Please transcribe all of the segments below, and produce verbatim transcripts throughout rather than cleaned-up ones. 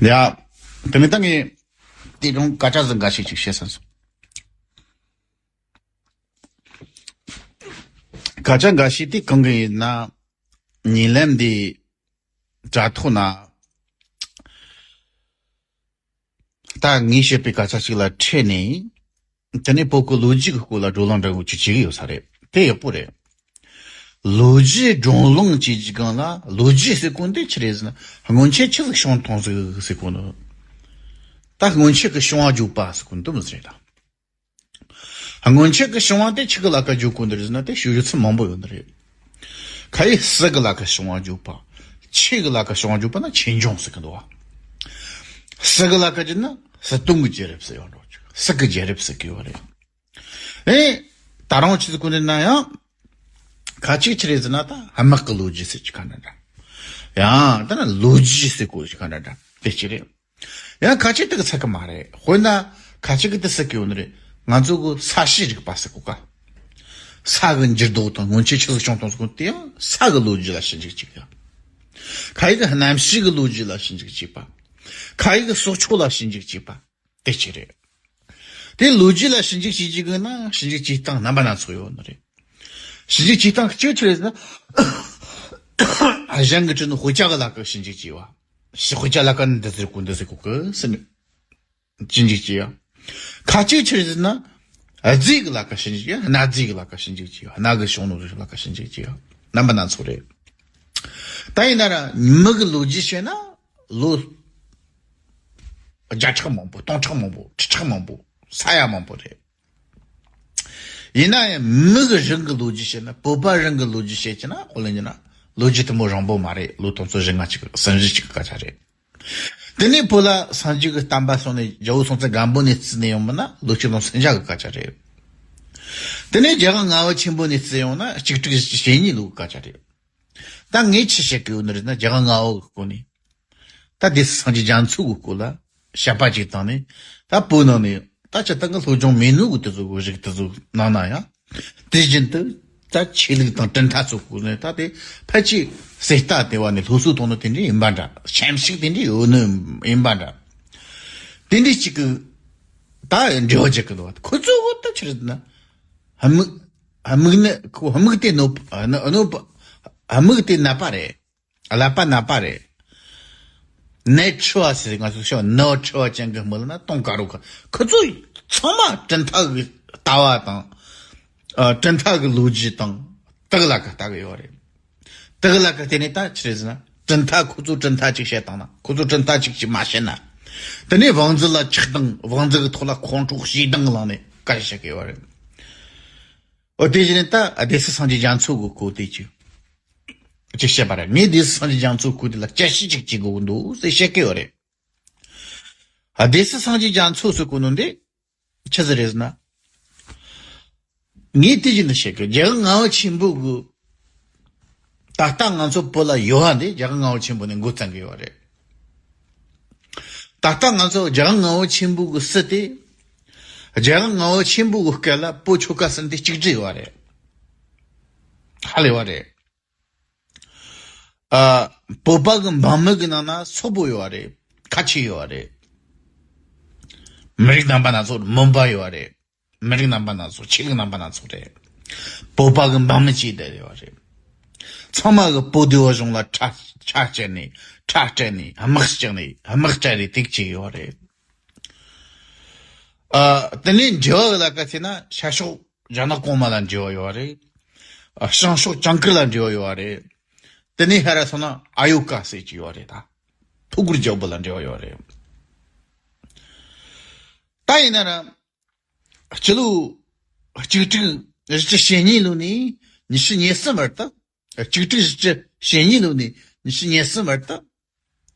ཡ། དེ་ནས་ད་ངས་དེ་རིང་སྐད་ཆ་ཟིག་འགའ་ཤས་ཅིག་བཤད་བསམ་སོང་། སྐད་ཆ་འགའ་ཤས་དེ་གང་གི་ཡིན་ན། ཉེ་ལམ་འདི་དྲ་ཐོག་ན་ད་ངས་བཤད་པའི་སྐད་ཆ་ཞིག་ལ་ཁྲིད་ནས། དེ་ནས་བོད་ཀྱི་ལོ་རྒྱུས་ཀྱི་སྐོར་ལ་བགྲོ་གླེང་འདྲ་བོ་ཅིག་བྱེད་ཀྱི་ཡོད་ས་རེད། དེ་ཡག་པོ་རེད། ལོ་རྒྱུས་བགྲོ་གླེང་བྱེད་རྒྱུ་སྒང་ལ། ལོ་རྒྱུས་ཟེར་གོ་འདི་ཆི་རེད་ཟེར་ན། སྔོན་ཆད་ཆི་ཟིག་བྱུང་སོང་ཟིག་ཟེར་གོ་ནི། ད་སྔོན་ཆད་ཀྱི་བྱུང་བ་བརྗོད་པ་ཟེར་གོ་འདི་མོ་ཟིག་རེད་ད། སྔོན་ཆད་ཀྱི་བྱུང་བ་དེ་ཆི་གི་ལ་ཁ་བརྗོད་གོ་འདི་རེད་ཟེར་ན། དེ་ཞུ་རྒྱུ་ཚིག་མང་པོ་ཡོད་ནི་རེད། ཁ་ཡི་སྲིད་གི་ལ་ཁ་བྱུང་བ་བརྗོད་པ། ཆོས་གི་ལ་ཁ་བྱུང་བ་བརྗོད་པ་ན་ཆོས་འབྱུང་ཟེར་གི་འདུག་བ། སྲིད་གི་ལ་ཁ་བརྗོད་ན་སྲིད་དོན་གྱི་རྒྱལ་རབས་ཟེར་ཡོད་འགྲོ། སྲིད་ཀྱི་རྒྱལ་རབས་ཟེར་གི་ཡོད་རེད། ཨེ། ད་རུང་ཆི་ཟིག་གོ་འདི་ན་ཡང་། ཁ་ཅིག་ཆི་རེད་ཟེར་ན། ད་དམག་གི་ལོ་རྒྱུས་ཟེར་གྱི་ཁ་འདྲ་འདྲ། ཡང་ད་ན་ལོ་རྒྱུས་ཟེར་གོ་གི་ཁ་འདྲ་འདྲ་དེ་ཅི་རེད། ཡང་ཁ་ཅིག་དེ་གི་ཚད་གི་མ་རེད། དཔེར་ན་ཁ་ཅིག་གི་དེ་ཟེར་གི་ཡོད་ནི་རེད། ང་ཚོ་གི་ས་གཤིས་རིག་པ་ཟེར་གོ་ཀ། ས་གི་འགྱུར་ལྡོག་དང་སྔོན་ཆད་ཆི་ཟིག་བྱུང་སོང་ཟེར་གོ་དེ་ཡང་ས་གི་ལོ་རྒྱུས་ལ་ཞིབ་འཇུག་བྱེད་ཀྱི། ཁ་ཡི་གི་གནམ་གཤིས་གི་ལོ་རྒྱུས་ལ་ཞིབ་འཇུག་བྱེད་པ། ཁ་ཡི་གི་སྲོག་ཆགས་ལ་ཞིབ་འཇུག་བྱེད་པ། དེ་ཅི་རེད། དེ་ལོ་རྒྱུས་ལ་ཞིབ་འཇུག་བྱེད་རྒྱུ་ན་ཞིབ་འཇུག་བྱེད་སྟངས་རྣམ་པ་སྣ་ཚོགས་ཡོད་ནི་རེད། ཞིབ་འཇུག་བྱེད་སྟངས་གཅིག་ཆི་རེད་ཟེར་ན། གཞན་གྱིས་བྲིས་ནི་དཔེ་ཆ་གི་ལ་ཁ་ཞིབ་འཇུག་བྱས་པ། ཞི་དཔེ་ཆ་ལ་ཁ་ནི་འདི་ཟེར་གོ་འདི་ཟེར་གོ་གི་ཟེར་ནས་ཞིབ་འཇུག་བྱས་ཡ། ཁ་ཅིག་ཆི་རེད་ཟེར་ན། རྫས་ཀྱི་ལ་ཁ་ཞིབ་འཇུག་བྱས་ཡ། གནའ་རྫས་ཀྱི་ལ་ཁ་ཞིབ་འཇུག་བྱས་ཡ། གནའ་གི་བྱུང་ནོ་རིགས་ལ་ཁ་ཞིབ་འཇུག་བྱས་ཡ། རྣམ་པ་སྣ་ཚོགས་རེད། ད་ཡིན་ན་ར་མི་གི་ལོ་རྒྱུས་བཤད་ན་ལོ་བརྒྱ་ཕྲག་མང་པོ། སྟོང་ཕྲག་མང་པོ། ཁྲི་ཕྲག་མང་པོ། ས་ཡ་མང་པོ་རེད། ཡིན་ན་ཡང་མི་གི་རང་གི་ལོ་རྒྱུས་བཤད་ན། བོད་པ་རང་གི་ལོ་རྒྱུས་བཤད་ཀྱི་ན། ཨོ་ལེ་ཉི་ན་ལོ་རྒྱུས་དེ་མོ་རིང་པོ་མ་རེད། ལོ་དུང་ཕྱུར་བཞི་ལྔ་ཅིག་གསུམ་བཞི་ཅིག་གི་སྐད་ཆ་རེད། དེ་ནས་བོད་ལ་སངས་རྒྱས་ཀྱི་བསྟན་པ་སོང་ནས་རྒྱལ་པོ་སྲོང་བཙན་སྒམ་པོ་ནས་བརྩིས་ནས་ཡོང་བ་ན་ལོ་གཅིག་དང་སུམ་བརྒྱ་གི་སྐད་ཆ་རེད། དེ་ནས་རྒྱལ་དབང་ལྔ་པ་ཆེན་པོ་ནས་བརྩིས་ཡོང་ན་གཅིག་དྲུག་བཞི་བཅུ་ཞེ་གཉིས་ལོའི་སྐད་ཆ་རེད། ད་ངས་ཆི་བཤད་གི་ཡོད་ནི་རེད་ན། རྒྱལ་དབང་ལྔ་པ་གི་སྐོར་ནས། ད་སྡེ་སྲིད་སངས་རྒྱས་རྒྱ་མཚོ་གི་སྐོར་ལ་བཤད་པ་ཅིག་བཏང་ནས། ད་བོད་ནང་ནས་ད་སྤྱིར་བཏང་གི་སློབ་སྦྱོང་མེད་ནོ་གི་དེ་ཚོ་གི་རིགས་དེ་ཚོ་ནང་ན་ཡང་། དེ་བཞིན་དུ་ད་ཆོས་ལུགས་དང་གྲུབ་མཐའ་སོགས་ཀྱི་ནས། ད་དེ་ཕལ་ཆེར་གསེར་རྟ་དེ་བ་ནས་སློབ་གསོ་གཏོང་ནི་དེ་འདྲ་ཡིན་པ་འདྲ། སེམས་ཤུགས་དེ་འདྲ་ཡོད་ནི་ཡིན་པ་འདྲ། དེ་འདྲ་ཅིག་གི་ད་འབྲེལ་བ་བྱེད་ཀྱི་འདུག་ཁོ་ཚོ་གི་ད་ཆི་རེད་ན། དམིགས། དམིགས་ནི་ཁོ་དམིགས་དེ་གནོད་པ། གནོད་པ། དམིགས་དེ་ནད་པ་རེད། ཀླད་པ་ནད་པ་རེད། ནད་འཆི་བ་ཟེར། ང་ཚོ་ཤོ་ནད་འཆི་བ་ཅན་གྱི་མི་ལ་ན་གཏོང་དཀའ་རུ་ཁ། ཁོ་ཚོ་ཚང་མ་གྲུབ་མཐའ་གི་ལྟ་བ་དང་། ཨ། གྲུབ་མཐའ་གི་ལོ་རྒྱུས་དང་དག་ལ་ཁ་ལྟ་གི་ཡོད་རེད། དག་ལ་ཁ་དེ་ནས་ད་ཆི་རེད་ཟེར་ན། གྲུབ་མཐའ། ཁོ་ཚོ་གྲུབ་མཐའ་གཅིག་བཤད་བཏང་ན། ཁོ་ཚོ་གྲུབ་མཐའ་གཅིག་གཅིག་མ་བཤད་ན། དེ་ནས་བང་མཛོད་ལ་ཆགས་སྡང་། བང་མཛོད་གི་ཐོག་ལ་ཁོང་ཁྲོ་ཞེ་སྡང་ལངས་ནས་སྐད་ཆ་བཤད་གི་ཡོད་རེད། འོ། དེ་བཞིན་ད་སྡེ་སྲིད་སངས་རྒྱས་རྒྱ་མཚོ་གི་སྐོར་དེ་ཅིག་ཅིག་བཤད་པ་རེད། ངས་སྡེ་སྲིད་སངས་རྒྱས་རྒྱ་མཚོ་སྐོར་དེ་ལ་དཔྱད་ཞིབ་ཅིག་བྱེད་དགོས་ཀྱི་འདུག་ཟེར་བཤད་ཀྱི་ཡོད་རེད། ཨ། སྡེ་སྲིད་སངས་རྒྱས་རྒྱ་མཚོ་ཟེར་གོ་ནོ་འདི་ཆི་ཟིག་རེད་ཟེར་ན། ངས་དེ་བཞིན་དུ་བཤད་ཀྱི། རྒྱལ་བ་ལྔ་པ་ཆེན་པོ་གི་ད་ལྟ་ང་ཚོ་བོད་ལ་ཡོད་པ་འདི་རྒྱལ་བ་ལྔ་པ་ཆེན་པོ་ནས་འགོ་བརྩམས་ཀྱི་ཡོད་རེད། ད་ལྟ་ང་ཚོ་རྒྱལ་བ་ལྔ་པ་ཆེན་པོ་གི་སྲིད་དེ། རྒྱལ་བ་ལྔ་པ་ཆེན་པོ་གི་སྐབས་ལ་བོད་ཆོལ་ཁ་གསུམ་དེ་གཅིག་སྒྲིལ་ཡོད་རེད། ཧ་ལས་པ་རེད། ཨ། བོད་པ་གི་འབངས་མི་གི་ནང་ན་སོག་པོ་ཡོད་རེད། ཁ་ཆེ་ཡོད་རེད། མི་རིགས་རྣམ་པ་སྣ་ཚོགས། མོན་པ་ཡོད་རེད། མི་རིགས་རྣམ་པ་སྣ་ཚོགས། ཆོས་ལུགས་རྣམ་པ་སྣ་ཚོགས་རེད། བོད་པ་གི་འབངས་མི་བཅས་བསྡད་ཡོད་རེད། ཚང་མ་གི་བོད་སྡེ་བ་གཞུང་ལ་ཁྲལ་ཁྲལ་བཅད་ནས། ཁྲལ་སྤྲད་ནས། དམག་བཅག་ནས། དམག་སྤྲད་རེས་དེ་བྱས་ཡོད་རེད། ཨ། དེ་ནས་འབྲེལ་བ་ལ་ཁ་ཐེ་ན་ཤར་ཕྱོགས་རྒྱ་ནག་གོང་མ་ལ་འབྲེལ་བ་ཡོད་རེད། ཨ། བྱང་ཕྱོགས་ཇིང་གིར་ལ་འབྲེལ་བ་ཡོད་རེད། དེ་ནས་ཧ་ར་སོང་ན་ཨ་ཡོ་ཀ་ཟེར་གྱི་ཡོད་རེད་ད། ཐུགས་རྒྱལ་པོ་ལ་འབྲེལ་བ་ཡོད་རེད། ད་ཡིན་ན་ར། སྤྱི་ལོ་གཅིག་དྲུག་བཞི་བཅུ་ཞེ་གཉིས་ལོ་ནས་ཉི་ཤུ་ཉེར་གསུམ་བར་དུ། གཅིག་དྲུག་བཞི་བཅུ་ཞེ་གཉིས་ལོ་ནས་ཉི་ཤུ་ཉེར་གསུམ་བར་དུ།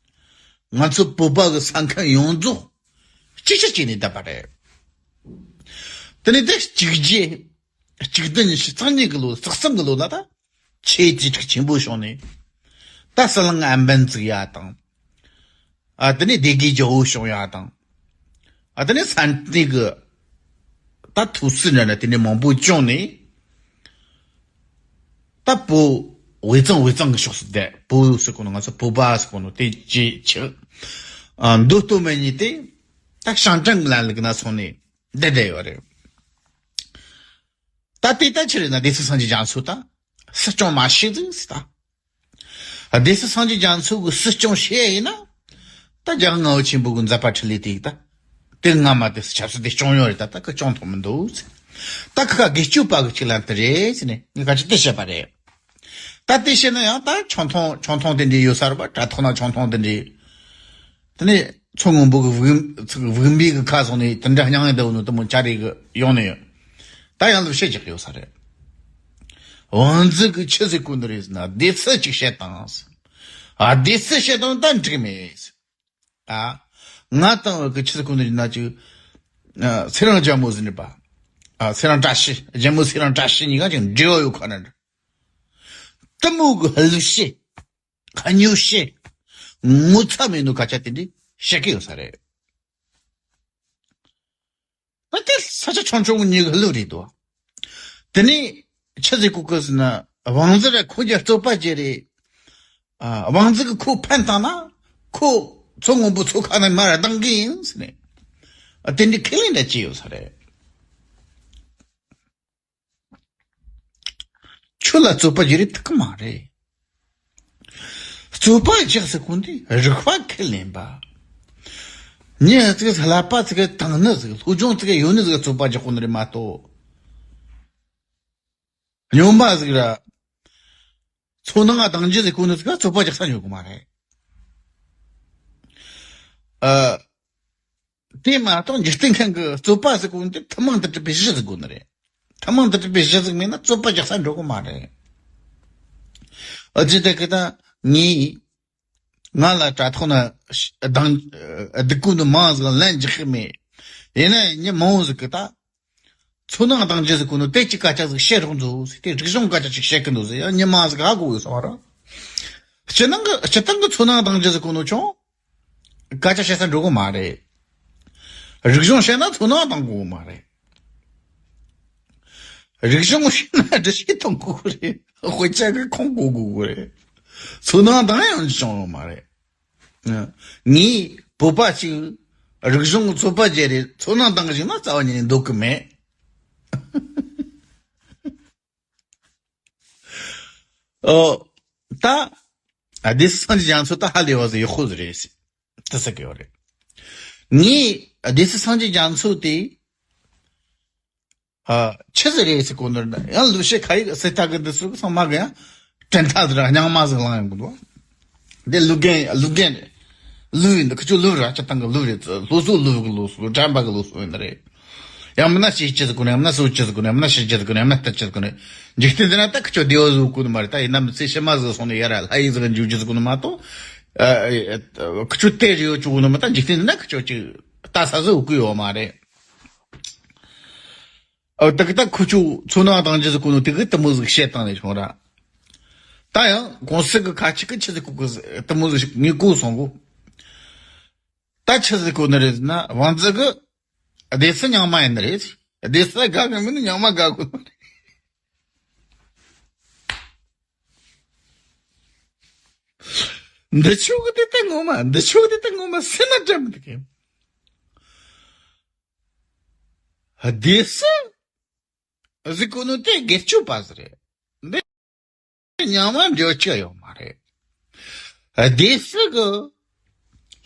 ང་ཚོ་བོད་པ་གི་ས་ཁམས་ཡོངས་རྫོགས་གཅིག་ཆར་བྱས་ནས་བསྡད་པ་རེད། དེ་ནས་དེ་གཅིག་བརྒྱད། གཅིག་བདུན་ཉི་ཤུ་རྩ་གཉིས་གི་ལོ། རྩ་གསུམ་གི་ལོ་ལ་ད། ཆོས་རྩེ་གྲུབ་ཆེན་པོ་བྱུང་ནས། ད་ཟི་ལིང་ཨན་པན་བཙུགས་ཡ་དང་། ཨ། དེ་ནས་སྡེ་དགེ་རྒྱལ་པོ་བྱུང་ཡ་དང་། ཨ། དེ་ནས་ས་གནས་གི་ད་ཐུགས་སྲས་འདྲ་འདྲ་དེ་འདྲ་མང་པོ་བྱུང་ནས། ད་བོད་དབུས་གཙང་། དབུས་གཙང་གི་ཕྱོགས་སུ་བསྡད། བོད་ཟེར་གོ་ནོ། ང་ཚོ་བོད་པ་ཟེར་གོ་ནོ་དེ་ཅི་ཆགས། ཨ། མདོ་སྟོད་སྨད་གཉིས་དེ་ད་ཞང་ཀྲང་གི་ལམ་ལུགས་ན་སོང་ནས་བསྡད་བསྡད་ཡོད་རེད། ད་དེ་ད་ཆི་རེད་ན། སྡེ་སྲིད་སངས་རྒྱས་རྒྱ་མཚོ་ད་སྲིད་སྐྱོང་མ་བྱེད་ཟིག་ཟེར་ད། སྡེ་སྲིད་སངས་རྒྱས་རྒྱ་མཚོ་གི་སྲིད་སྐྱོང་བྱེད་ཡིན་ན། ད་རྒྱལ་དབང་ལྔ་པ་ཆེན་པོ་གི་མཛད་པ་འཕྲིན་ལས་དེ་ད། དེ་སྔ་མ་དེ་ཆབ་སྲིད་དེ་སྐྱོང་ཡོད་རེད། ད་ད་གི་སྐྱོང་ཐུབ་མི་འདུག་ཟེར། ད་ཁ་ཁ་དགེ་སྐྱོབ་པ་གི་ཆིག་ལན་དེ་རེད་ཟེར་ནས་ངས་ཁ་ཅིག་དེ་བཤད་པ་རེད། ད་དེ་བཤད་ན་ཡང་ད་ཆང་འཐུང་ཆང་འཐུང་དེ་འདྲས་ཡོད་ས་རེད་པ། དྲ་ཐོག་ན་ཆང་འཐུང་དེ་འདྲས། དེ་ནས་མཚོ་སྔོན་པོ་གི་བུམ་བུམ་པའི་གི་ཁ་སོང་ནས་དེ་འདྲ་སྙིང་ཡང་འདི་བོ་ནི་དེ་མོ་ཅ་རེ་གི་ཡོང་ནས་ཡོད། ད་ཡང་ལུགས་བཤད་རྒྱག་ཡོད་ས་རེད། བང་མཛོད་གི་ཆི་ཟིག་གོ་ནི་རེད་ཟེར་ན། སྡེ་སྲིད་ཅིག་བཤད་དང་ཟེར། ཨ། སྡེ་སྲིད་བཤད་དང་ད་འགྲིག་མེད་ཟེར། ཨ། ང་དང་གི་ཆི་ཟིག་གོ་ནི་རེད་ན་ཅིག་ཨ། ཚེ་རིང་རྒྱལ་མོ་ཟེར་ནི་པ། ཨ། ཚེ་རིང་བཀྲ་ཤིས། རྒྱལ་མོ་ཚེ་རིང་བཀྲ་ཤིས་གཉིས་ཀ་ཅིག་འབྲེལ་བ་ཡོད་ཁ་ན་འདྲ། དེ་མོ་གི་ལུགས་བཤད། སྨྱོ་བཤད། ངོ་ཚ་མེད་ནོ་སྐད་ཆ་དེ་འདྲ་བཤད་གི་ཡོད་ས་རེད། ད་དེ་ས་ཆ་ཆུང་ཆུང་གི་མྱི་གི་ལུགས་རེད་དོ། དེ་ནས་ཆི་ཟིག་གོ་གི་ཟེར་ན། བང་མཛོད་ར་ཁོ་རྒྱ་རྩོད་པ་བྱེད་རེད། ཨ། བང་མཛོད་གི་ཁོ་ཕན་བཏང་ན་ཁོ་མཚོ་སྔོན་པོ་མཚོ་ཁ་ནས་མར་ལྡང་གི་ཡིན་ཟེར་ནས། ཨ། དེ་འདྲའི་ཁས་ལེན་འདྲ་བྱས་ཡོད་ས་རེད། ཁྱོད་ལ་རྩོད་པ་བྱེད་རེས་ཐུབ་ཀི་མ་རེད། རྩོད་པ་རྒྱག་ཟེར་གོ་འདི་རིག་པ་ཁས་ལེན་པ། མྱི་ཟིག་ལག་པ་ཟིག་དང་ནི་ཟིག་སློབ་སྦྱོང་ཟིག་ཡོད་ནི་ཟིག་རྩོད་པ་རྒྱག་གོ་ནི་རེད་མ་གཏོགས། སྨྱོན་པ་ཟིག་ར། ཚོར་སྣང་ང་དང་རྒྱུ་ཟིག་གོ་ནི་ཟིག་རྩོད་པ་རྒྱག་ས་ཡོད་གི་མ་རེད། ཨ། དེ་མ་གཏོགས་འཇིག་རྟེན་མཁན་གྱི་རྩོད་པ་ཟེར་གོ་ནི་དེ་ཐུན་མོང་དུ་གྲུབ་པའི་གཞི་ཟིག་དགོས་ནི་རེད། ཐུན་མོང་དུ་གྲུབ་པའི་གཞི་ཟིག་མེད་ན་རྩོད་པ་རྒྱག་ས་འགྲོ་གི་མ་རེད། ཨ། ཅི་སྟེ་གི་ད་ངས་ང་ལ་དྲ་ཐོག་ན་སྡང་སྡིག་གུ་ནི་མང་ཟིག་ལན་རྒྱག་གི་མེད། ཡིན་ན་ཡང་མི་མང་བོ་ཟིག་གི་ད་ཚོར་སྣང་དང་རྒྱུ་ཟིག་གོ་ནི་དེ་ཅིག་སྐད་ཆ་ཟིག་བཤད་རོགས་མཛོད་ཟེར། དེ་རིག་གཞུང་སྐད་ཆ་ཅིག་བཤད་གི་འདུག་ཟེར། ཡང་མྱི་མང་ཟིག་ཧ་གོ་ཡོད་ས་མ་རེད། སྤྱིར་བཏང་གི་སྤྱིར་བཏང་གི་ཚོར་སྣང་དང་རྒྱུ་ཟིག་གོ་ནོ་ཆུང་། སྐད་ཆ་བཤད་ས་འགྲོ་གི་མ་རེད། རིག་གཞུང་བཤད་ན་ཚོར་སྣང་དང་གོ་གི་མ་རེད། རིག་གཞུང་བཤད་ན་འདྲི་བཤད་གཏོང་དགོས་གི་རེད། དཔེ་ཆ་གི་ཁུངས་གོ་དགོས་གི་རེད། ཚོར་སྣང་དང་ཡང་བྱུང་ཡོད་མ་རེད། ངས་བོད་པ་ཞིག་རིག་གཞུང་ཚོད་པ་བརྒྱབ་རེད། ཚོར་སྣང་དང་ཞིག་ན་རྩ་བ་ཉིད་ནས་འདོད་གི་མེད། ཨོ། ད། ཨ། སྡེ་སྲིད་སངས་རྒྱས་རྒྱ་མཚོ་ད་ཧ་ལས་པ་ཟིག་ཡག་པོ་ཟིག་རེད་ཟེར། དེ་ཟེར་གི་ཡོད་རེད། ངས་སྡེ་སྲིད་སངས་རྒྱས་རྒྱ་མཚོ་དེ། ཨ། ཆི་ཟིག་རེད་ཟེར་གོ་ནོ་ན་ཡང་ལུགས་བཤད་ཁ་ཡིག་སེ་ཐག་གི་འདི་ཚོ་ཚང་མ་གི་ཡང་དྲན་ཐག་ཟིག་ར་རྙིང་མ་ཟིག་བླངས་ཡོང་གི་འདུག་འདི་ལུགས་རྒན་ལུགས་རྒན་རེད། ལུགས་ཡིན་འདི་ཁི་ཆོ་ལུགས་ར་སྤྱིར་བཏང་གི་ལུགས་རེད། སློབ་གསོ་ལུགས་གི་སློབ་གསོ་དྲན་པ་གི་སློབ་གསོ་ཡིན་ནི་རེད། ཡང་མིན་ན་ཤེས་ཅི་ཟིག་གོ་ནི། ཡང་མིན་ན་སོ་ཅི་ཟིག་གོ་ནི། ཡང་མིན་ན་ཤེས་ཅི་ཟིག་གོ་ནི། ཡང་མིན་ན་ལྟ་ཅི་ཟིག་གོ་ནི། འཇིག་རྟེན་འདི་ན་ད་ཁི་ཆོ་བདེ་བ་བཟོ་གོ་ནི་མ་རེད། ད་ཡིན་ན་མི་ཚེ་ཕྱི་མ་ཟིག་སོང་ནས་ཡར་ལྷ་ཡི་ཟིག་འཇུག་ཅི་ཟིག་གོ་ནི་མ་གཏོགས། ཨ། ཨ། ཁི་ཆོ་དེ་རེ་ཡོད་ཅུག་གོ་ནི་མ། ད་འཇིག་རྟེན་འདི་ན་ཁི་ཆོ་ཅིག་ལྟ་ས་ཟིག་ཡོད་གི་ཡོད་མ་རེད། ཨོ། དེ་གི་ད་ཁུ་ཆུ་ཚོ་ནང་དང་རྒྱུ་ཟིག་གོ་ནོ་དེ་གི་དེ་མོ་ཟིག་བཤད་བཏང་ནས་བྱུང་ར། ད་ཡང་གོང་ས་གི་ཁ་ཅིག་གི་ཆི་ཟིག་གོ་གི་དེ་མོ་ཟིག་ངས་གོ་སོང་གོ། ད་ཆི་ཟིག་གོ་ནི་རེད་ཟེར་ན། བང་མཛོད་གི་སྡེ་སྲིད་རྙིང་མ་ཡིན་ནི་རེད། སྡེ་སྲིད་དགའ་གི་མིན་ན་རྙིང་མ་དགའ་གོ་ནི་རེད། འདི་ཆོ་གི་དེ་ད་ངོ་མ། འདི་ཆོ་གི་དེ་ད་ངོ་མ་སེམས་ན་འདྲ་མི་འདུག་གི། སྡེ་སྲིད་ཟེར་གོ་ནོ་དེ་སྒེར་གཅོད་པ་ཟིག་རེད། འདི་རྙིང་མ་འབྲེལ་བ་ཅི་ཡང་ཡོད་མ་རེད། སྡེ་སྲིད་གི་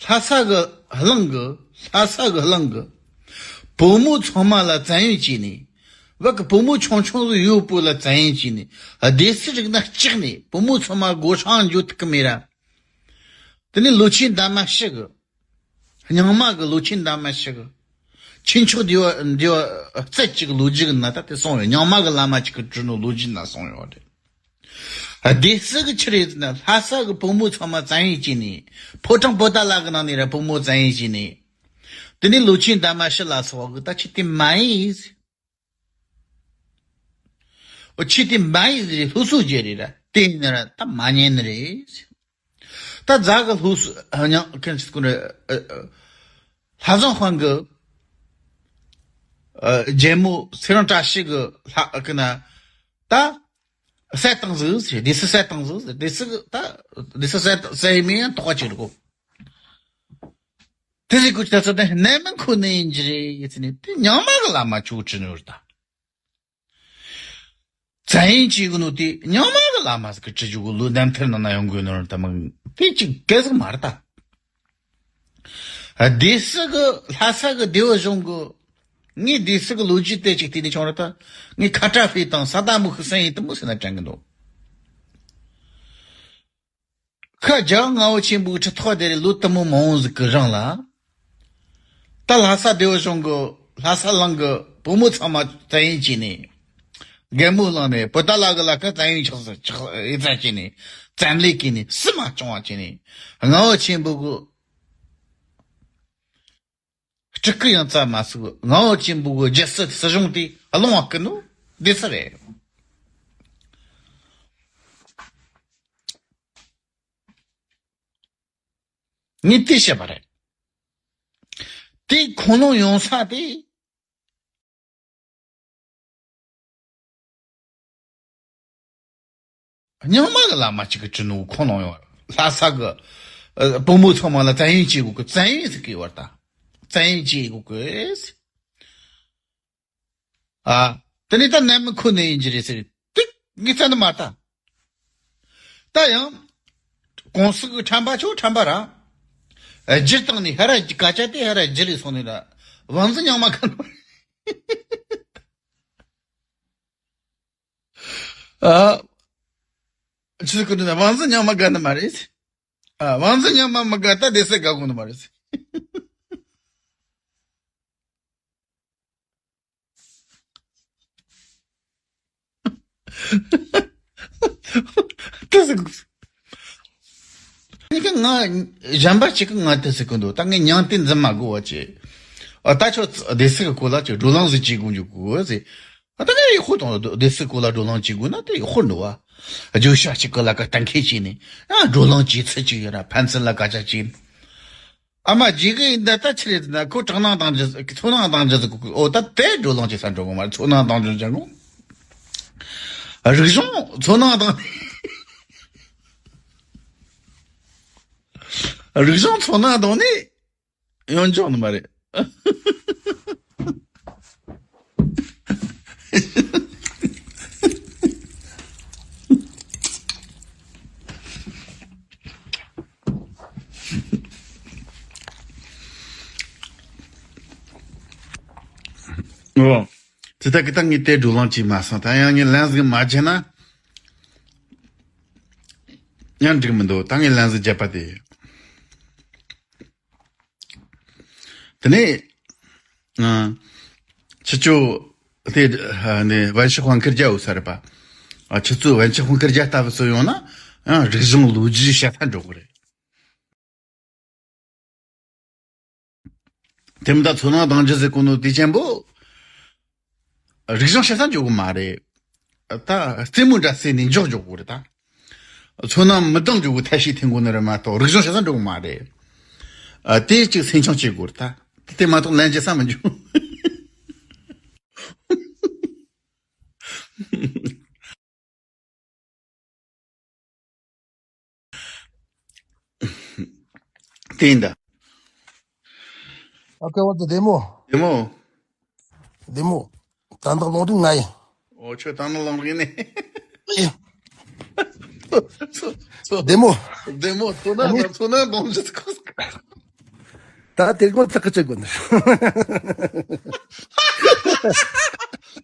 ལྷ་ས་གི་གླིང་གི། ལྷ་ས་གི་གླིང་གི་བུ་མོ་ཚང་མ་ལ་བཙན་གཡེམ་བྱས་ནས། བོད་གི་བུ་མོ་ཆུང་ཆུང་ཟིག་ཡོད་པོ་ལ་བཙན་གཡེམ་བྱས་ནས། སྡེ་སྲིད་རིགས་ན་སྐྲག་ནས་བུ་མོ་ཚང་མ་སྒོ་སྲུང་འཇུག་ཐུབ་གི་མེད་ར། དེ་ནས་ལོ་ཆེན་འདབ་མ་བཞི་གི། རྙིང་མ་གི་ལོ་ཆེན་འདབ་མ་བཞི་གི། ཆོས་ཕྱོགས་འདི་བ་འདི་བ་རྩད་གཅིག་གི་ལོ་རྒྱུས་ཀྱི་ནང་ད་དེ་གསུངས་ཡོད། རྙིང་མ་གི་བླ་མ་གཅིག་གི་བྲིས་ནོ་ལོ་རྒྱུས་ནང་གསུངས་ཡོད་རེད། སྡེ་སྲིད་གི་ཆི་རེད་ཟེར་ན། ལྷ་ས་གི་བུ་མོ་ཚང་མ་བཙན་གཡེམ་བྱས་ནས། ཕོ་བྲང་པོ་ཏ་ལ་གི་ནང་ནས་ར་བུ་མོ་བཙན་གཡེམ་བྱས་ནས། དེ་ནས་ལོ་ཆེན་འདབ་མ་བཞི་ལ་སོགས་གི་ད་ཆི་དེ་མ་ཡིན། འོ། ཆི་དེ་མ་ཡིན་ཟེར་སློབ་གསོ་བྱས་རེད་ར། དེ་ཡིན་ན་ར་ད་མ་ཉན་ནི་རེད། ད་རྫ་གི་སློབ་གསོ་ཉང་ཁན་ཆི་ཀུན་རེད། ཨ། ཨ། ལྷ་བཟང་དཔོན་གི། ཨ། རྒྱལ་མོ་ཚེ་རིང་བཀྲ་ཤིས་གི་ལྷ་གི་ན་ད་བསད་བཏང་ཟིག་ཟེར། སྡེ་སྲིད་བསད་བཏང་ཟིག་ཟེར། སྡེ་སྲིད་གི་ད་སྡེ་སྲིད་བསད་བསད་ཡི་མིན་ཡང་དོགས་པ་ཅིག་རེད་གོ། དེ་ཟིག་གི་ད་ཚོད་དེ་ནད་མི་ཁོ་ནས་ཡིན་གྱི་རེད་ཟེར་ནས་དེ་རྙིང་མ་གི་བླ་མ་ཆོ་ཁྲི་ནོར་ད། བཙན་གཡེམ་བྱེད་གི་ནོ་དེ་རྙིང་མ་གི་བླ་མ་ཟིག་གི་ཁྲི་ཆུ་གི་ལོ་རྣམ་ཐར་ནང་ན་ཡོང་གི་ནོར་ད་མི་དེ་ཅིག་གེ་ཟིག་མ་རེད་ད། སྡེ་སྲིད་གི་ལྷ་ས་གི་སྡེ་བ་གཞུང་གི་ངས་སྡེ་སྲིད་གི་ལོ་རྒྱུས་དེ་ཅིག་བལྟས་ནས་བྱུང་རེད་ད། ངས་ཁ་བྲལ་ཧྥེ་དང་ས་དྭ་མུ་ཁི་སན་ཡིན་དུ་མོ་ཟེར་ན་དྲན་གི་འདུག་ཁ་རྒྱ་ངག་དབང་ཆེན་པོའི་ཁྲི་ཐོག་དེ་རེད་ལོ་དུ་མོ་མང་བོ་ཟིག་གི་རིང་ལ། ད་ལྷ་ས་སྡེ་བ་གཞུང་གི་ལྷ་ས་གླིང་གི་བུ་མོ་ཚང་མ་བཙན་གཡེམ་བྱས་ནས། རྒན་མོ་གླིང་ནས་བུ་ད་ལ་གི་ལ་ཁ་བཙན་གཡེམ་ཆགས་ཆགས་ཡིད་ཚ་བྱས་ནས་བཙན་ལས་གིས་ནས་སུ་མ་སྐྱོང་བ་བྱས་ནས་ངག་དབང་ཆེན་པོ་གི་སྤྲུལ་སྐུ་ཡང་བཙལ་མ་ཟུག་ངག་དབང་ཆེན་པོ་གི་རྒྱལ་སྲིད་སྲིད་གཞུང་དེ་སློང་བ་ཀུན་ནོ་བདེ་ས་རེད། ངས་དེ་བཤད་པ་རེད། དེ་ཁོང་ལོང་ཡོང་ས་དེ། རྙིང་མ་གི་བླ་མ་གཅིག་གི་ཁྲི་ནུ་ཁོང་ལོང་ཡོང་བ། ལྷ་ས་གི་ཨ་བུ་མོ་ཚང་མ་ལ་བཙན་གཡེམ་བྱེད་དགོས་གི་བཙན་གཡེམ་ཟེར་གི་ཡོད་ད། བཙན་གཡེམ་བྱེད་དགོས་གི། ཨ། དེ་ནས་ད་ནད་མི་ཁོ་ནས་ཡིན་གྱི་རེད་ཟེར། ཏིག་ངས་བཙན་དུ་མ་ལྟ། ད་ཡང་། གོང་ས་གི་ཁྲམ་པ་ཆོ་ཁྲམ་པ་ར། ཨ་སྒྱུར་བཏང་ནས་ཧ་ར་སྐད་ཆ་དེ་ཧ་ར་སྒྱུར་ལས་སོང་ནས་ར། བང་ཟི་རྙིང་མ་ག་ནོ། ཨ། ཆི་ཟིག་གི་འདུག་ན་བང་ཟི་རྙིང་མ་དགའ་ནི་མ་རེད། ཨ། བང་ཟི་རྙིང་མ་མི་དགའ་ད་སྡེ་སྲིད་དགའ་གོ་ནི་མ་རེད། དེ་ཟིག་ངས་ང་གཞན་པ་ཅིག་གི་ང་དེ་ཟེར་གི་འདུག་ད་ངས་མྱང་དེ་འཛིན་མ་དགོས་བ་ཅེ། ཨ་ད་ཆོ་སྡེ་སྲིད་གི་སྐོར་ལ་ཅིག་བགྲོ་གླེང་ཟིག་བྱེད་དགོས་འཇུག་གོ་ཟེར། ཨ་ད་ནི་ཡག་པོ་དང་སྡེ་སྲིད་སྐོར་ལ་བགྲོ་གླེང་བྱེད་དགོས་ན་དེ་ཡག་པོ་འདུག་བ། བརྗོད་བྱ་གཅིག་གི་ལ་ཀ་གཏན་འཁེལ་བྱས་ནས་ཨ་བགྲོ་གླེང་བྱེད་ཚུལ་ཅིག་ཡོད་ར་ཕན་ཚུན་ལ་སྐད་ཆ་བྱེད། ཨ་མ་རྗེས་གི་འདི་ད་ཆི་རེད་ཟེར་ན་ཁོ་དྲག་སྣང་བཏང་རྒྱུ་ཚོར་སྣང་བཏང་རྒྱུ་ཟིག་གོ་གི་ཨོ་ད་དེ་བགྲོ་གླེང་བྱེད་ས་འགྲོ་གི་མ་རེད་ཚོར་སྣང་བཏང་རྒྱུ་ཟིག་གོ། རིག་གཞུང་ཚོར་སྣང་བཏང་ནས་རིག་གཞུང་ཚོར་སྣང་བཏང་ནས། ཡོང་ཆོག་ནི་མ་རེད། འོ། དེ་ལྟ་གི་ད་ངས་དེ་བགྲོ་གླེང་བྱས་མ་སོང་ད་ཡང་ངས་ལན་ཟིག་མ་བརྒྱབ་ན་ཡང་འགྲིག་མི་འདུག་ད་ངས་ལན་ཟིག་བརྒྱབ་པ་དེ། དེ་ནས། ཨ། ཁྱེད་ཚོ། དེ། ཨ་ནི་文学风格རྒྱག་འོས་ས་རེད་པ། ཨ། ཁྱེད་ཚོ་文学风格རྒྱག་ལྟ་བུ་སུ་ཡོང་ན། ཡང་རིག་གཞུང་ལོ་རྒྱུས་བཤད་ས་འགྲོ་གི་རེད། དེ་མི་ད་ཚོར་སྣང་གཏོང་རྒྱུ་ཟེར་གོ་ནོ་དེ་ཆེན་པོ། རིག་གཞུང་བཤད་ས་འཇོག་གི་མ་རེད། ད་རྩེད་མོ་འདྲ་རྩེ་ནས་འཇོག་འཇོག་གི་རེད་ད། ཚོར་སྣང་མི་གཏོང་འཇོག་གི་ཐབས་ཤེས་འཐེན་དགོས་ནི་རེད་མ་གཏོགས་རིག་གཞུང་བཤད་ས་འཇོག་གི་མ་རེད། ཨ། དེ་གཅིག་སེམས་ཆུང་བྱེད་དགོས་རེད་ད། དེ་མ་གཏོགས་ལན་རྒྱག་ས་མི་འཇུག་དེ་ཡིན་ད། ཨ་ཀ་བར་དུ་བདེ་མོ། བདེ་མོ། བདེ་མོ། ད་ནི་ལོང་རིང་ང་ཡིན། ཨོ་ཁྱོད་ད་ནི་ལོང་རིང་ནས། ཨེ། ཚོ་ཚོ་བདེ་མོ། བདེ་མོ་ཚོ་ན་ཚོ་ན་གདོང་ཅི་ཁུག་ད་དེ་དགོང་ཚགས་ཀྱི་བྱེད་དགོས་ནི།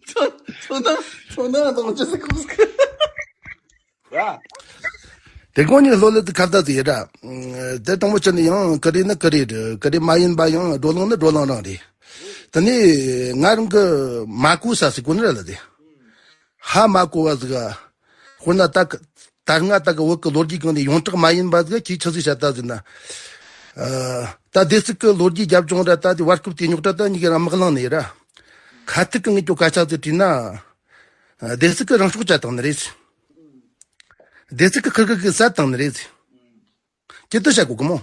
ཚོ་ཚོ་ན་ཚོ་ན་གདོང་ཅི་ཁུག་ཡ། དེ་དགོང་ཉིན་ལྷོད་ལྷོད་དུ་ཁ་བརྡ་དུ་ཡོད་ར། དེ་དང་པོ་ཆ་ནས་ཡང་ཀི་རེ་ནི་ཀི་རེ་རེད། ཀི་རེ་མ་ཡིན་པ་ཡང་བགྲོ་གླེང་ནི་བགྲོ་གླེང་རང་རེད། དེ་ནས་ང་རང་གི་མ་གོ་ས་ཟིག་གོ་ནི་ར་ལ་དེ། ཧ་མ་གོ་བ་ཟིག་དཔེར་ན་ད་ད་སྔ་ད་གི་བོད་ཀྱི་ལོ་རྒྱུས་སྒང་ནས་ཡོངས་གྲགས་མ་ཡིན་པ་ཟིག་ཁྱེད་ཆི་ཟིག་བཤད་ད་ཟིག་ན། ད་སྡེ་སྲིད་ཀྱི་ལོ་རྒྱུས་རྒྱབ་ལྗོངས་ར་ད་དེ་བར་སྐབས་དེ་རྙོག་དྲ་ད་གཉིས་ཀ་རང་དམག་ལངས་ནས་ར། ཁ་ཐུག་གི་ངས་ཁྱོད་སྐད་ཆ་ཟིག་དྲིས་ན། སྡེ་སྲིད་ཀྱི་རང་སྲོག་བཅད་བཏང་ནི་རེད། སྡེ་སྲིད་ཀྱི་ཁིར་ཁིར་གི་བསད་བཏང་ནི་རེད། ཁྱེད་དུ་བཤད་གོ་གི་མོ།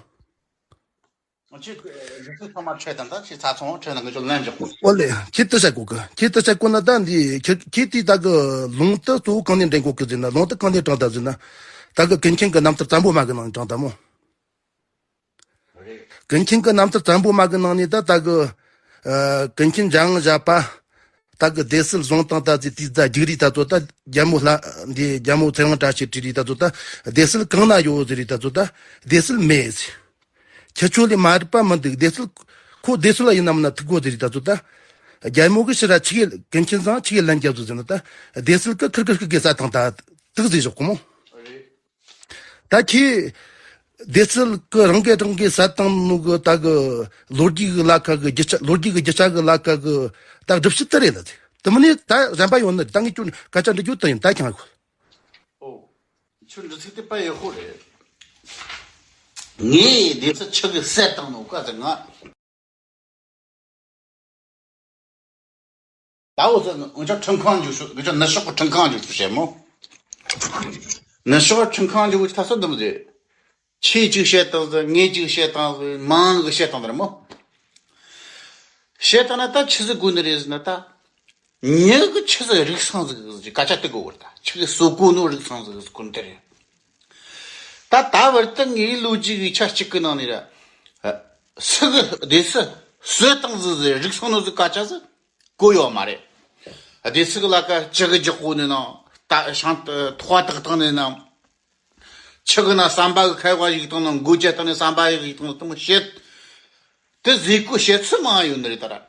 ཁྱེད་སྡེ་སྲིད་ཚང་མ་ཁྲིད་དང་ད་ཁྱེད་ཚ་ཚང་ཁྲིད་ན་ངས་ཁྱོད་ལན་འཇོག་གོ། ཨོ་ལེ་ཁྱེད་དུ་བཤད་གོ་གི། ཁྱེད་དུ་བཤད་གོ་ན་ད་འདི་ཁྱེད་ཁྱེད་དེ་ད་གི་ལུང་དུ་གཙོ་བོ་གང་ནས་འདྲེན་གོ་གི་ཟེར་ན་ལུང་དུ་གང་ནས་དྲངས་ད་ཟེར་ན། ད་གི་ཀུན་མཁྱེན་གི་རྣམ་ཐར་བཙན་པོ་མ་གི་ནང་དྲངས་ད་མོ། རེད། ཀུན་མཁྱེན་གྱི་རྣམ་ཐར་བཙན་པོ་མ་གི་ནང་ནས་ད་ད་གི་ཨ་ཀུན་མཁྱེན་འཇམ་དབྱངས་བཞད་པ་ད་གི་སྡེ་སྲིད་བཟུང་བཏང་ད་ཟེར་དེའི་རྒྱུགས་རིགས་ད་ཚོ་ད་རྒྱལ་མོ་ལྷ་འདི་རྒྱལ་མོ་ཚེ་རིང་བཀྲ་ཤིས་བྲིས་རིགས་ད་ཚོ་ད་སྡེ་སྲིད་གང་ན་ཡོད་ཟེར་རིགས་ད་ཚོ་ད་སྡེ་སྲིད་མེད་ཟེར། ཁྱེད་ཆོ་ལས་མ་རིག་པ་མི་འདུག་སྡེ་སྲིད་ཁོ་སྡེ་སྲིད་ལ་ཡིན་ནམ་ན་ཐུག་གོ་ཟེར་རིགས་ད་ཚོ་ད་རྒྱལ་མོ་གི་ཕྱིར་ར་ཆི་གེ་ཀུན་མཁྱེན་ཚང་ཆི་གེ་ལན་རྒྱབ་ཟེར་ཟེར་ན་ད་སྡེ་སྲིད་གི་ཁིར་གི་ཁིར་གི་ས་དང་ད་དུག་ཟེར་ཞོག་གོ་མོ། ད་ཁྱེད་སྡེ་སྲིད་ཀྱི་རང་གི་རང་གི་ས་དང་ནུ་གི་ད་གི་ལོ་རྒྱུས་གི་ལ་ཁ་གི་རྒྱུ་ཆ་ལོ་རྒྱུས་གི་རྒྱུ་ཆ་གི་ལ་ཁ་གི་ད་སྒྲུབ་བྱེད་དེ་རེད་ལ་དེ་དེ་མིན་ནི་ད་གཞན་པ་ཡོད་ནི་ད་ངས་ཁྱོད་སྐད་ཆ་འདྲི་རྒྱུ་དེ་ཡིན་ད་ཁྱང་གོ། ཨོ། ཁྱོད་འདྲི་ཚིག་དེ་དཔེ་ཡག་པོ་རེད། ངས་སྡེ་སྲིད་ཆི་གི་ས་དང་ནུ་ག་ཟེར་ང་། ད་འོ་ཟེར་ང་ཅག་ཁྲིམས་ཁང་འཇུག་ཤོག་ང་ཅག་ནུབ་ཕྱོགས་ཁྲིམས་ཁང་འཇུག་ཤོག་བཤད་མོ། ནུབ་ཕྱོགས་ཁྲིམས་ཁང་འཇུག་ད་སོ་འདི་མོ་ཟེར། ཁྱེད་ཅིག་བཤད་དང་ཟེར་ངས་ཅིག་བཤད་དང་ཟེར་མང་གི་བཤད་དང་ཟེར་མོ། བཤད་དང་ན་ད་ཆི་ཟིག་དགོས་ནི་རེད་ཟེར་ན་ད། མྱི་གི་ཆི་ཟིག་རིགས་སང་ཟིག་ཟིག་སྐད་ཆ་དེ་དགོས་བར་ད་ཆི་གི་སོ་གོ་ནོ་རིགས་སང་ཟིག་ཟིག་དགོས་ནི་དེ་རེད། ད་ད་བར་དུ་ངའི་ལོ་རྒྱུས་ཡིག་ཆ་གཅིག་གི་ནང་ནས་ར། སུ་གི་སྡེ་སྲིད་སུ་བཏང་ཟིག་ཟིག་རིགས་སང་ནོ་ཟིག་སྐད་ཆ་ཟིག་གོ་ཡོད་མ་རེད། སྡེ་སྲིད་གི་ལ་ཀ་ཅི་གི་རྒྱག་གོ་ནི་ན་ད་ཤང་ཐོག་བཏགས་བཏང་ནི་ན། ཆི་གི་ན་བསམ་པ་གི་ཁ་བ་ཞིག་བཏང་ན་མགོ་ཅི་བཏང་ནི་བསམ་པ་ཞིག་བཏང་ན་དེ་མོ་བཤད། དེ་ཟིག་གོ་བཤད་ཚུལ་མང་ཡོད་ནི་རེད་ད་ར།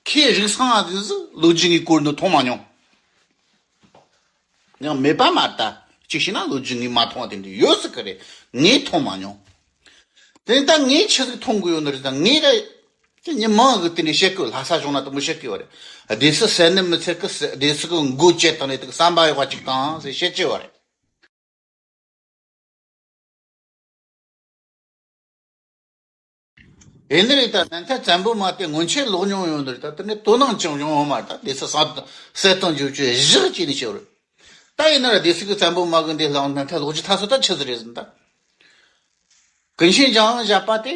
ཁྱེད་རིགས་སང་ཨ་ཟིག་ཟིག་ལོ་རྒྱུས་ངས་བཀོལ་ནོ་མཐོང་མ་མྱོང་། ཡང་མེད་པ་མ་རེད་ད། གཅིག་བྱས་ན་ལོ་རྒྱུས་ངས་མ་མཐོང་བ་དེ་འདྲ་ཡོད་སྲིད་གི་རེད། ངས་མཐོང་མ་མྱོང་། དེ་ད་ངས་ཆི་ཟིག་མཐོང་གི་ཡོད་ནི་རེད་ད་ངས་ར། ཁྱེད་མྱི་མང་གི་དེ་འདྲ་བཤད་གི་ལྷ་ས་གཞུང་ན་དེ་མོ་བཤད་གི་ཡོད་རེད། སྡེ་སྲིད་ཟེར་ནི་མི་ཚེ་གི་སྡེ་སྲིད་གི་མགོ་ཅི་བཏང་ནས་དེ་གི་བསམ་པ་ཡག་པ་གཅིག་བཏང་ཟེར་བཤད་ཀྱི་ཡོད་རེད། ཡིན་ནི་རེད་ད་ནན་ཐ་བཙན་པོ་མ་དེ་སྔོན་ཆད་ལོག་མྱོང་ཡོད་ནི་རེད་ད་དེ་ནས་དོ་སྣང་ཅང་ཡོང་ཡོད་མ་རེད་ད་སྡེ་སྲིད་ས་སད་བཏང་རྒྱུ་ཆོས་བཞག་ཅེས་ནས་བཤད་རེད། ད་ཡིན་ན་ར་སྡེ་སྲིད་ཀྱི་བཙན་པོ་མ་གི་འདི་ལའང་ནན་ཐ་ལོག་རྒྱུ་ཐ་སོ་ད་ཆི་ཟིག་རེད་ཟིན་ད། ཀུན་མཁྱེན་འཇམ་དབྱངས་བཞད་པ་དེ།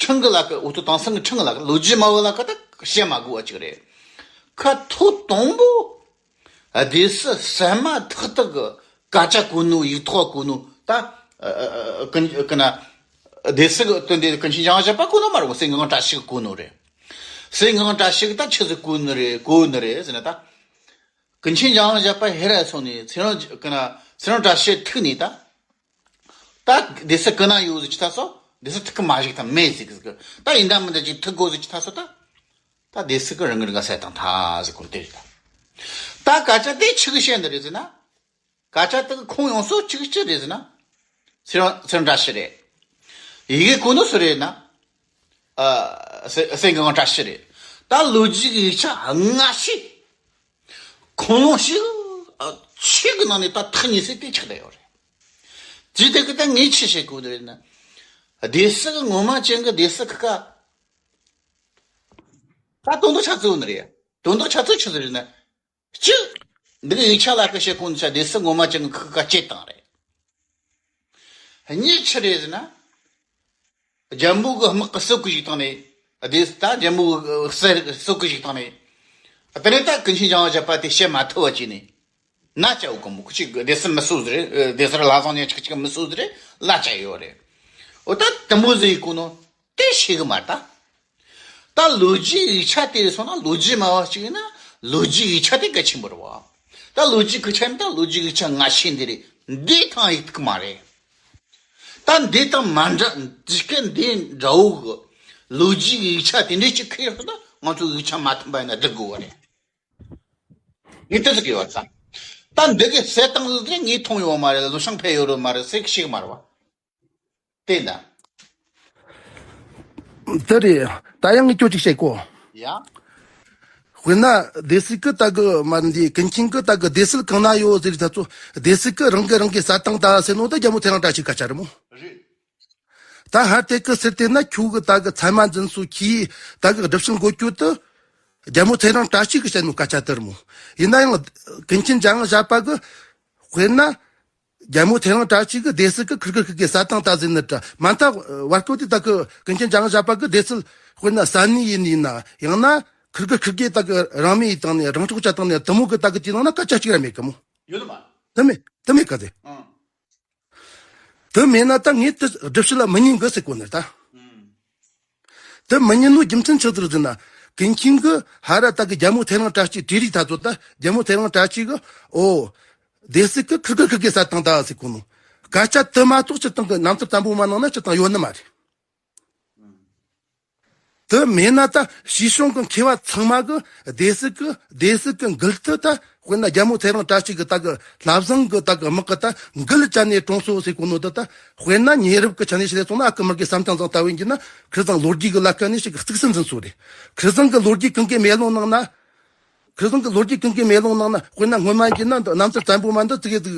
ཁྲིམས་ཀྱི་ལ་ཀ་འུ་ཐུ་དེང་སང་གི་ཁྲིམས་ཀྱི་ལ་ཀ་ལོ་རྒྱུས་མ་བོ་ལ་ཀ་ད་བཤད་མ་དགོས་པ་ཅིག་རེད། ཁ་ཐོག་དང་པོ། སྡེ་སྲིད་ཟ་མ་ཐག་ཐག་གི་སྐད་ཆ་གོ་ནོ་ཡིག་ཐོག་གོ་ནོ་ད། ཀུན་ཀུན་ན། སྡེ་སྲིད་ཀྱི་དོན་དེ་ཀུན་མཁྱེན་འཇམ་དབྱངས་བཞད་པ་གོ་ནོ་མ་རེད་སེང་གེ་སྒང་བཀྲ་ཤིས་ཀྱིས་གོ་ནོ་རེད། སེང་གེ་སྒང་བཀྲ་ཤིས་ཀྱིས་ད་ཆི་ཟིག་གོ་ནི་རེད་གོ་ནི་རེད་ཟེར་ན་ད། ཀུན་མཁྱེན་འཇམ་དབྱངས་བཞད་པ་ཧེ་ར་སོང་ནས་ཚེ་རིང་ཀུན་ན་ཚེ་རིང་བཀྲ་ཤིས་ཐུག་ནས་ད། ད་སྡེ་སྲིད་ཀུན་ན་ཡོད་ཟིག་ཅི་ད་སོ་སྡེ་སྲིད་ཐུག་གི་མ་ཞིག་ད་མེད་ཟིག་ཟིག་ད་ཡིན་ད་མིན་ད་ཅིག་ཐུག་དགོས་ཟིག་ཅི་ད་སོ་ད། ད་སྡེ་སྲིད་ཀྱི་རང་གི་རང་ག་ཟས་དང་ཐ་ཟིག་གོ་དེ་རེད་ད། ད་སྐད་ཆ་དེ་ཆི་གི་བཤད་འདི་རེད་ཟེར་ན། སྐད་ཆ་དེ་གི་ཁུངས་ཡོང་སོ་ཆི་གི་ཆི་རེད་ཟེར་ན། ཚེ་རིང་ཚེ་རིང་བཀྲ་ཤིས་རེད། ཡི་གེ་གོ་ནོ་སུ་རེད་ན། ཨ་སེ་སེང་གེ་སྒང་བཀྲ་ཤིས་རེད། ད་ལོ་རྒྱུས་ཀྱི་ཡིག་ཆ་སྔ་ཤོས། ཁུངས་ལུང་ཞིག་ཨ་ཆོས་ཀྱི་ནང་ནས་ད་ཐག་ཉེ་སའི་དེ་ཆགས་བསྡད་ཡོད་རེད། དེ་དེ་གི་ད་ངས་ཆི་བཤད་དགོས་རེད་ན། སྡེ་སྲིད་ཀྱི་ངོ་མ་ཅན་གྱི་སྡེ་སྲིད་ཁི་ཀ་ད་དོན་དག་ཆགས་ཚུལ་ནི་རེད། དོན་དག་ཆགས་ཚུལ་ཆི་ཟིག་རེད་ན། གཅིག་འདི་གི་ཡིག་ཆ་ལ་ཁ་བཤད་ཁུངས་ཆ་སྡེ་སྲིད་ངོ་མ་ཅན་གྱི་ཁི་ཀ་བཅད་བཏང་རེད། གཉིས་ཆི་རེད་ཟེར་ན། རྒྱལ་མོ་གི་དམག་གི་སྲོག་གི་ཞིག་བཏང་ནས། སྡེ་སྲིད་ད་རྒྱལ་མོ་གི་སྲོག་གི་ཞིག་བཏང་ནས། དེ་ནས་ད་ཀུན་མཁྱེན་འཇམ་དབྱངས་བཞད་པ་དེ་བཤད་མ་ཐུབ་པ་བྱས་ནས། ན་ཆ་འུ་གོ་མོ་ཁུ་ཅིག་སྡེ་སྲིད་མི་སོ་ཟེར་རེད། སྡེ་སྲིད་ལ་བཟང་ཉེ་ཆིག་ཆིག་མི་སོ་ཟེར་རེད་ལ་ཆ་ཡོད་རེད། འོ་ད་དེ་མོ་ཟིག་གོ་ནོ་དེ་ཤེས་གི་མ་ད། ད་ལོ་རྒྱུས་ཡིག་ཆ་དེ་སོང་ན་ལོ་རྒྱུས་སྨྲ་བ་ཅིག་ཡིན་ན་ལོ་རྒྱུས་ཡིག་ཆ་དེ་གལ་ཆེན་པོ་རེད་བ། ད་ལོ་རྒྱུས་གི་ཆ་ནི་ད་ལོ་རྒྱུས་ཡིག་ཆ་སྔ་ཤོས་འདི་རེད། འདི་ཐང་ཡིག་ཐུག་མ་རེད། ད་འདི་དང་མ་འདྲ་འདི་སྐད་འདི་འདྲ་བོ་གི་ལོ་རྒྱུས་ཡིག་ཆ་དེ་འདྲས་ཅིག་ཁེལ་ཡོད་ན་ང་ཚོ་ཡིག་ཆ་མ་མཐུན་པ་ཡིན་ན་འགྲིག་དགོས་བ་རེད། ངས་དེ་ཟེར་གི་ཡོད་ཙང་། ད་འདི་གི་གསལ་སྟངས་ཟིག་དེ་ངས་མཐོང་ཡོད་མ་རེད། ལོ་ཤང་ཕེབས་ཡོད་རེད་མ་རེད་ཟེར་གི་ཤེས་གི་མ་རེད་བ། དེ་ན། དེ་རེད། ད་ཡང་ངས་ཁྱོད་ཅིག་བཤད་གོ། ཡ། དཔེར་ན་སྡེ་སྲིད་ཀྱི་ད་གི་མ་འདི་ཀུན་མཁྱེན་གྱི་ད་གི་སྡེ་སྲིད་གང་ན་ཡོད་ཟེར་ད་ཚོ་སྡེ་སྲིད་ཀྱི་རང་གི་རང་གི་ས་དང་ད་ཟེར་ནོ་ད་རྒྱལ་མོ་ཚེ་རིང་བཀྲ་ཤིས་སྐད་ཆ་རེད་མོ། རེད། ད་ཧར་དེ་གི་ཟེར་དེ་ན་ཁྱོད་གི་ད་གི་ཚད་མ་འཛིན་སོ་ཁྱིའི་ད་གི་སྒྲུབ་བྱེད་འགོད་རྒྱུ་དུ་རྒྱལ་མོ་ཚེ་རིང་བཀྲ་ཤིས་གི་བཤད་ནོ་སྐད་ཆ་དེ་རེད་མོ། ཡིན་ན་ཡང་ཀུན་མཁྱེན་འཇམ་དབྱངས་བཞད་པ་གི་དཔེར་ན། རྒྱལ་མོ་ཚེ་རིང་བཀྲ་ཤིས་ཀྱི་སྡེ་སྲིད་ཀྱི་ཁིར་ཁིར་ཁིར་གི་ས་དང་ད་ཟིན་ནི་འདྲ་མ་མཐའ་བར་སྐོར་དེ་ད་གི་ཀུན་མཁྱེན་འཇམ་དབྱངས་བཞད་པ་གི་སྡེ་སྲིད་དཔེར་ན་ས་གནས་ཡིན་ཡིན་ན་ཡང་ན་ཁིར་ཁིར་ཁིར་གི་ད་གི་རང་མི་ཡི་སྟེང་ནས་རང་སྲོག་བཅད་བཏང་ནས་དུ་མོ་གི་ད་གི་དེའི་ནང་ན་སྐད་ཆ་གཅིག་ར་མེད་གི་མོ། ཡོད་མ། དུ་མེད། དེ་མེད་ག་དེ། ཨང་། དེ་མེད་ན་ད་ངས་དེ་སྒྲུབ་བྱེད་ལ་མི་ཉན་གི་ཟེར་གོ་ནི་ད། ཨང་། དེ་མི་ཉན་ནོ་རྒྱུ་མཚན་ཆི་ཟིག་རེད་ཟེར་ན། ཀུན་མཁྱེན་གི་ཧ་ར་ད་གི་རྒྱལ་མོ་ཚེ་རིང་བཀྲ་ཤིས་བྲིས་རིགས་ད་ཚོ་ད་རྒྱལ་མོ་ཚེ་རིང་བཀྲ་ཤིས་གི་ཨོ། སྡེ་སྲིད་གི་ཁིར་གི་ཁིར་གི་ས་དང་ད་ཟེར་གོ་ནོ། སྐད་ཆ་དེ་མ་གཏོགས་སྤྱིར་བཏང་གི་རྣམ་ཐར་བཙན་པོ་མ་ནང་ན་སྤྱིར་བཏང་ཡོད་ནི་མ་རེད། དེ་མེད་ན་ད་ཞིང་གི་མཁས་པ་ཚང་མ་གི་སྡེ་སྲིད་གི་སྡེ་སྲིད་གི་མགུལ་དེ་ད་དཔེར་ན་རྒྱལ་མོ་ཚེ་རིང་བཀྲ་ཤིས་གི་ད་གི་བླ་བཟང་གི་ད་གི་དམག་གི་ད་མགུལ་བཅད་ནས་བཀྲོངས་སོ་ཟེར་གོ་ནོ་དེ་ད་དཔེར་ན་ཉེ་རབས་གི་ཆ་ནས་བཤད་སོང་ན་ཨ་ཁུ་མི་དགེ་བསམ་གཏན་བཟང་ལྟ་བུ་ཡིན་གྱི་ན་ཁུར་ཚང་ལོ་རྒྱུས་གི་ལ་ཁ་ནས་ཞིག་གཙིགས་སུ་འཛིན་སོ་རེད། ཁུར་ཚང་གི་ལོ་རྒྱུས་གང་གའི་མེ་ལོང་ནང་ན། ཁུར་ཚང་གི་ལོ་རྒྱུས་གང་གའི་མེ་ལོང་ནང་ན་དཔེར་ན་སྔོན་མ་ཡིན་གྱི་ན་རྣམ་ཐར་བཙན་པོ་མ་འདི་ཙི་གེ་ཙི་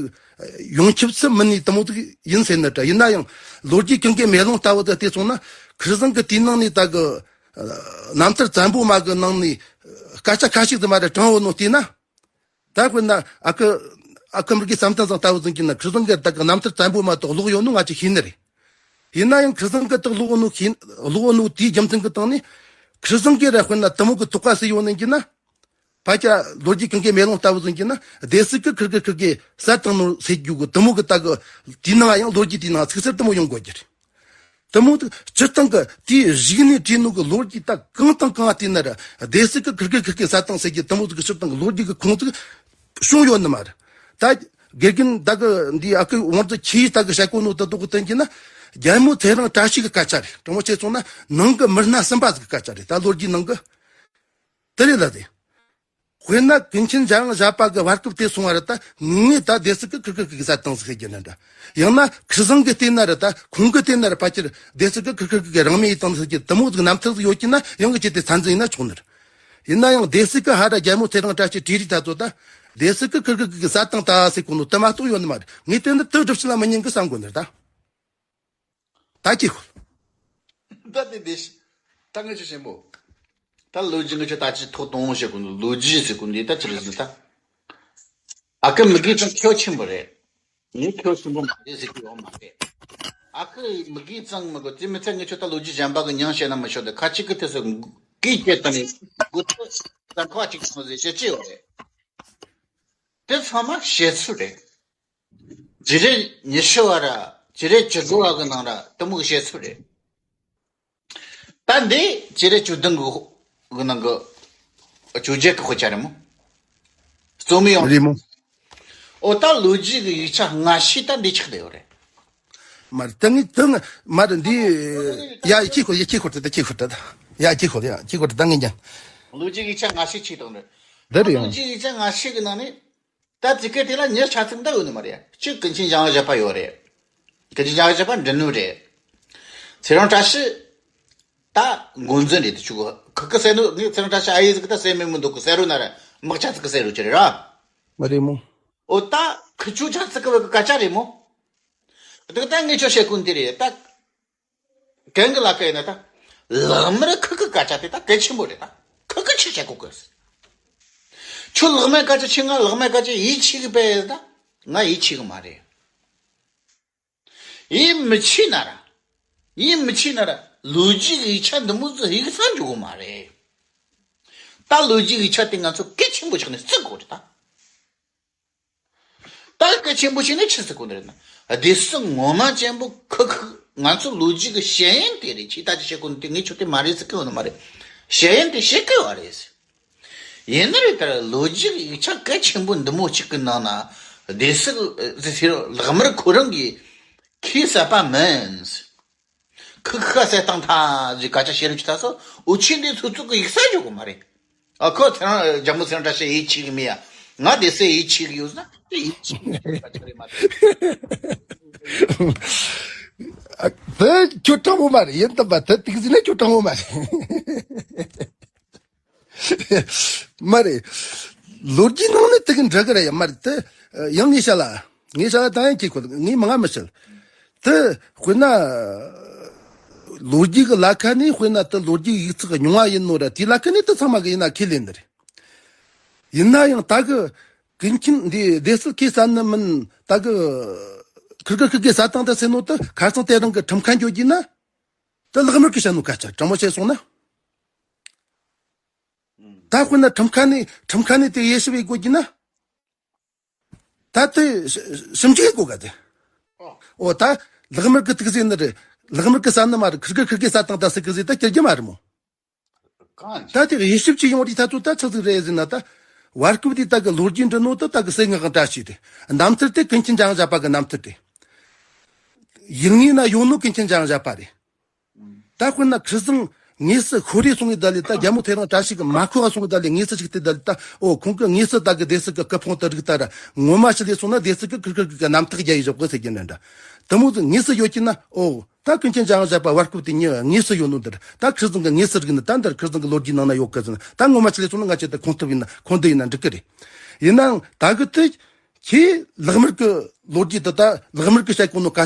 ཡོངས་ཁྱབ་སུ་མིན་ནི་དེ་མོ་ཙི་ཡིན་ཟེར་ནི་འདྲ་ཡིན་ན་ཡང་ལོ་རྒྱུས་གང་གའི་མེ་ལོང་ལྟ་བུ་དེ་བལྟས་སོང་ན་ཁུར་ཚང་གི་དེའི་ནང་ནས་ད་གི་རྣམ་ཐར་བཙན་པོ་མ་གི་ནང་ནས་སྐད་ཆ་ཁ་ཤས་ཙི་མ་རེ་དྲངས་འོ་ནོ་བལྟས་ན། ད་དཔེར་ན་ཨ་ཁུ་ཨ་ཁུ་མི་དགེ་བསམ་གཏན་བཟང་ལྟ་བུ་ཟིན་གྱི་ན་ཁུར་ཚང་གི་ད་གི་རྣམ་ཐར་བཙན་པོ་མ་གཏོགས་ཀློག་ཡོད་ནོ་ང་ཅིག་ཤེས་ནི་རེད། ཡིན་ན་ཡང་ཁུར་ཚང་གི་ད་ཀློག་ནོ་ཤེས་ཀློག་ནོ་དེའི་རྒྱུ་མཚན་གི་སྟེང་ནས་ཁུར་ཚང་གི་ར་དཔེར་ན་དེ་མོ་གི་དོགས་པ་སེ་ཡོད་ནི་གྱི་ན། ཕ་ཁྱ་ལོ་རྒྱུས་གང་གའི་མེ་ལོང་ལྟ་བུ་ཟིན་གྱི་ན་སྡེ་སྲིད་ཀྱི་ཁིར་གི་ཁིར་གི་ས་དང་ནོར་སེ་རྒྱུ་གི་དེ་མོ་གི་ད་གི་དེའི་ནང་ཡང་ལོ་རྒྱུས་དེའི་ནང་ཚིག་གསར་དེ་མོ་ཡོང་དགོས་ཀྱི་རེད། དེ་མོ་དེ་སྤྱིར་བཏང་གི་དེའི་གཞུག་ནས་བྲིས་ནོ་གི་ལོ་རྒྱུས་ད་གང་དང་གང་བལྟས་ན་ར་སྡེ་སྲིད་ཀྱི་ཁིར་གི་ཁིར་གི་ས་དང་སེ་རྒྱུ་དེ་མོ་དེ་གི་སྤྱིར་བཏང་གི་ལོ་རྒྱུས་གི་ཁུངས་དེ་བྱུང་ཡོད་ནི་མ་རེད། ད་དགེ་རྒན་ད་གི་འདི་ཨ་ཁུ་དབང་རྩ་ཁྱིའི་ད་གི་བཤད་གོ་ནོ་དེ་དོག་གི་བསྟན་གྱི་ན་རྒྱལ་མོ་ཚེ་རིང་བཀྲ་ཤིས་ཀྱི་སྐད་ཆ་རེད། དྲང་མོ་བྱས་སོང་ན་ནང་གི་མི་སྣ་གསུམ་པ་ཟིག་གི་སྐད་ཆ་རེད། ད་ལོ་རྒྱུས་ནང་གི་དེ་རེད་ལ་དེ། དཔེར་ན་ཀུན་མཁྱེན་འཇམ་དབྱངས་བཞད་པ་གི་བར་སྐབས་དེ་སོང་བ་རེད། ད་ངས་ད་སྡེ་སྲིད་ཀྱི་ཁིར་ཁིར་གི་ས་དང་ཟིག་ཟེར་གྱི་ན་འདྲ། ཡང་ན་ཁུར་ཚང་གི་བལྟས་ན་རེད། ད་ཁོང་གི་བལྟས་ན་རེད། ཕལ་ཆེར་སྡེ་སྲིད་ཀྱི་ཁིར་ཁིར་གི་རང་མོས་ཡིན་དང་ཟེར་གྱི་དེ་མོ་ཟིག་རྣམ་ཐར་ཟིག་ཡོད་ཀྱི་ན་ཡང་གི་ཆེད་དེ་ཚན་རྩལ་ཡིན་ན་ཆོག་ནི་རེད། ཡིན་ན་ཡང་སྡེ་སྲིད་ཀྱི་ཧ་ར་རྒྱལ་མོ་ཚེ་རིང་བཀྲ་ཤིས་བྲིས་རིགས་ད་ཚོ་ད་སྡེ་སྲིད་ཀྱི་ཁིར་ཁིར་གི་ས་དང་ད་ཟེར་གོ་ནོ་དེ་མ་གཏོགས་ཡོད་ནི་མ་རེད། ངས་དེ་འདི་དེ་སྒྲུབ་བྱེད་ལ་མི་ཉན་གི་བསམ་གོ་ནི་རེད་ད། ད་ཅི་ཁོ། ད་དེ་དེ་ཤི། ད་ངས་ཆོ་ཆེན་པོ། ད་ལོ་རྒྱུས་ངས་ཆོ་ད་ཅི་ཐོག་གཏོང་ཟེར་གོ་ནོ་ལོ་རྒྱུས་ཟེར་གོ་ནོ་ད་ཅི་རེད་ཟེར་ན་ད། ཨ་ཁུ་མི་དགེ་ཚང་ཁྱོ་ཆེན་པོ་རེད། ངས་ཁྱོ་ཆེན་པོ་མ་རེད་ཟེར་གི་ཡོད་མ་རེད། ཨ་ཁུ་མི་དགེ་ཚང་མི་དགོས་དེ་མི་ཚད་ངས་ཆོ་ད་ལོ་རྒྱུས་གཞན་པ་གི་མྱིང་བཤད་ན་མི་ཆོག་དེ་ཁ་ཅིག་གི་དེ་ཚོ་གི་སྐད་དང་ནི་དགོས་ཚོད་ཙམ་ཁ་ཅིག་སོང་ཟེར་བཤད་ཅི་ཡོད་རེད། དེ་ཚང་མ་བཤད་ཚུལ་རེད། བྱེད་རིམ་ཉི་ཤུ་བ་ར་བྱེད་རིམ་བཅུ་དགུ་བ་གི་ནང་ར་དེ་མོ་གི་བཤད་ཚུལ་རེད། ད་འདི་བྱེད་རིམ་བཅུ་བདུན་གི་གི་ནང་གི་བཅོ་བརྒྱད་གི་དཔེ་ཆ་རེད་མོ། རྩོམ་ཡོང་རེད་མོ། ཨོ་ད་ལོ་རྒྱུས་གི་ཡིག་ཆ་སྔ་ཤོས་ད་འདི་ཆགས་བསྡད་ཡོད་རེད། མ་རེད་ད་ངས་ད་ང་མ་རེད་འདི། ཡ་ཡ་ཁྱི་ཁོ་ཡ་ཁྱི་ཁོ་ད་ད་ཁྱི་ཁོ་ད་ད་ཡ་ཁྱི་ཁོ་ཡ་ཁྱི་ཁོ་ད་ད་ངས་ཀྱང་། ལོ་རྒྱུས་ཡིག་ཆ་སྔ་ཤོས་ཆགས་བསྡད་རེད། འདི་རེད་ཡང་། ལོ་རྒྱུས་ཡིག་ཆ་སྔ་ཤོས་གི་ནང་ནས། ད་དེ་ག་དེ་ལ་ཉེར་ཆ་ཚིག་འདི་ཡོད་ནི་མ་རེད། གཅིག་ཀུན་མཁྱེན་འཇམ་དབྱངས་བཞད་པ་ཡོད་རེད། ཀུན་མཁྱེན་འཇམ་དབྱངས་བཞད་པ་འབྲི་ནོ་རེད། ཚེ་རིང་བཀྲ་ཤིས་ད་འགོ་འཛིན་རེད་དེ་ཆུ་གོ་ཁི་ཁི་ཟེར་ནོ་ངས་ཚེ་རིང་བཀྲ་ཤིས་ཨ་ཡེ་ཟིག་ད་ཟེར་མི་མི་འདུག་གི་ཟེར་རོ་ན་ར་དམག་ཆ་ཚིག་གི་ཟེར་རོ་ཅི་རེད་ར། མ་རེད་མོ། ཨོ་ད་ཁི་ཆུ་ཆ་ཚིག་གི་བ་གི་སྐད་ཆ་རེད་མོ། དེ་ག་ད་ངས་ཆོ་བཤད་ཀུན་དེ་རེད་ད། གན་གི་ལ་ཀ་ཡིན་ན་ད། ལག་དམར་ཁི་ཁི་སྐད་ཆ་དེ་ད་གལ་ཆེན་པོ་རེད་ད། ཁི་ཁི་ཆི་བྱེད་གོ་གི། ཁྱོད་ལག་དམར་སྐད་ཆ་ཆི་ང་ལག་དམར་སྐད་ཆ་ཡིད་ཆེས་གི་པས་ད། ང་ཡིད་ཆེས་གི་མ་རེད། ཡིད་མི་ཆེས་ན་ར། ཡིད་མི་ཆེས་ན་ར་ལོ་རྒྱུས་ཡིག་ཆ་འདི་མོ་ཚོ་ཡིག་ཚང་འཇོག་གི་མ་རེད། ད་ལོ་རྒྱུས་ཡིག་ཆ་དེ་ང་ཚོ་གལ་ཆེན་པོ་ཆགས་ནས་བརྩི་དགོས་རེད་ད། ད་གལ་ཆེན་པོ་ཞིག་ནི་ཆི་ཟེར་གོ་ནི་རེད་ན། སྡེ་སྲིད་ངོ་མ་ཅན་པོ་ཁི་ཁི་ང་ཚོ་ལོ་རྒྱུས་ཀྱི་ཞལ་ཡོན་དེ་རེད། ཁྱེད་ད་ཅི་བཤད་གོ་ནི་དེ་ངས་ཁྱོད་དེ་མ་རེད་ཟེར་གི་ཡོད་ནི་མ་རེད། ཞལ་ཡོན་དེ་བཤད་གི་ཡོད་རེད། ཡིན་ན་རེད་ད་ལོ་རྒྱུས་ཀྱི་ཡིག་ཆ་གལ་ཆེན་པོ་འདི་མོ་གཅིག་གི་ནང་ན་སྡེ་སྲིད་ཟེར་ལག་དམར་ཁོ་རང་གིས་ཁས་བསད་པ་མིན། ཁི་ཁ་ཟེར་བཏང་ཐ་ཟིག་སྐད་ཆ་བཤད་རུ་ཆི་ད་སོ་འུ་ཆོས་འདི་ཚོ་ཚོ་གི་ཡིག་ཚང་འཇོག་གི་མ་རེད། ཨ་ཁོ་ཚེ་རིང་རྒྱ་མོ་ཚེ་རིང་བཀྲ་ཤིས་ཡིད་ཆེས་གི་མི་ཡ། ང་དེ་སེ་ཡིད་ཆེས་གི་ཡོད་ན་དེ་ཡིད་ཆེས་གི་སྐད་ཆ་རེད་མ་རེད། དེ་ཁྱོད་དྲང་པོ་མ་རེད། ཡིན་དམ་པ་དེ་ཏིག་ཟིན་ན་ཁྱོད་དྲང་པོ་མ་རེད། མ་རེད། ལོ་རྒྱུས་ནང་ནས་དེ་གི་འདྲ་གི་རེད་ཡ། མ་རེད་དེ། ཡང་ངས་བཤད་ལ། ངས་བཤད་ལ་ད་ཡང་ཁྱེད་ཁོ་ངས་མང་ང་མི་བཤད། དེ་དཔེར་ན། ལོ་རྒྱུས་ཀྱི་ལ་ཁ་ནས་དཔེར་ན་དེ་ལོ་རྒྱུས་ཡིག་ཚགས་ཉུང་བ་ཡིན་ནོ་ར་དེའི་ལ་ཁ་ནས་དེ་ཚང་མ་གི་ཡིན་ན་ཁས་ལེན་ནི་རེད། ཡིན་ན་ཡང་ད་གི་ཀུན་མཁྱེན་འདི་སྡེ་སྲིད་ཁས་བསད་ནི་མིན་ད་གི་ཁིར་གི་ཁིར་གི་བསད་བཏང་ད་ཟེར་ནོ་དེ་ཁ་སང་དེ་རིང་གི་ཁྲིམས་ཁང་འགྱོ་རྒྱུ་ན་དེ་ལག་དམར་གི་བཤད་ནོ་སྐད་ཆ་དྲང་མོ་བཤད་སོང་ན། ད་དཔེར་ན་ཁྲིམས་ཁང་ནས་ཁྲིམས་ཁང་ནས་དེ་དབྱེ་ཞིབ་བྱེད་དགོས་ཀྱི་ན། ད་དེ་ཞིབ་འཇུག་གོ་ག་དེ། ཨོ་ད་ལག་དམར་གི་ཐུགས་ཟེར་ནི་རེད། ལག་དམར་གི་ས་ནི་མ་རེད། ཁིར་གི་ཁིར་གི་ས་དང་ད་སི་གི་ཟེར་ད་སྐྱེ་རྒྱུ་མ་རེད་མོ། གང་ད་དེ་དབྱེ་ཞིབ་ཅིག་ཡོང་རིགས་ཐ་ཚོ་ད་ཆི་ཟིག་རེད་ཟེར་ན། ད་བར་སྐབས་དེ་ད་གི་ལོ་རྒྱུས་འབྲི་ནོ་ད་ད་གི་སེ་ངག་གི་བཀྲ་ཤིས་རེད། རྣམ་ཐར་དེ་ཀུན་མཁྱེན་འཇམ་དབྱངས་བཞད་པ་གི་རྣམ་ཐར་རེད། ཡིག་ངོས་ན་ཡོད་ནོ་ཀུན་མཁྱེན་འཇམ་དབྱངས་བཞད་པ་རེད། ད་དཔེར་ན་ཁིར་ཟང་དངོས་སུ་ཤོ་རེ་སོང་གི་ད་ལས་ད་རྒྱལ་མོ་ཚེ་རིང་བཀྲ་ཤིས་གི་མ་ཁོ་བ་སོང་གི་ད་ལས་དངོས་སུ་ཅིག་དེ་ད་ལས་ད་ཨོ་ཁོང་གི་དངོས་སུ་ད་གི་སྡེ་སྲིད་གི་སྐུ་ཕུང་དུ་རིག་ད་ར་ངོ་མ་ཞིག་ལས་སོང་ན་སྡེ་སྲིད་གི་ཁིར་ཁིར་གི་རྣམ་ཐར་རྒྱ་ཡི་བཞག་གི་ཟེར་གྱི་ནི་འདྲ། དེ་མོ་ཟིག་དངོས་སུ་ཡོད་ཀྱི་ན་ཨོ། ད་ཀུན་མཁྱེན་འཇམ་དབྱངས་བཞད་པ་བར་སྐབས་དེ་ཉིད་དངོས་སུ་ཡོད་ནོ་འདིར། ད་ཁིར་ཟང་གི་དངོས་སུ་རིག་ནི་ད་འདིར་ཁིར་ཟང་གི་ལོ་རྒྱུས་ནང་ན་ཡོད་གི་ཟེར་ན། ད་ངོ་མ་ཆི་ལས་སོང་ན་ང་ཆེ་ད་ཁོང་ཐུབ་ཡིན་ན་ཁོང་འདི་ཡིན་ན་འགྲིག་གི་རེད། ཡིན་ནའང་ད་གི་དེ་ཁྱེད་ལག་དམར་གི་ལོ་རྒྱུས་དེ་ད་ལག་དམར་གི་བཤད་གོ་ནོ་ཀ་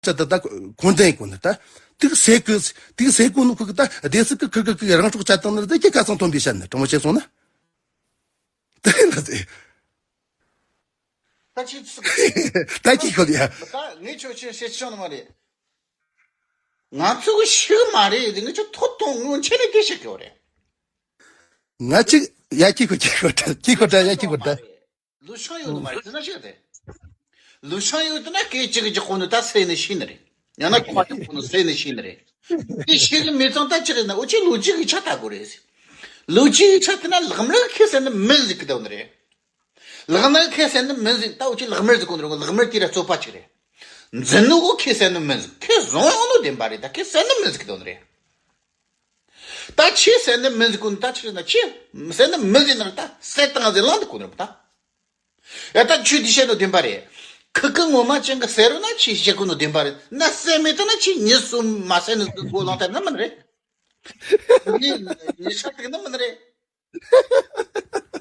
ཆ་ད་ད་ཁོང་འདི་ཡིན་གོ་ནི་ད་དེ་གི་སེ་གི་དེ་གི་སེ་གོ་ནོ་ཁུ་གི་ད་སྡེ་སྲིད་གི་ཁིར་གི་གི་རང་སྲོག་བཅད་བཏང་ནི་དེ་ཁྱེད་ཁ་ཚང་མཐོན་པོའི་བཤད་ནི་དྲང་མོ་བཤད་སོང་ན། དེ་ན་དེ། ད་ཅི་ཚིག་ད་ཅི་ཤོད་ཡ། ད་ངས་ཁྱོད་ཆེ་ཤེས་ཆོག་ནི་མ་རེད། ང་ཚོ་གི་ཤི་གི་མ་རེད། ངས་ཁྱོད་ཐོབ་ཐང་ངོ་ཆེ་ནས་དེ་ཤི་གི་རེད། ང་ཅིག་ཡ་ཅིག་གོ་ཅིག་གོ་ད་ཅིག་གོ་ད་ཡ་ཅིག་གོ་ད། ལུས་ཤང་ཡོད་ནི་མ་རེད་དེ་ན་ཤི་རེད། ལུས་ཤང་ཡོད་དེ་ན་སྐད་ཅིག་གི་ཅིག་གོ་ནི་ད་སེ་ནི་ཤི་ནི་རེད། ཡང་ན་ཁོ་ཅིག་གོ་ནི་སེ་ནི་ཤི་ནི་རེད། དེ་ཤི་གི་མི་ཚང་ད་ཅི་རེད་ན་འུ་ཅི་ལོ་རྒྱུས་གི་ཆ་ད་གོ་རེད། ལོ་རྒྱུས་གི་ཆ་དེ་ན་ལག་དམར་ཁེ་སེ་ནི་མི་ཟིག་གི་ད་ནི་རེད། ལག་ན་ཁེ་སེ་ནི་མི་ཟིག་ད་འུ་ཅི་ལག་དམར་ཟིག་གོ་ནི་རེད། ལག་དམར་དེ་ར་རྩོད་པ་ཅིག་རེད། འཛིན་ནོ་གོ་ཁེ་སེ་ནི་མི་ཟིག་ཁེ་བཟུང་ཡོང་ནོ་བདེན་པ་རེད། ད་ཁེ་སེ་ནི་མི་ཟིག་གི་དོན་རེད། ད་ཆི་སེ་ནི་མི་ཟིག་གོ་ནི་ད་ཆི་རེད་ན་ཆི་སེ་ནི་མི་ཟིག་ན་ད་སེ་དང་ཟེ་ལང་དུ་གོ་ནི་རེད་ད། ཡ་ད་ཆུ་དེ་བཤད་ནོ་བདེན་པ་རེད། ཁི་ཁི་ངོ་མ་ཅན་གི་སེ་རུ་ན་ཆི་བཤད་གོ་ནོ་བདེན་པ་རེད། ན་སེ་མེད་ད་ན་ཆི་ཉི་སུ་མ་སེ་ནི་གོ་ལང་ད་ན་མིན་རེད། ནི་ཉི་ཤ་དེ་ན་མིན་རེད།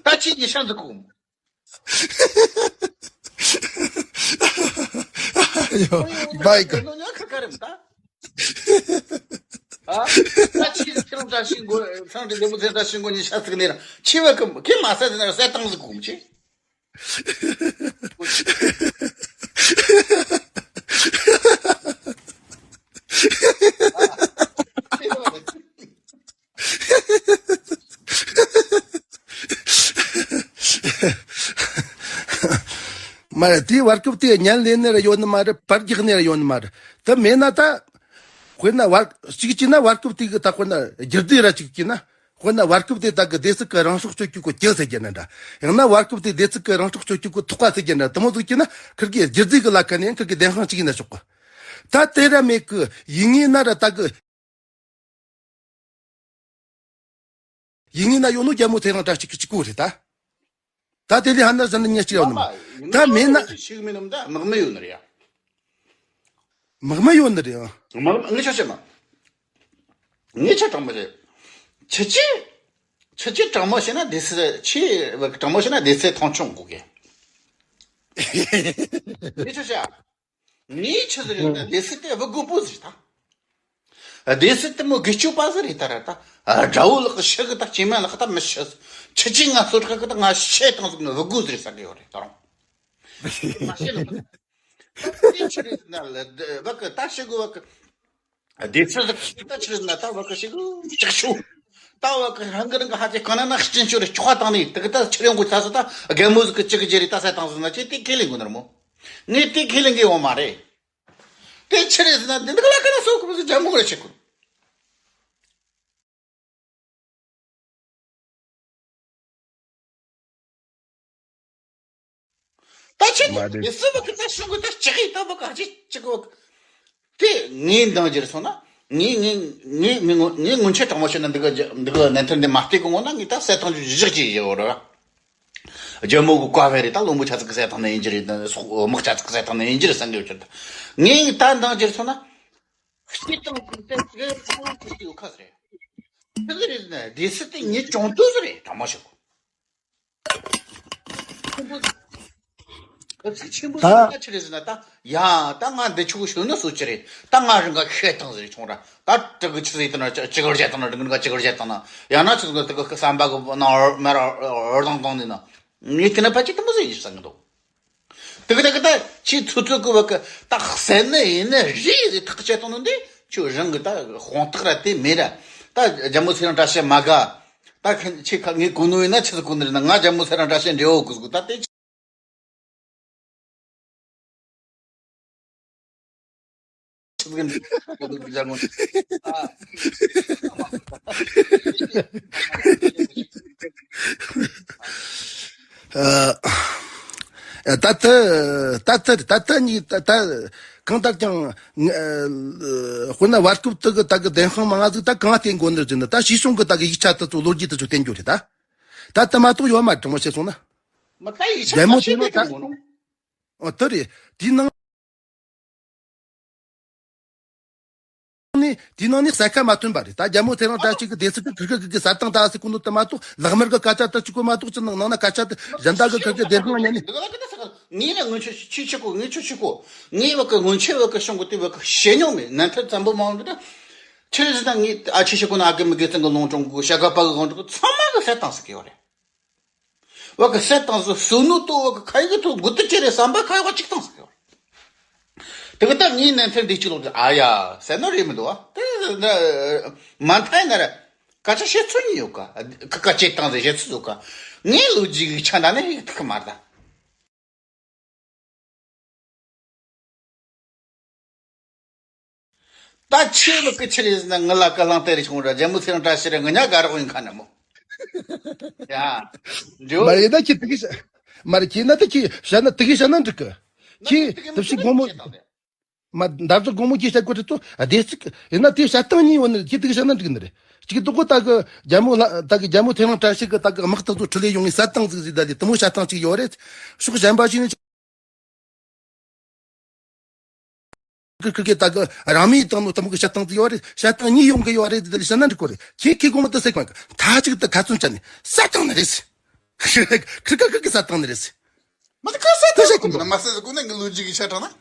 ད་ཅི་ཉི་ཤ་འདུག་གོ། ཡོ། བྷའི་ག་ཁ་ཁ་རེད་ད། ཨ། ད་ཅི་ཁྱེད་རང་བཀྲ་ཤིས་མགོ་ཁྱེད་རང་འདི་མོ་ཚེ་བཀྲ་ཤིས་མགོ་ཉི་ཤ་ཟིག་ནས་ར་ཆི་བ་གི་ཁྱེད་མ་ཟ་ཟིན་ན་ཟ་བཏང་ཟིག་གོ་མི་ཆེ། མ་རེད། དེའི་བར་སྐབས་དེ་བརྙན་ལེན་ནི་ར་ཡོད་ནི་མ་རེད། པར་རྒྱག་ནི་ར་ཡོད་ནི་མ་རེད། དེ་མེད་ན་ད། དཔེར་ན་བར་གཅིག་བྱས་ན་བར་སྐབས་དེ་གི་ད་དཔེར་ན་རྒྱུ་དེ་ར་གཅིག་བྱས་ན། དཔེར་ན་བར་སྐབས་དེ་ད་གི་སྡེ་སྲིད་ཀྱི་རང་སྲོག་གཅོད་རྒྱུ་གོ་སྐྱིད་ཟེར་རྒྱུ་ན་འདྲ། ཡང་ན་བར་སྐབས་དེ་སྡེ་སྲིད་ཀྱི་རང་སྲོག་གཅོད་རྒྱུ་གོ་ཐོག་པ་ཟེར་རྒྱུ་ན་འདྲ། དེ་མོ་ཟིག་བྱས་ན་ཁིར་གི་རྒྱུ་དེ་གི་ལ་ཁ་ནས་ཁིར་གི་བདེན་དཔང་གཅིག་ཡིན་ན་ཆོག་གི། ད་དེ་ར་མེད་གི་ཡིན་ངེས་ན་ར་ད་གི། ཡིན་ངེས་ན་ཡོད་ནོ་རྒྱལ་མོ་ཚེ་རིང་བཀྲ་ཤིས་ཀྱི་གཅིག་པོ་རེད་ད། ད་དེ་ལས་ཧ་ན་ཟིན་ན་ཉེ་གཅིག་ཡོད་ནི་མ། ད་མེད་ན། ཤིག་མིན་ནམ་ད་དམག་མི་ཡོད་ནི་རེད་ཡ། དམག་མི་ཡོད་ནི་རེད་ཡ། དམག་མི་ངས་ཆ་བཤད་མ། ངས་ཆ་དྲང་མོ་རེད། ཁྱི་ཅི། ཁྱི་ཅི་དྲང་མོ་བཤད་ན་སྡེ་སྲིད་ཆི། དྲང་མོ་བཤད་ན་སྡེ་སྲིད་མཐོང་ཆུང་གོ་གེ། ངས་ཆ་བཤད། ངས་ཆི་ཟིག་རེད་ན་སྡེ་སྲིད་དེ་བུ་རྒོད་པོ་ཟིག་ད། སྡེ་སྲིད་དེ་མོ་དགེ་སྤྱོད་པ་ཟིག་རེད་ད་ར་ད། དགྲ་བོ་ལག་གི་ཤི་གི་ད་སྐྱེས་མ་ལག་ད་མི་ཤི། ཁྱི་ཅི་ང་གསོད་ཁ་གི་ད་ང་ཤེས་དང་ཟིག་ནི་བུ་རྒོད་ཟིག་རེད་ས་གི་ཡོད་རེད་ད་རུང་། མ་ཤེས་ལ། ད་དེ་ཆི་རེད་ན་ལ་བ་གི་ད་ཤི་གི་བ་གི། སྡེ་ཚན་ཟིག་ད་ཆི་རེད་ན་ད་བ་གི་ཤི་གི་ཅིག་ཤུ། ད་བ་གི་རང་གི་རང་གི་ཧ་ཅེ་ག་ན་ན་སྐྱིན་ཆུ་རེ་ཆོག་བཏང་ནི་དེ་གི་ད་ཆི་རེད་འགོ་ཆ་སི་ད་རྒན་མོ་ཟིག་གི་ཅིག་གི་ཅེ་རེད་ད་ས་དང་ཟིག་ན་ཅེ་དེ་ཁས་ལེན་དགོས་ནི་ར་མོ། ངས་དེ་ཁས་ལེན་གི་ཡོད་མ་རེད། དེ་ཆི་རེད་ཟེར་ན་འདི་འདི་ག་ལ་ཀ་ན་སོ་ཁུ་བུ་ཟི་ཇ་མོ་ག་རེ་ཆེ་ཁུ། ད་ཆི་མ་དེ་དེ་སི་བ་ཁི་ད་ཤུ་གུ་ད་ཅི་གི་ད་བ་ག་ཅི་ཅི་གི་བ་དེ་ངའི་འདང་རྒྱུར་སོང་ན་ངའི་ངའི་ངའི་ངའི་ངོ་ངའི་སྔོན་ཆད་དྲང་མོ་བཤད་ན་འདི་ག་འདི་ག་ནན་ཐོན་འདི་མ་བལྟས་གོ་ངོ་ན་ངས་ད་གསལ་ཐང་ཅིག་བཞག་ཅིག་ཡོད་ར། ཇོ་མོ་གི་བཀའ་བས་རེད། ད་བློན་པོ་ཆ་ཚིག་གི་ཟས་ཐང་ནས་ཡིན་གྱི་རེད། དམག་ཆ་ཚིག་གི་ཟས་ཐང་ནས་ཡིན་གྱི་རེད་བསམ་གི་ཡོད་ཀྱི་རེད། ངས་ད་འདང་རྒྱུར་སོང་ན། སྐྱིད་དང་ཁུར་ཏེ་ཚེ་ཚོ་ཚོ་ཡོད་ཁ་ཟེར། ཆི་ཟིག་རེད་ཟེར་ན་སྡེ་སྲིད་དེ་ངའི་གྱོང་དུ་ཟིག་རེད་དྲང་མོ་བཤད་གོ། ཆེན་པོ་ཟིག་ཆེན་པོ་ད་ཟིག་ད་ཆི་རེད་ཟེར་ན་ད་ཡ་ད་ང་འདི་ཆུ་གོ་ཞོན་ན་སོ་ཆི་རེད། ད་ང་རང་ག་ཤེས་དང་ཟེར་ཆུང་ར་ད་དྲི་གི་ཆི་ཟིག་ད་ན་ཅི་གར་བྱས་དང་ན་དྲི་གི་ན་ཅི་གར་བྱས་དང་ན་ཡང་ན་ཆི་ཟིག་ད་གི་བསམ་པ་གི་ན་མེ་ར་འོར་དང་དང་ནི་ན་ངས་དེ་ན་ཕ་ཅི་དེ་མོ་ཟིག་ཡིན་བསམ་གི་འདུག། དེ་གི་དེ་གི་ད་ཁྱེད་ཚོ་ཚོ་གི་བ་གི་ད་གསན་ནི་ཡིན་ནི་རེད་ཟེར་ཐག་བཅད་བཏང་ནི་འདི་ཁྱོད་རང་གི་ད་དཔང་རྟགས་ར་དེ་མེད་ར། ད་རྒྱལ་མོ་ཚེ་རིང་བཀྲ་ཤིས་མ་དགའ། ད་ཁྱེད་ཁྱེད་ཁ་ངས་གོ་ནོ་ཡིན་ན་ཆི་ཟིག་གོ་ནི་རེད་ན། ང་རྒྱལ་མོ་ཚེ་རིང་བཀྲ་ཤིས་འབྲེལ་བོ་གི་ཟིག་ད་དེ་ཆི་ཟིག་འདྲི་གོ་ནི་རྒྱལ་མོ། ཨ། ཨ། ད་ལྟ་ད་ལྟ་ད་ལྟ་ནི་ད་ད་གང་ལྟར་ཀྱང་། ཨ། དཔེར་ན་བར་སྐབས་དེ་གི་ད་གི་བདེན་དཔང་མང་ང་ཟིག་ད་གང་བསྟན་དགོས་ནི་ཟེར་ན། ད་ཞིག་གསུང་གི་ད་གི་ཡིག་ཆ་དེ་ཚོ་ལོ་རྒྱུས་དེ་ཚོ་བསྟན་རྒྱུ་རེད་ད། ད་དེ་མ་གཏོགས་ཡོད་མ་རེད། དྲང་མོ་བཤད་སོང་ན། མི་ད་ཡིག་ཆ་རྒྱལ་མོ་ཁ་ཤས་དེ་ན་ད་དེ་གི་ངོ་ནོ། ཨོ་དེ་རེད། དེའི་ནང་ནས་དེའི་ནང་ནས་གསལ་ཁ་མ་ཐོན་པ་རེད། ད་རྒྱལ་མོ་ཚེ་རིང་བཀྲ་ཤིས་ཀྱི་སྡེ་སྲིད་ཀྱི་ཁིར་ཁིར་ཁིར་གི་ས་སྟེང་ད་ཟེར་གོ་ནོ་དེ་མ་གཏོགས། ལག་དམར་གི་སྐད་ཆ་དེ་གཅིག་པོ་མ་གཏོགས་ཅི་ནང་ནང་ན་སྐད་ཆ་དེ་གཞན་དག་གི་ཁིར་གི་བདེན་དཔང་ཉན་ནས། ངས་ལ་སྔོན་ཆད་ཆི་ཆི་གོ། ངས་ཆི་ཆི་གོ། ངས་བ་གི་སྔོན་ཆད་བ་གི་བྱུང་གི་དེ་བ་གི་བཤད་མྱོང་མེད། ནན་ཐེར་བཙན་པོ་མང་འདུག་ད། ཁྱེད་ཟེར་ན་ངས་ཨ་ཆི་ཆི་གོ་ན་ཨ་གི་མི་དགེ་ཚང་གི་ལུང་དྲངས་གོ། ཤ་ག་པ་གི་ལུང་དྲངས་གོ། ཚང་མ་གི་བཤད་སྟངས་ཟེར་གི་ཡོད་རེད། བ་གི་བཤད་སྟངས་སུ་བསོད་ནོ་ཏོ་བ་གི་ཁ་ཡི་གི་ཐོག་དགུ་ཏི་ཅེ་རེ་བསམ་པ་ཁ་ཡོ་གཅིག་སྟངས་ཟེར་གི་ཡོད་རེད། དེ་གི་ད་ངས་ནན་ཐེར་འདི་གཅིག་ལོག་ཨ་ཡ་ཟེར་ནོ་རེད་མི་འདུག་བ། དེ་མ་མཐའ་ཡིན་ན་ར་སྐད་ཆ་བཤད་ཚུལ་གཉིས་ཡོད་ཀ། ཁ་སྐད་ཆ་བཤད་སྟངས་ཟེར་བཤད་ཚུལ་ཡོད་ཀ། ངས་ལོ་རྒྱུས་ཀྱི་ཆ་འདྲ་ནས་ཡིག་ཐུག་གི་མ་རེད་ད། ད་ཆེས་མི་སྐུ་ཆེ་རེད་ཟེར་ན། ངི་ལ་ཀ་ལང་དེ་རེ་ཆུང་ར་རྒྱལ་མོ་ཚེ་རིང་བཀྲ་ཤིས་རེད། ང་ཉ་ག་རོགས་ཡིན་ཁ་ན་མོ། ཡ། འགྲོ། མ་རེད་ད་ཁྱི་དེ་གི་ཤ། མ་རེད་ཁྱི་ན་ད་ཁྱི་ཤ་ན་དེ་གི་ཤ་ན་འགྲིག་གི། ཁྱི་དེ་བཞིན་དགོང་མོ། མ་འདབ་ཟ་དགོང་མོ་ཁྱི་ཤ་དགོས་རེད་དོ། ཨ་དེ་ཅིག་ཡིན་ན་དེ་ཤ་སྟངས་གཉིས་ཡོད་ནི་རེད། ཁྱི་དེ་གི་ཤ་ན་འགྲིག་ནི་རེད། ཅིག་དུ་གོ་ད་གི་རྒྱལ་མོ་ལ་ད་གི་རྒྱལ་མོ་ཚེ་རིང་བཀྲ་ཤིས་གི་ད་གི་དམག་ཐག་ཚོ་ཁྲི་ལས་ཡོང་ངི་ས་སྟངས་ཟིག་ཟིག་ད་ལི་དུ་མོ་ཤ་སྟངས་ཅིག་ཡོད་རེད། ཕྱོགས་གཞན་པ་ཞིག་ནས། ཁི་ཁི་ཁི་ད་གི་རང་མིའི་སྟེང་ནོ་དམ་གི་བཤད་སྟངས་དེ་ཡོད་རེད། བཤད་སྟངས་གཉིས་ཡོང་གི་ཡོད་རེད། དེ་ལ་བཤད་ན་འགྲིག་གོ་རེད། ཁྱེད་ཁྱེད་གོང་མ་དུ་ཟེར་གོ་མཐའ་གཅིག་ཏུ་ཁ་ཚོན་བཅད་ནས་ས་སྟེང་ནི་རེད། ཁི་ཁི་ཁི་ཁི་ས་སྟེང་ནི་རེད། མ་ད་ཁ་ས་དུ་བཤད་གོ་ན་མ་ཟེར་གོ་ན་ངི་ལོ་རྒྱུས་ཀྱི་ཆ་དྲངས་ན།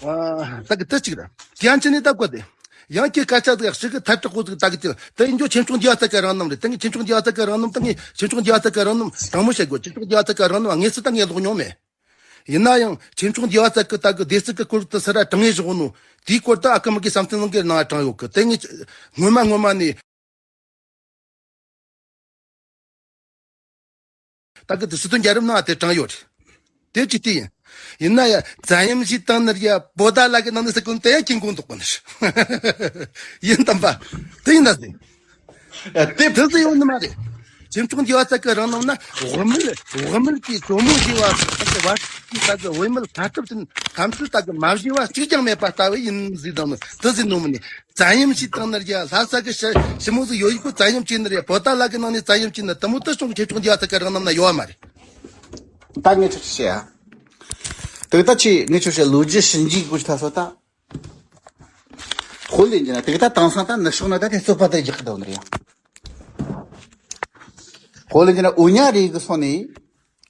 ཨ་ད་གི་དུ་གཅིག་ར་དེ་ཡང་ཅི་ནས་ད་གོ་དེ། ཡང་ཁྱེད་སྐད་ཆ་ཟིག་ཞིག་གི་ཐལ་དྲག་པོ་ཟིག་ད་གི་དེ་ལ་དེ་ཡིན་རྒྱུ་ཁྱེད་ཆུང་རྒྱལ་བ་རྩ་བའི་རང་རྣམ་རེད། དེ་ངས་ཁྱེད་ཆུང་རྒྱལ་བ་རྩ་བའི་རང་རྣམ་དེ་ངས་ཁྱེད་ཆུང་རྒྱལ་བ་རྩ་བའི་རང་རྣམ་དྲང་མོ་བཤད་དགོས། ཁྱེད་ཆུང་རྒྱལ་བ་རྩ་བའི་རང་རྣམ་དངོས་སུ་ད་ངས་ཀློག་མྱོང་མེད། ཡིན་ན་ཡང་ཁྱེད་ཆུང་རྒྱལ་བ་རྩ་བའི་ད་གི་སྡེ་སྲིད་ཀྱི་སྐོར་དུ་སི་ར་དྲང་ངེས་བཞག་ནོ་དེའི་སྐོར་དུ་ཨ་ཀི་མི་གི་བསམ་གཏན་ལང་གི་ནང་དྲངས་ཡོད་གི། དེ་ངས་སྔོན་མ་སྔོན་མ་ནས། ད་གི་དེ་སྲིད་དོན་རྒྱལ་རབས་ནང་དེ་དྲངས་ཡོད་རེད། དེ་ཅི་སྟེ་ཡིན། ཡིན་ན་ཡ་བཙན་གཡེམ་ཞིག་བཏང་ནི་རེད་ཡ། པོ་ཏཱ་ལ་གི་ནང་ནས་ཟེར་གོ་ནི་དེ་ཡ་ཁྱིམ་གོང་དོག་པ་ནི་ཡིན་དམ་པ། དེ་ཡིན་ན་ཟེར། ཨ་དེ་དེ་ཟེར་ཡོང་ནི་མ་རེད། ཁྱེད་ཆུང་རྒྱལ་བ་རྩ་བའི་རང་རྣམ་ན་བུད་མེད་བུད་མེད་ཀྱི་གྲོ་མོ་བཞེས་པ་ད་གི་བར་གྱི་ད་གི་བུད་མེད་ཁ་ཐུབ་ཅན་ཁམས་སུ་ད་གི་མ་བཞེས་པ་གཅིག་ཀྱང་མེད་པ་ལྟ་བུ་ཡིན་ཟེར་དང་ནི་དེ་ཟེར་ནོ་མིན་ནི། བཙན་གཡེམ་བྱས་བཏང་ནི་རེད་ཡ། ལྷ་ས་གི་ཞི་ཞི་མོ་ཟིག་ཡོད་ཡིག་པོ་བཙན་གཡེམ་བྱས་ནི་རེད། པོ་ཏཱ་ལ་གི་ནང་ནས་བཙན་གཡེམ་བྱས་ནི་དེ་མོ་དེ་བྱུང་ཁྱེད་ཆུང་རྒྱལ་བ་རྩ་བའི་རང་རྣམ་ན་ཡོད་བ་མ་རེད། ད་ངས་ཁྱོད་ཆོ་བཤད་ཡ། དེ་ད་ཆི་ངས་ཁྱོད་ཆོ་བཤད། ལོ་རྒྱུས་ཞིབ་འཇུག་དགོས་ཐ་སོ་ད། དཔེ་ལེན་རྒྱུ་ན་དེ་ད་དེང་སང་ད་ནུབ་ཕྱོགས་ན་ད་དེ་རྩོད་པ་ད་རྒྱག་གི་འདུག་ནི་རེད་ཡ། དཔེ་ལེན་རྒྱུ་ན་འུ་ཉ་རེ་གི་སོང་ནས།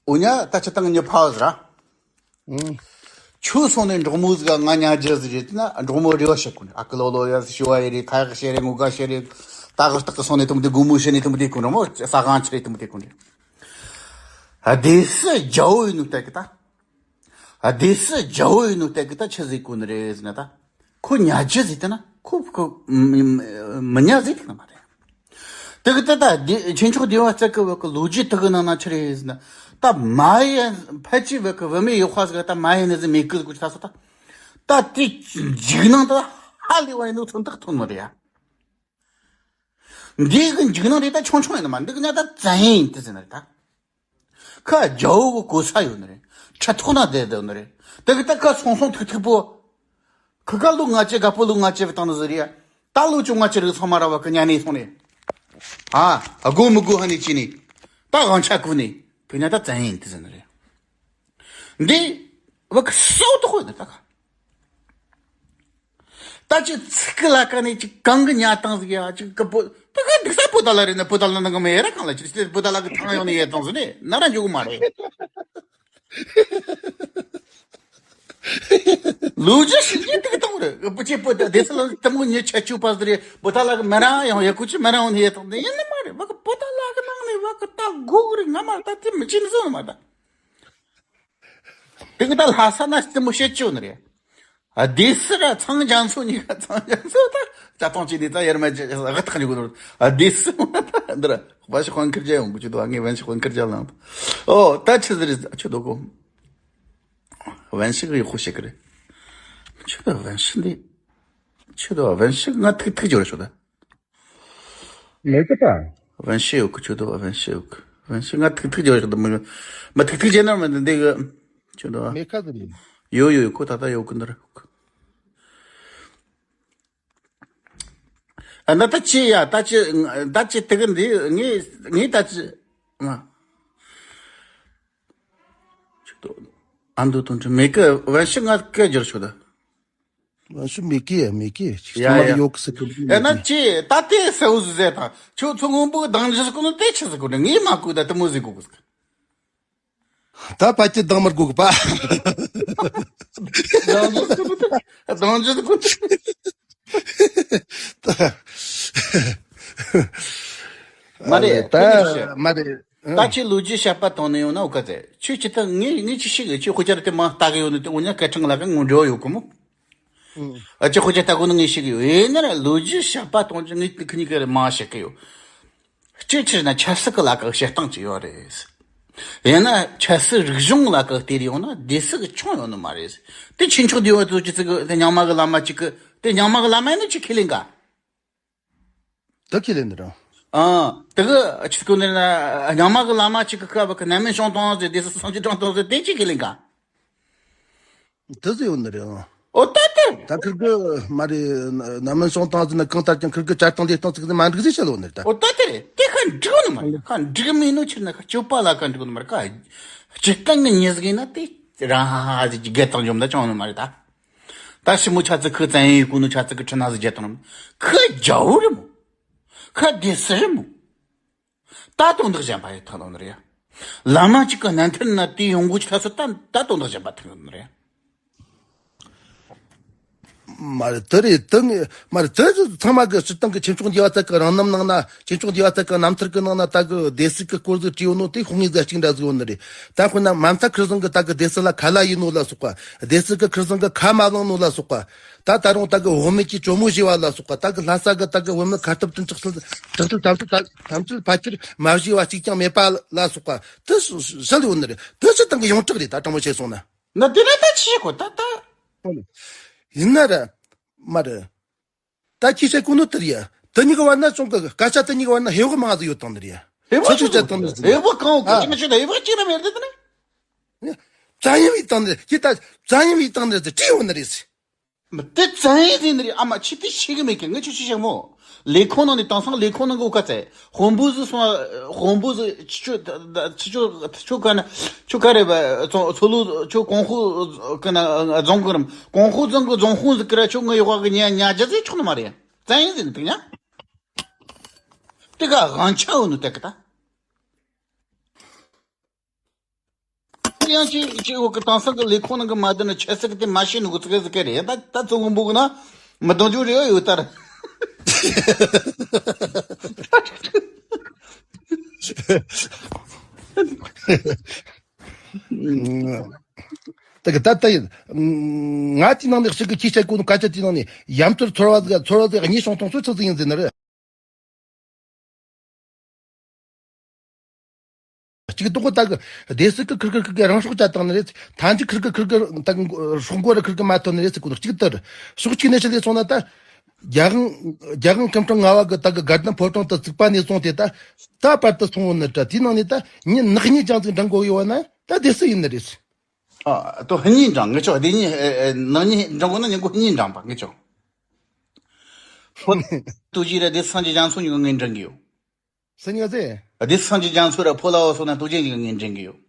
འུ་ཉ་ད་ཆི་ཏང་ཉི་ཕ་ཟེར་ར། ཨང་། ཁྱོད་སོང་ནས་འབྲོག་མོ་ཟིག་ག་ང་ཉ་རྒྱུ་ཟིག་རེད་ན། འབྲོག་མོ་རེ་བ་བྱེད་ཀུན་ཨ་ཀི་ལོ་ལོ་ཡ་ཞུ་བ་ཡེ་རེད། ཁ་ཡག་བཤད་རེད། ངུ་ག་བཤད་རེད། ད་གི་སྟག་གི་སོང་ནས་དུམ་དེ་དགོང་མོ་བཤད་ནས་དུམ་དེ་ཀུན་ར་མོ་ས་གང་ཆི་རེད་དུམ་དེ་ཀུན་རེད། ཨ་དེ་སི་རྒྱ་བོ་ཡིན་ནོ་ལྟ་གི་ད། ཨ་དེ་སི་རྒྱ་བོ་ཡིན་ནོ་ལྟ་གི་ད་ཆི་ཟིག་ཀུན་རེད་ཟེར་ན་ད། ཁོ་ཉ་རྒྱུ་ཟིག་ལྟ་ན་ཁོ་ཁོ་མི་ཉ་ཟིག་ལྟ་ན་མ་རེད། དེ་གི་ད་ད་དེ་ཆོས་མཆོག་བདེ་བ་རྩ་གི་བ་གི་ལོ་རྒྱུས་དག་གི་ནང་ན་ཆི་རེད་ཟེར་ན། ད་མ་ཡན་ཕལ་ཆེར་བ་གི་བུད་མེད་ཡག་པ་ཟིག་ད་མ་ཡན་ནི་ཟིག་མེད་གི་ཟིག་གོ་ཆི་ད་སོ་ད། ད་དེ་འཇིགས་སྣང་ད་ཧ་ལས་པ་ཡིན་ནོ་མཚོན་རྟགས་ཐོན་ནི་རེད་ཡ། འདི་གི་འཇིགས་སྣང་རེད་ད་ཆུང་ཆུང་ཡིན་ནི་མ། འདི་གི་ཉ་ད་བཙན་ཡིན་དེ་ཟེར་ནི་རེད་ད། ཁ་རྒྱ་བོ་གི་གོ་ས་ཡོད་ནི་རེད། ཁྲི་ཐོག་ན་བསྡད་བསྡད་ནི་རེད། དེ་གི་ད་ཁ་སོང་སོང་ཐུག་ཐུག་པོ། ཁི་ཁ་ལུག་ང་ཅི་རྒད་པོ་ལུག་ང་ཅི་བཏང་ནི་ཟིག་རེད་ཡ། ད་ལོ་ཆུང་ང་ཅི་རིགས་ཚང་མ་ར་བ་གི་ཉ་ནས་སོང་ནས། ཨ་དགོ་མི་དགོ་ཧ་ནས་ཅི་ནས། ད་དབང་ཆ་བཀུག་ནས་བུ་ཉ་ད་བཙན་ཡིན་དེ་ཟེར་ནི་རེད། འདི་བ་གི་སོག་ཏུ་ཧོད་ནི་ད་ག་ད་ཅི་ཚིག་གི་ལ་ཀ་ནས་ཅི་གང་གི་ཉ་བཏང་ཟིག་ཡ། ཅི་གི་པོ་ད་ག་འདི་ས་པོ་ད་ལ་རེད་ན། པོ་ད་ལ་ནང་གི་མེ་ར་གང་ལ་ཅི་སྟེ་པོ་ད་ལ་གི་ཐང་ཡོང་ནས་ཡེ་བཏང་ཟིག་ནས་ན་ར་འཇུག་གི་མ་རེད། ལོ་རྒྱུས་ཤིག་ཡིན་དུས་གཏོང་རེད། བུ་ཆེ་པོ་ད་དེ་ཚོ་ལ་དེ་མོ་ཉེ་ཆ་ཆུ་པ་ཟེར་རེད། པོ་ད་ལ་གི་མེ་རང་ཡང་ཡ་ཁུ་ཆུ་མེ་རང་ཡོང་ནས་ཡེ་བཏང་ནས་ཡིན་ནི་མ་རེད། བ་གི་པོ་ད་ལ་གི་ནང་ནས་བ་གི་ད་སྒུག་རེད། ང་མ་ད་དེ་མི་ཅི་ནི་བཟོ་ནི་མ་ད། དེ་གི་ད་ལྷ་ས་ན་དེ་མོ་བཤད་ཆོག་ནི་རེད། ཨ། སྡེ་སྲིད་ར་ཚང་རྒྱ་མཚོ་གཉིས་ཀ། ཚང་རྒྱ་མཚོ་ད་རྩ་དོན་བྱས་ནས་ད་ཡར་མར་ཅིག་ཨ་ཐག་ཉེ་གི་འདུག་ཨ། སྡེ་སྲིད་འོ་ན་ད་འདི་ར་བན་ཤི་དཔལ་མཁར་རྒྱལ་ཡོང་གི་ཆུ་དོ། ཨ། ངས་བན་ཤི་དཔལ་མཁར་རྒྱལ་ལངས་ད། ཨོ་ད་ཆི་ཟིག་རེད་ཆུ་དོ་གོ། བན་ཤི་གི་ཡག་པོ་བྱེད་གི་རེད། ཆུ་དོ་བན་ཤི་འདི། ཆུ་དོ་བན་ཤི་ང་ཐུག་ཐུག་འབྱོར་ཤོག་ད། མེད་གི་ད། བན་ཤི་ཡོད་གི་ཆུ་དོ། བན་ཤི་ཡོད་གི། བན་ཤི་ང་ཐུག་ཐུག་འབྱོར་ཤོག་ད། མི་མི་ཐུག་ཐུག་བྱས་ན་མི་འདི་གི་ཆུ་དོ། མེད་ཁ་ཟིག་རེད། ཡོད་ཡོད་ཡོད། ཁོ་ད་ད་ཡོད་གི་འདི་ར། ཨ་ན་ད་ཅི་ཡ་ད་ཅི་ད་ཅི་དེ་གི་འདི་ངས་ངས་ད་ཅི་ང་ཆུ་དོ། ཨ་འདུ་དོན་ཁྲི་མེད་གི། བན་ཤི་ང་སྐད་སྒྱུར་ཤོག་ད། བན་ཤི་མེད་གི་མེད་གི་ཅིག་ཡ་ཡ། ཡོད་གི་ཟེར་གི་ཨ་ན་མེད་གི་ཅི་ད་དེ་སེའུ་ཟེ་ད་ཁྱོད་ཚོ་སྔོན་པོ་གདང་འཇུ་ཟེར་གོ་ནོ་དེ་ཆི་ཟེར་གོ་ནི། ངས་མ་གོ་ད་དེ་མོ་ཟེར་གོ་གི་ཟེར། ད་ཕལ་ཆེར་གདང་མར་གོ་གི་པ། གདང་འཇུ་ཟེར་གོ་ནི། གདང་འཇུ་ཟེར་གོ་ནི། མ་རེད། ད་དེ་ནི་ཤི་མ་རེད། ད་ཁྱེད་ལོ་རྒྱུས་བཤད་པ་དང་ནི་ཡོང་ན་འོ་ཀ་ཚེ་ཁྱོད་ཅི་ད་ངས་ངས་ཅི་ཤེས་གི། ཁྱོད་དཔེ་ཆ་ར་དེ་མ་ལྟ་གི་ཡོད་ནི་དེ་འོ་ཉ་སྐད་གྲགས་ལ་ཀ་ངོ་འབྲེལ་བ་ཡོད་གི་མོ། ཨ་ཅི་དཔེ་ཆ་ལྟ་གོ་ནི་ངས་ཤེས་གི་ཡོད། ཡིན་ན་ར་ལོ་རྒྱུས་བཤད་པ་དང་ཅི་ངས་ཁི་གཉིས་ཀ་ར་མ་བཤད་གི་ཡོད། གཅིག་བྱས་ན་ཆབ་སྲིད་ཀྱི་ལ་ཀ་བཤད་སྟངས་ཅིག་ཡོད་རེད། ཡིན་ན་ཆབ་སྲིད་རིག་གཞུང་ལ་ཀ་བལྟས་ཡོང་ན་སྡེ་སྲིད་ཀྱི་ཆུང་ཡོད་ནི་མ་རེད། དེ་ཆོས་ཕྱོགས་སྡེ་བ་ཚོ་ཅི་ཚིག་གི་དེ་རྙིང་མ་གི་བླ་མ་གཅིག་གི་དེ་རྙིང་མ་གི་བླ་མ་ཡིན་ན་ཅི་ཁས་ལེན་ག་ད་ཁས་ལེན་ནི་རང་། ཨ། དེ་གི་ཆི་སྐུ་ནི་ན་རྙིང་མ་གི་བླ་མ་གཅིག་གི་སྐབས་ཀྱི་གནམ་སྨན་བྱུང་བཏང་ཟེར། སྡེ་སྲིད་སངས་རྒྱས་བྱུང་བཏང་ཟེར། དེ་ཅི་ཁས་ལེན་ག་དེ་ཟེར་ཡོད་ནི་རེད་ཨང་། ཨོ་ད་དེ། ད་ཁིར་གི་མ་རེད། གནམ་སྨན་བྱུང་བཏང་ཟེར་ན་གང་ལྟར་ཀྱང་ཁིར་གི་བཅའ་སྟངས་ལས་སྟངས་ཚིག་ཟེར་མ་འགྲིག་ཟེར་བཤད་ཡོད་ནི་རེད་ད། ཨོ་ད་དེ་རེད། དེ་ཁ་འགྲིག་ནི་མ་རེད། ཁ་འགྲིག་མིན་ནོ་ཕྱིར་ན་ཁ་སྤྱོད་པ་ལ་ཁ་འགྲིག་ནི་མ་རེད། ཁ་སྤྱིར་བཏང་གི་མྱི་ཟིག་ཡིན་ན་དེ་རང་ཧ་ཧ་ཟིག་གི་སྒེར་དང་འཇོམས་ད་ཅང་ནི་མ་རེད་ད། ད་ཞི་མོ་ཆ་ཚིག་ཁི་བཙན་ཡིན་གོ་ནོ་ཆ་ཚིག་གི་ཁྲི་ན་ཟིག་རྒྱལ་དང་ནི་ཁ་རྒྱ་བོ་རེད་མོ། ཁ་སྡེ་སྲིད་རེད་མོ། ད་དོན་དག་གཞན་པ་ཡི་ཐོག་ལ་ནི་རེད། བླ་མ་གཅིག་གི་རྣམ་ཐར་ན་དེ་ཡོང་སྒོ་ཆི་ཐ་སོ་ད་ད་དོན་དག་གཞན་པ་ཐོན་ནི་རེད། མ་རེད་དེ་རེད་དེ་ངས་མ་རེད་དེ་ཚང་མ་གི་སྤྱིར་བཏང་གི་ཆོས་ཕྱོགས་འདི་བ་ཚ་གི་རང་རྣམ་ནང་ན་ཆོས་ཕྱོགས་འདི་བ་ཚ་གི་རྣམ་ཐར་གི་ནང་ན་ད་གི་སྡེ་སྲིད་གི་སྐོར་ཟིག་བྲིས་ཡོད་ནོ་དེ་ཤོག་ངོས་ཟིག་གཅིག་འདྲ་ཟིག་ཡོད་ནི་རེད། ད་དཔེར་ན་མ་མཐའ་ཁིར་ཚང་གི་ད་གི་སྡེ་སྲིད་ལ་ཁ་ལ་ཡིན་ནོ་ལ་སོགས་པ། སྡེ་སྲིད་གི་ཁིར་ཚང་གི་ཁ་མ་བླངས་ནོ་ལ་སོགས་པ། ད་ད་རུང་ད་གི་བུད་མེད་ཀྱི་གྲོ་མོ་བཞེས་པ་ལ་སོགས་པ། ད་གི་ལྷ་ས་གི་ད་གི་བུད་མེད་ཁ་ཐུབ་དྲིན་ཆགས་སུ་དྲག་ཏུ་དམ་ཚིག་དམ་ཚིག་ཕལ་ཆེར་མ་བཞེས་པ་གཅིག་ཀྱང་མེད་པ་ལ་སོགས་པ་དེ་བཤད་ཡོད་ནི་རེད། དེ་ཕྱིར་བཏང་གི་ཡོངས་གྲགས་རེད། ད་དྲང་མོ་བཤད་སོང་ན། ན་དེ་ན་ད་ཅི་བྱེད་གོ་ད་ད། ཡིན་ན་ར། མ་རེད། ད་ཁྱི་བཤད་གོ་ནོ་དེ་རེད་ཡ། དེ་གཉིས་ཀྱི་བར་ན་ཅུང་གི་སྐད་ཆ་དེ་གཉིས་ཀྱི་བར་ན་ཧེ་བག་མང་ཟིག་ཡོད་བཏང་ནི་རེད་ཡ། ཧེ་བག་ཆི་ཆི་ཆི་བཏང་ནི་ཟིག་ཧེ་བག་གང་གི་ཨ། ཅི་ན་ཆི་ད་ཧེ་བག་ཅི་ན་མེད་དེ་ད་ན། བཙན་གཡེམ་ཡིས་བཏང་ནི་རེད། ཁྱི་ད་བཙན་གཡེམ་ཡིས་བཏང་ནི་རེད་ཟེར་བྲིས་ཡོད་ནི་རེད་ཟེར། མི་དེ་བཙན་ཡིན་ཟེར་ནི་རེད། ཨ་མ་ཁྱི་དེ་ཤེས་གི་མེད་གི། ངས་ཁྱོད་ཆི་བཤད་མོ། ལས་ཁུངས་ནང་ནས་དེང་སང་ལས་ཁུངས་ནང་གི་འུ་ཀ་ཚེ་དཔོན་པོ་ཟིག་སོང་། དཔོན་པོ་ཟིག་ཁྱི་ཁྱོད་ཁྱི་ཁྱོད་ཁྱོད་ག་ན་ཁྱོད་ག་རེ་བ་ཚོ་ཚོ་ལུ་ཁྱོད་གོང་ཧུ་གི་ན་རྫོང་གི་རམ་གོང་ཧུ་རྫོང་གི་རྫོང་ཧུ་ཟིག་གི་ར་ཁྱོད་ངའི་ཡོག་གི་ཉ་ཉ་རྒྱ་ཟིག་ཆོག་ནི་མ་རེད། བཙན་ཡིན་ཟེར་ནི་དེ་ཉ་དེ་ག་དབང་ཆ་འོ་ནི་དེ་གི་ད། ཡང་ཅི་ཅི་འོ་གི་དེང་སང་གི་ལས་ཁུངས་ནང་གི་མ་བསྡད་ན་ཆབ་སྲིད་གི་དེ་མ་ཤེས་ནི་གི་ཚིག་ཟིག་གི་རེད། ད་ད་ཚོ་སྔོན་པོ་གི་ན་མི་གདོང་རྒྱུ་རེ་ཡོད་ད་ར། ད་གི་ད་ད་ཡིན། ང་དེའི་ནང་ནས་གཅིག་གི་ཁྱི་བཤད་གོ་ནོ་སྐད་ཆ་དེའི་ནང་ནས་ཡ་མཚར་ཚོར་བ་ཟིག་ཚོར་བ་ཟིག་གཉིས་བྱུང་སོང་ཚོད་ཚོད་ཟིག་ཡིན་ཟེར་ནི་རེད། གཅིག་ཏོག་ཏག་གི་སྡེ་སྲིད་ཀྱི་ཁིར་ཁིར་ཁིར་གི་རང་སྲོག་བཅད་བཏང་ནི་རེད། མཐའ་མཇུག་ཁིར་གི་ཁིར་གི་ད་སྲོག་མགོ་ར་ཁིར་གི་མ་ཐོན་ནི་རེད་ཟེར་གོ་ནོ་གཅིག་ལྟར། ཕྱོགས་གཅིག་ནས་ཕྱི་ལས་སོང་ན་ད། རྒྱལ་དབང་རྒྱལ་དབང་སྐུ་ཕྲེང་ལྔ་པ་གི་ད་གི་དགའ་ལྡན་ཕོ་བྲང་དུ་བཙུགས་པ་ནས་བཟུང་སྟེ་ད་ད་བར་དུ་སོང་བ་ནི་ད་དེའི་ནང་ནས་ད་མྱི་ནག་ཉེས་ཅན་ཟིག་འདྲེན་དགོས་ཡོད་ན་ད་སྡེ་སྲིད་ཡིན་ནི་རེད། ཨ། ཏོ་ཧ་ཉིན་ཀྲང་ངེ་ཆོ་སྡེ་ཉིན་ནག་ཉེས་འདྲེན་དགོས་ན་ཉིན་གོ་ཧ་ཉིན་ཀྲང་པ་ངེ་ཆོ། ཕོ་ཏུ་ཇི་ར་སྡེ་སངས་རྒྱས་རྒྱ་མཚོ་ཉིན་གོ་ངེ་འདྲེན་གི་ཡོད། སེ་ཉི་ཟེ། སྡེ་སངས་རྒྱས་རྒྱ་མཚོ་ར་ཕོ་ལ་བ་སོ་ན་ཏུ་ཇི་ཉིན་གོ་ངེ་འདྲེན་གི་ཡོད།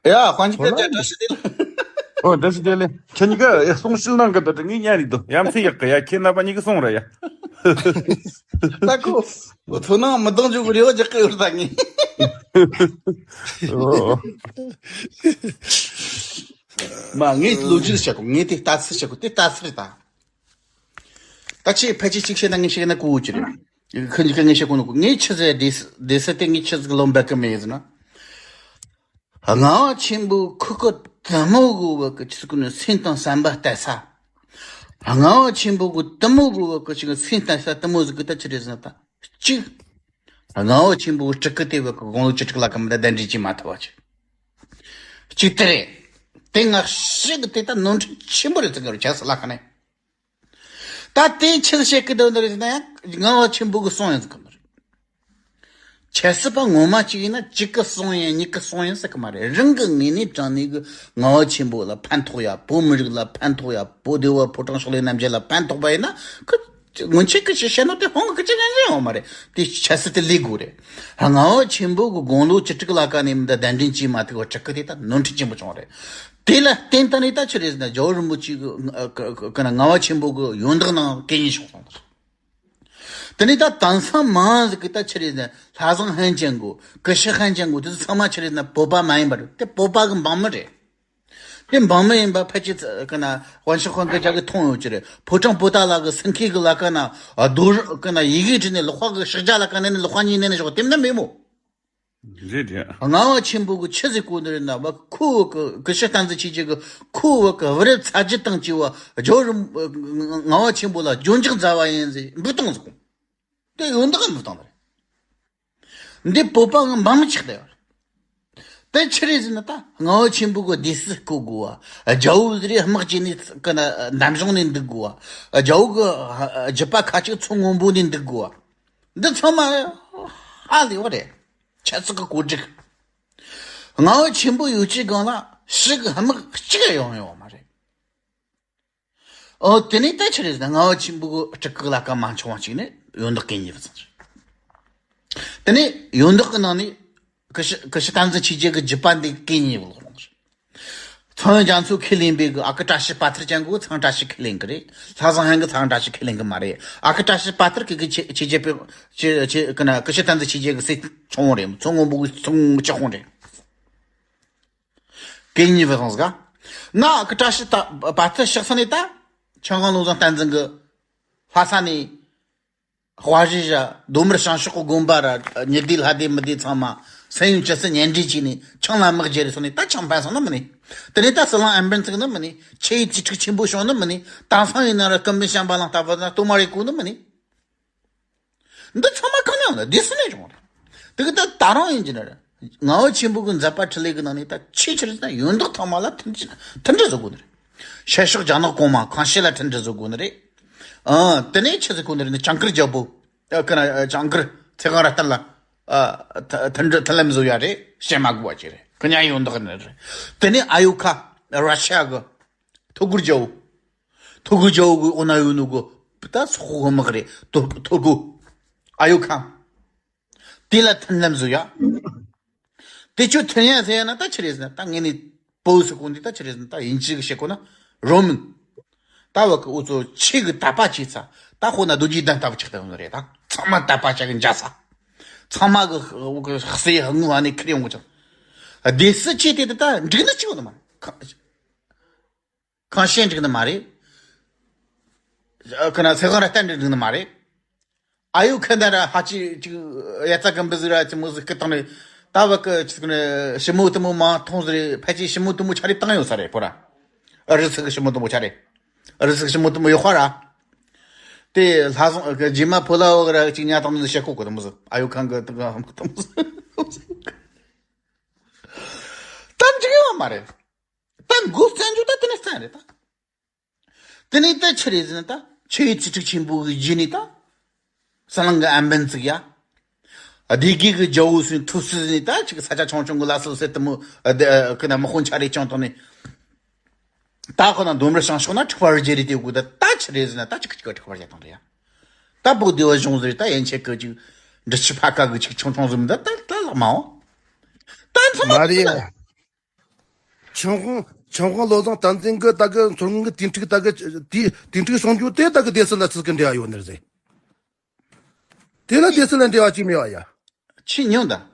ཡ་དཔལ་འབྱོར་ཕོ་ལ་བ་བཀྲ་ཤིས་བདེ་ལེགས། ཨོ་བཀྲ་ཤིས་བདེ་ལེགས། ཁྱེད་གཉིས་ཀ་ཡ་སོང་ཤིལ་ནང་གི་ད་ངས་ཉན་རིག་དོ་ཡ་མཚན་ཡག་གི་ཡ་ཁྱེད་རྣམ་པ་གཉིས་ཀ་སོང་ར་ཡ། ད་ཁོ། ཁོ་ཚོ་ནང་མི་གདོང་འཇུག་གི་རེ་བ་རྒྱག་གི་ཡོད་ད་ངས། ཨོ། མ་ངས་ལོ་རྒྱུས་བཤད་གོ་ངས་དེ་ལྟ་ཚུལ་བཤད་གོ་དེ་ལྟ་ཚུལ་རེད་ད། ད་ཆེས་ཕལ་ཆེར་གཅིག་བཤད་ན་ངས་བཤད་ན་གོ་གི་རེད། ཁོ་འདི་ག་ངས་བཤད་གོ་ནོ་གོ་ངས་ཆི་ཟེར་སྡེ་སྡེ་སྲིད་དེ་ངས་ཆི་ཟིག་ལོ་འབད་གི་མེད་ཟེར་ན། ངག་དབང་ཆེན་པོའི་ཁུ་ཁུ་ དེ་མོ་གི་བ་གི་ཆི་ཟིག་ནི་སེམས་དང་བསམ་པ་གཏད་ས། ལྔ་བ་ཆེན་པོ་གི་དེ་མོ་གི་བ་གི་ཆི་གི་སེམས་གཏད་ས་དེ་མོ་ཟིག་གི་ད་ཆི་རེད་ཟེར་ན་ད། གཅིག་ལྔ་བ་ཆེན་པོ་གི་སྤྲུལ་སྐུ་དེ་བ་གི་དགུང་ལོ་བཅུ་དྲུག་ལ་ཀ་མི་ད་གདན་འདྲེན་བྱེད་མ་ཐུབ་པ་ཆི། གཅིག་དེ་རེད། དེ་ང་ཞིག་གི་དེ་ད་ནོར་འཁྲུལ་ཆེན་པོ་རེད་ཟེར་གི་རེད་ཆ་སི་ལ་ཁ་ནས། ད་དེ་ཆི་ཟིག་བཤད་གི་འདུག་འདི་རེད་ཟེར་ན་ཡང་ལྔ་བ་ཆེན་པོ་གི་གསུང་ཡིན་ཟེར་གི་མ་རེད། ཆབ་སྲིད་པ་ངོ་མ་གཅིག་ཡིན་ན་གཅིག་གི་གསུང་ཡིན་གཉིས་ཀི་གསུང་ཡིན་ཟེར་གི་མ་རེད། རང་གི་ངོས་ནས་དྲང་གནས་གི་ལྔ་བ་ཆེན་པོ་ལ་ཕན་ཐོགས་ཡ། བོད་མི་རིགས་ལ་ཕན་ཐོགས་ཡ། བོད་སྡེ་བ་ཕོ་བྲང་ཕྱོགས་ལས་རྣམ་རྒྱལ་ལ་ཕན་ཐོགས་པ་ཡིན་ན་ཁི་སྔོན་ཆད་གི་ཞིག་བཤད་ནོ་དེ་ཧོང་གི་ཅི་ཉན་ཉན་ཡོང་མ་རེད། དེ་ཆབ་སྲིད་དེ་ལས་དགོས་རེད། ལྔ་བ་ཆེན་པོ་གི་དགུང་ལོ་བཅུ་དྲུག་ལ་ཀ་ནས་མི་ད་གདན་འདྲེན་བྱས་མ་ཐུབ་པ་ཁྲི་ཁི་དེ་ད་ནོར་འཁྲུལ་ཆེན་པོ་བྱུང་རེད། དེ་ལ་བརྟེན་ད་ནས་ད་ཆི་རེད་ཟེར་ན་རྒྱལ་བ་རིན་པོ་ཆེ་གི་ལྔ་བ་ཆེན་པོ་གི་ཡོན་བདག་ནང་གད་སྙིགས་བྱུང་སོང་། དེ་ནས་ད་དེང་སང་མང་ཟིག་གི་ད་ཆི་རེད་ཟེར་ན་ལྷ་བཟང་ཧན་ཅན་གོ་ཀི་ཤི་ཧན་ཅན་གོ་དེ་ཚོ་ཚང་མ་ཆི་རེད་ཟེར་ན་བོད་པ་མ་ཡིན་པ་རེད། དེ་བོད་པ་གི་འབངས་མི་རེད། དེ་འབངས་མི་ཡིན་པ་ཕལ་ཆེར་ཀི་ན་དབང་ཕྱུག་དཔོན་གི་ཅག་གི་མཐོང་ཡོད་ཀྱི་རེད། ཕོ་བྲང་པོ་ཏ་ལ་གི་སེང་གེ་གི་ལ་ཀ་ན་རྡོ་རུ་ཀི་ན་ཡི་གེ་བྲིས་ནས་ལག་པ་གི་ཕྱག་རྒྱ་ལ་ཀ་ནས་ནས་ལག་པ་གཉིས་ནས་ནས་ཞོག་དེ་མིན་ན་མེད་མོ། རེད་རེད། ལྔ་བ་ཆེན་པོ་གི་ཆི་ཟིག་གོ་ནི་རེད་ན་བ་ཁོ་བ་གི་ཀི་ཤི་བསྟན་འཛིན་ཆོས་རྒྱལ་གི་ཁོ་བ་གི་བུ་རབས་ཚ་རྒྱུད་དང་བཅས་པ་རྒྱལ་བ་རིན་ལྔ་བ་ཆེན་པོ་ལ་ལྗོངས་རྒྱག་མཛད་པ་ཡིན་ཟེར་འབུལ་བཏང་ཟིག་གོ། དེ་ཡོན་བདག་གི་འབུལ་བཏང་ནི་རེད། འདི་བོད་པ་གི་འབངས་མི་ཆགས་བསྡད་ཡོད་རེད། དེ་ཆི་རེད་ཟེར་ན་ད་ལྔ་བ་ཆེན་པོ་གི་སྡེ་སྲིད་བསྐོ་དགོས་པ། རྒྱལ་བོ་ཟེར་རེ་དམག་བྱས་ནས་ཀི་ན་འདམ་གཞུང་ནས་འདུག་དགོས་པ། རྒྱལ་བོ་གི་རྒྱུད་པ་ཁ་ཅིག་མཚོ་སྔོན་པོ་ནས་འདུག་དགོས་པ། འདི་ཚང་མ་ཧ་ལས་པ་རེད། ཆབ་སྲིད་ཀྱི་བཀོད་སྒྲིག་ལྔ་བ་ཆེན་པོ་ཡོད་ཀྱི་སྒང་ལ་ཕྱི་གི་དམག་གཅིག་ཡོང་ཡོད་མ་རེད། ཨོ་དེ་ནས་ད་ཆི་རེད་ཟེར་ན་ལྔ་བ་ཆེན་པོ་གི་སྤྲུལ་སྐུ་ལ་ཀ་མ་འཆང་བ་གཅིག་ནས་ཡོན་བདག་གད་སྙིགས་པ་ཚང་ཆི། དེ་ནས་ཡོན་བདག་གི་ནང་ནས་ཀི་ཤི་ཀི་ཤི་བསྟན་འཛིན་ཆོས་རྒྱལ་གི་རྒྱུད་པ་འདི་གད་སྙིགས་པ་ལོག་ལོང་ཆི། ཚངས་དབྱངས་རྒྱ་མཚོ་ཁས་ལེན་པའི་གི་ཨ་ཁུ་བཀྲ་ཤིས་དཔལ་ཐར་ཅན་གོ་ཚངས་བཀྲ་ཤིས་ཁས་ལེན་གི་རེད། ལྷ་བཟང་ཧན་གི་ཚངས་བཀྲ་ཤིས་ཁས་ལེན་གི་མ་རེད། ཨ་ཁུ་བཀྲ་ཤིས་དཔལ་ཐར་གི་གི་ཆེ་ཆེ་རྒྱལ་པོ་ཆེ་ཆེ་ཀི་ན་ཀི་ཤི་བསྟན་འཛིན་ཆོས་རྒྱལ་གི་སྲས་ཆུང་ངུ་རེད། མཚོ་སྔོན་པོ་གི་ཆུང་ངུ་ལྕགས་ཧོང་རེད། གད་སྙིགས་པ་སོང་ཟིག་ན་ཨ་ཁུ་བཀྲ་ཤིས་དཔལ་ཐར་གཤེགས་ས་ནས་ད་ཆང་ཁང་བློ་བཟང་བསྟན་འཛིན་གི་ལྷ་ས་ནས། དཔའ་རིས་ར་རྡོ་དམར་བྱང་ཕྱོགས་ཀྱི་དགོན་པ་ར་ཉི་ཟླའི་ལྷ་སྡེ་མི་སྡེ་ཚང་མ་སེམས་ཡོན་ཅི་སྲིད་གཉེན་སྒྲིག་བྱས་ནས་ཆང་ལ་དམག་བརྗེ་རེ་སོང་ནས་ད་ཆང་ཕན་སོང་ན་མིན་ནི། དེ་ནས་ད་ཟི་ལིང་ཨན་པན་བཙུགས་ནི་མིན་ནི། ཆེ་ཡི་རྩིས་ཁྲིགས་ཆེན་པོ་བྱུང་ནི་མིན་ནི། དེང་སང་ཡིན་ན་ར་སྐུ་མི་བྱམས་པ་ལང་ལྟ་བུ་ན་སྟོད་མ་རེ་བཀོད་ནི་མིན་ནི། འདི་ཚང་མ་གང་ནས་ཡོང་ན་སྡེ་སྲིད་ནས་བྱུང་བ་རེད། དེ་གི་ད་ད་རུང་ཡིན་གྱི་ན་ར་ལྔ་བ་ཆེན་པོ་གི་མཛད་པ་འཕྲིན་ལས་གི་ནང་ནས་ད་ཆེས་ཆེར་ན་ཡོན་བདག་ཐོག་མ་ལ་མཐུན་མཐུན་སྒྲིལ་བཟོ་དགོས་ནི་རེད། ཤར་ཕྱོགས་རྒྱ་ནག་གོང་མ་ཁང་ཤེས་ལ་མཐུན་སྒྲིལ་བཟོ་དགོས་ནི་རེད། ཨ་དེ་ནས་ཆི་ཟེར་གོ་ནི་རེད་ན་ཇང་གིར་རྒྱལ་པོ། ཨ་ཀི་ན་ཇང་གིར་ཚེ་དབང་རབ་བརྟན་ལ་ཨ་མཐུན་སྒྲིལ་མཐུན་ལམ་བཟོ་ཡ་རེད། བཤད་མ་དགོས་པ་ཅིག་རེད། ཁོ་ཉག་ཡོན་བདག་ནི་རེད། དེ་ནས་ཨ་ཡོ་ཁ་ར་ཤི་ཡ་གི་ཐོ་གུར་རྒྱལ་པོ། ཐོ་གུ་ཇའོ་གི་འོ་ན་ཡོད་ནོ་གི་ད་སོག་པོ་དམག་རེད། ཐོ་ཐོ་གུ་ཨ་ཡོ་ཁང་དེ་ལ་མཐུན་ལམ་བཟོ་ཡ། དེ་ཆོ་མཐུན་ཡ་ཟེར་ཡ་ན་ད་ཆི་རེད་ཟེར་ན་ད་ངས་ནི་པོ་སི་ཀུན་དེ་ད་ཆི་རེད་ཟེར་ན་ད་ཡིན་ཅི་གི་བཤད་གོ་ན་རོ་མིན། ད་བ་གི་འུ་ཚོ་ཆི་གི་དད་པ་བྱེད་ཚ་ད་ཧོ་ན་རྡོ་རྗེ་གདན་ལྟ་བུ་ཆགས་བསྡད་ཡོད་ནི་རེད། ད་ཚང་མ་དད་པ་བྱ་གི་འཇའ་ཚ། ཚང་མ་གི་འུ་གི་སྲས་དངུལ་བ་ནས་ཁིར་ཡོང་གི་ཅང་སྡེ་སྲིད་ཅེས་དེ་དེ་ད་འགྲིག་ནི་ཅི་ཡོད་ནི་མ་རེད། ཁང་ཤེས་འགྲིག་ནི་མ་རེད། ཁོ་ན་ཚེ་དབང་ར་བརྟན་འགྲིག་ནི་མ་རེད། ཨ་ཡོ་ཁ་འདའ་ར་ཧ་ཅི་ཅིག་ཡ་ཙ་གི་འབུ་ཟིག་ར་ཅི་མོ་ཟིག་སྐུ་བཏང་ནས་ད་བ་གི་ཅིག་ནི་ཞི་མོ་དུ་མོ་མ་མཐོང་ཟིག་རེད། ཕལ་ཆེར་ཞི་མོ་དུ་མོ་ཆ་རེ་བཏང་ཡོད་ས་རེད་པོ་ར། ཨ་རི་ཚིག་གི་ཞི་མོ་དུ་མོ་ཆ་རེ། ཨ་རི་ཚིག་ཞི་མོ་དུ་མོ་ཡོད་ཁ་ར། དེ་ལྷ་བཟང་གི་རྗེས་མ་ཕོ་ལ་བ་གི་ར་ཅིག་ཉ་དང་ནི་བཤད་གོ་གོ་དུ་མོ་ཟིག་ཨ་ཡོ་ཁང་གི་དུ་ག་དུ་མོ་ཟིག་ད་འགྲིག་ཡོད་མ་རེད། ད་མགོ་བཙན་རྒྱུ་ད་དེ་ནས་བཙན་རེད་ད། དེ་ནས་ད་ཆི་རེད་ཟེར་ན་ད་ཆོས་ཡི་རྩིས་ཁྲིགས་ཆེན་པོ་གི་རྗེས་ནས་ད་ཟི་ལིང་གི་ཨན་པན་བཙུགས་ཡ། སྡེ་དགེ་གི་རྒྱལ་པོ་སུན་ཐུབ་སུ་ཟེར་ནས་ད་ཅིག་ས་ཆ་ཆུང་ཆུང་གི་ལ་སུ་སེ་དུ་མོ་ཨ་དེ་ཨ་ཀི་ན་མི་དཔོན་ཆ་རེ་ཅང་བཏང་ནས་ད་ཁོ་ན་མདོ་མར་བྱང་ཕྱོགས་ན་འཁྲུག་པ་རུ་རྒྱལ་རེ་དེ་དགོས་ད་ད་ཆི་རེད་ཟེར་ན་ད་ཅིག་ཅིག་འཁྲུག་པ་རྒྱག་བཏང་རེད་ཡ། ད་བོད་སྡེ་བ་གཞུང་ཟེར་ད་ཡན་ཆད་ཀི་ཅིག་འབྲི་ཆུ་ཕ་ཀ་གི་ཅིག་ཆུང་ཆུང་ཟིག་མི་ད་ད་ད་ལག་མ་འོང་། ད་ཚང་མ་མ་རེད་ཡ། ཆང་ཁང་ཆང་ཁང་བློ་བཟང་བསྟན་འཛིན་གི་ད་གི་མཚོ་སྔོན་གི་དེ་འཁྲུག་ད་གི་དེ་དེ་འཁྲུག་སོང་རྒྱུ་དེ་ད་གི་སྡེ་སྲིད་ལ་ཚིག་གི་འབྲེལ་བ་ཡོད་ནི་རེད། དེ་ལ་སྡེ་སྲིད་ལ་འབྲེལ་བ་ཅིག་མེད་བ་ཡ། ཆི་ཉོན་ད།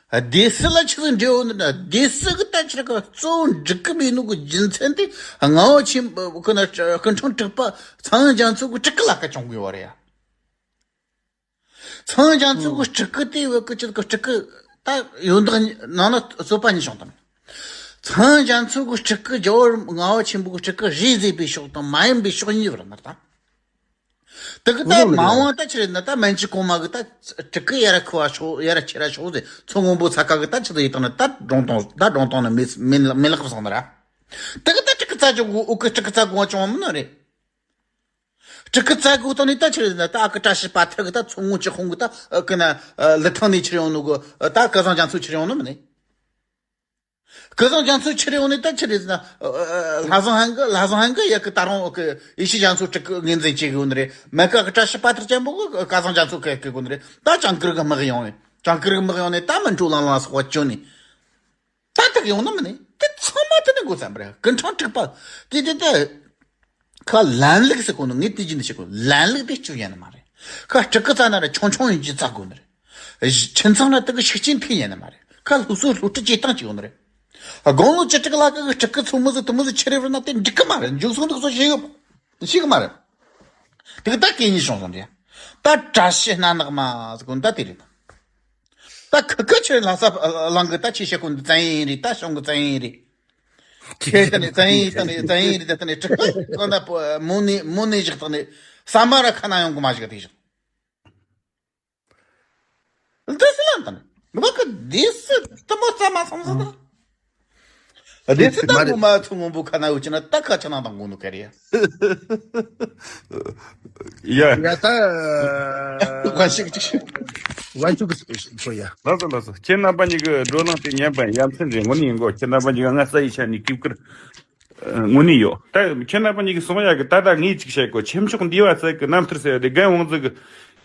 སྡེ་སྲིད་ལ་ཆི་ཟིག་འབྲེལ་བ་ཡོད་ནི་ད་སྡེ་སྲིད་གི་ད་ཆི་གི་གཙོ་བོ་འགྲིག་གི་མེད་ནོ་གི་རྒྱུ་མཚན་དེ་ལྔ་བ་ཆེན་པོ་གི་ན་སྐུ་ཕྲེང་དྲུག་པ་ཚངས་དབྱངས་རྒྱ་མཚོ་གི་སྤྲུལ་སྐུ་ལ་ཀ་བྱུང་གི་ཡོད་རེད་ཡ། ཚངས་དབྱངས་རྒྱ་མཚོ་གི་སྤྲུལ་སྐུ་དེ་བ་གི་ཅི་གི་སྤྲུལ་སྐུ་ད་ཡོན་བདག་ནང་ན་རྩོད་པ་གཉིས་བྱུང་དང་། ཚངས་རྒྱ་མཚོ་གི་སྤྲུལ་སྐུ་རྒྱལ་བ་ལྔ་པ་ཆེན་པོ་གི་སྤྲུལ་སྐུ་རེད་ཟེར་བའི་ཕྱོགས་དང་མ་ཡིན་པའི་ཕྱོགས་གཉིས་བར་ན་ད། དེ་གི་ད་མ་འོངས་ད་ཆི་རེད་ན་ད་མན་ཇུ་གོང་མ་གི་ད་སྤྲུལ་སྐུ་ཡ་ར་ཁུ་བ་ཤོག་ཡ་ར་ཁྱེར་ར་ཤོག་ཟེར། མཚོ་སྔོན་པོ་ཚ་ཁ་གི་ད་ཆི་ཟིག་ཡིན་དང་ན་ད་སྒྲུང་སྟོང་ད་སྒྲུང་སྟོང་ན་མེད་མེད་མེད་ལག་པ་སོང་ན་ར། དེ་གི་ད་སྤྲུལ་སྐུ་རྩ་ཆོག་གི་འུ་གི་སྤྲུལ་སྐུ་རྩ་དགོངས་བྱུང་བ་མིན་ནོ་རེད། སྤྲུལ་སྐུ་རྩ་དགོས་དང་ནི་ད་ཆི་རེད་ན་ད་ཨ་ཁུ་བཀྲ་ཤིས་དཔའ་ཐར་གི་ད་མཚོ་སྔོན་སྤྱི་དཔོན་གི་ད་ཨ་ཁུ་ན་ལི་ཐང་ནས་ཁྱེར་ཡོང་ནོ་གི་ད་སྐལ་བཟང་རྒྱ་མཚོ་ཁྱེར་ཡོང་ནོ་མིན་ནི། སྐལ་བཟང་རྒྱ་མཚོ་ཁྱེར་ཡོང་ནི་ད་ཆི་རེད་ཟེར་ན། ལྷ་བཟང་ཧན་གི་ལྷ་བཟང་ཧན་གི་ཡ་གི་ད་རུང་གི་ཡེ་ཤེས་རྒྱ་མཚོ་སྤྲུལ་སྐུ་ངོས་འཛིན་བྱེད་གི་ཡོད་ནི་རེད། མེ་ཀ་གི་བཀྲ་ཤིས་དཔའ་ཐར་ཅན་པོ་གི་སྐལ་བཟང་རྒྱ་མཚོ་གི་གི་གོ་ནི་རེད། ད་ཅང་ཀིར་གི་དམག་ཡོང་ནི་ཅང་ཀིར་གི་དམག་ཡོང་ནི་ད་མི་འགྲོ་ལང་ལང་སོགས་བ་བཅོ་ནི། ད་ཐག་ཡོང་ནི་མིན་ནི་དེ་ཚང་མ་དེ་ནི་འགོ་བརྩམས་པ་རེད། སྐུ་ཕྲེང་དྲུག་པ་དེ་དེ་དེ། ཁ་ལན་ལུགས་ཟེར་གོ་ནོ་ངས་དེ་བཞིན་དུ་བཤད་གོ། ལན་ལུགས་དེ་བཅུག་ཡ་ནི་མ་རེད། ཁ་སྤྲུལ་སྐུ་རྩ་ན་ར་ཆུང་ཆུང་ཡིན་གྱི་རྩ་དགོས་ནི་རེད། ཁྱིམ་ཚང་ན་དེ་གི་ཤུགས་རྐྱེན་ཐེབས་ཡ་ནི་མ་རེད། ཁ་སློབ་གསོ་སློབ་ཁྲིད་བྱེད་སྟངས་ཅིག་ཡོད་ནི་རེད། དགུང་ལོ་བཅུ་དྲུག་ལ་ཀ་གི་སྤྲུལ་སྐུ་ཚོ་མི་ཟིག་དུ་མི་ཟིག་ཁྱེར་རེ་བར་ན་དེ་འགྲིག་གི་མ་རེད། འཇུག་སོང་འདུག་སོ་ཤེས་གི་ཤེས་གི་མ་རེད། དེ་གི་ད་གད་སྙིགས་བྱུང་སོང་རེད། ད་བཀྲ་ཤིས་སྣ་ནག་མ་ཟེར་གོ་ནོ་ད་དེ་རེད། ད་ཁི་ཁི་ཁྱོད་ལྷ་ས་གླིང་གི་ད་ཆེ་ཤེས་ཀུན་འདི་བཙན་ཡིན་རེད། ད་གཞུང་གི་བཙན་ཡིན་རེད། ཁྱེད་ད་ནི་བཙན་ཡིན་ད་ནི་བཙན་ཡིན་རེད། ད་ནི་དྲུག་པ་ཀ་ན་མོ་ནི་མོ་ནི་བཞག་ད་ནི་ས་མ་ར་ཁ་ན་ཡོང་གི་མ་བཞག་དེ་བཞག་འདི་སི་ལན་ད་ནི་ངོ་མ་ཁི་འདི་སི་ད་མོ་ཙ་མ་སོང་ཟིན་ད། སྡེ་ཚན་དང་མ་རེད། ངོ་མ་ཚོ་སྔོན་པོ་ཁ་ན་ཡོད་ཀྱི་ན་ད་ཁ་ཆ་ནང་དང་དགོངས་ནོ་ག་རེ་ཡ། ཡ། ཡ་ད། ཁ་ཤིག་ཅིག་ཤིག་ཝན་ཆུ་གི་སོ་ཡ། ལགས་སོ་ལགས་སོ། ཁྱེད་རྣམ་པ་གཉིས་ཀྱི་བགྲོ་གླེང་དེ་ཉན་པ་ཡ་མཚན་རེད། དངོས་གནས་ཡིན་གོ། ཁྱེད་རྣམ་པ་གཉིས་ཀ་ང་ས་ཡི་ཆ་ནས་གུས་བཀུར་དངོས་གནས་ཡོད། ད་ཁྱེད་རྣམ་པ་གཉིས་ཀྱིས་གསུང་ཡ་གི་ད་ད་ངས་ཅིག་བཤད་གོ། ཆེ་མཆོག་འདུས་པ་རྩལ་གྱི་རྣམ་ཐར་ཟེར་ཡ་དེ་རྒན་དབང་འཛིན་གི་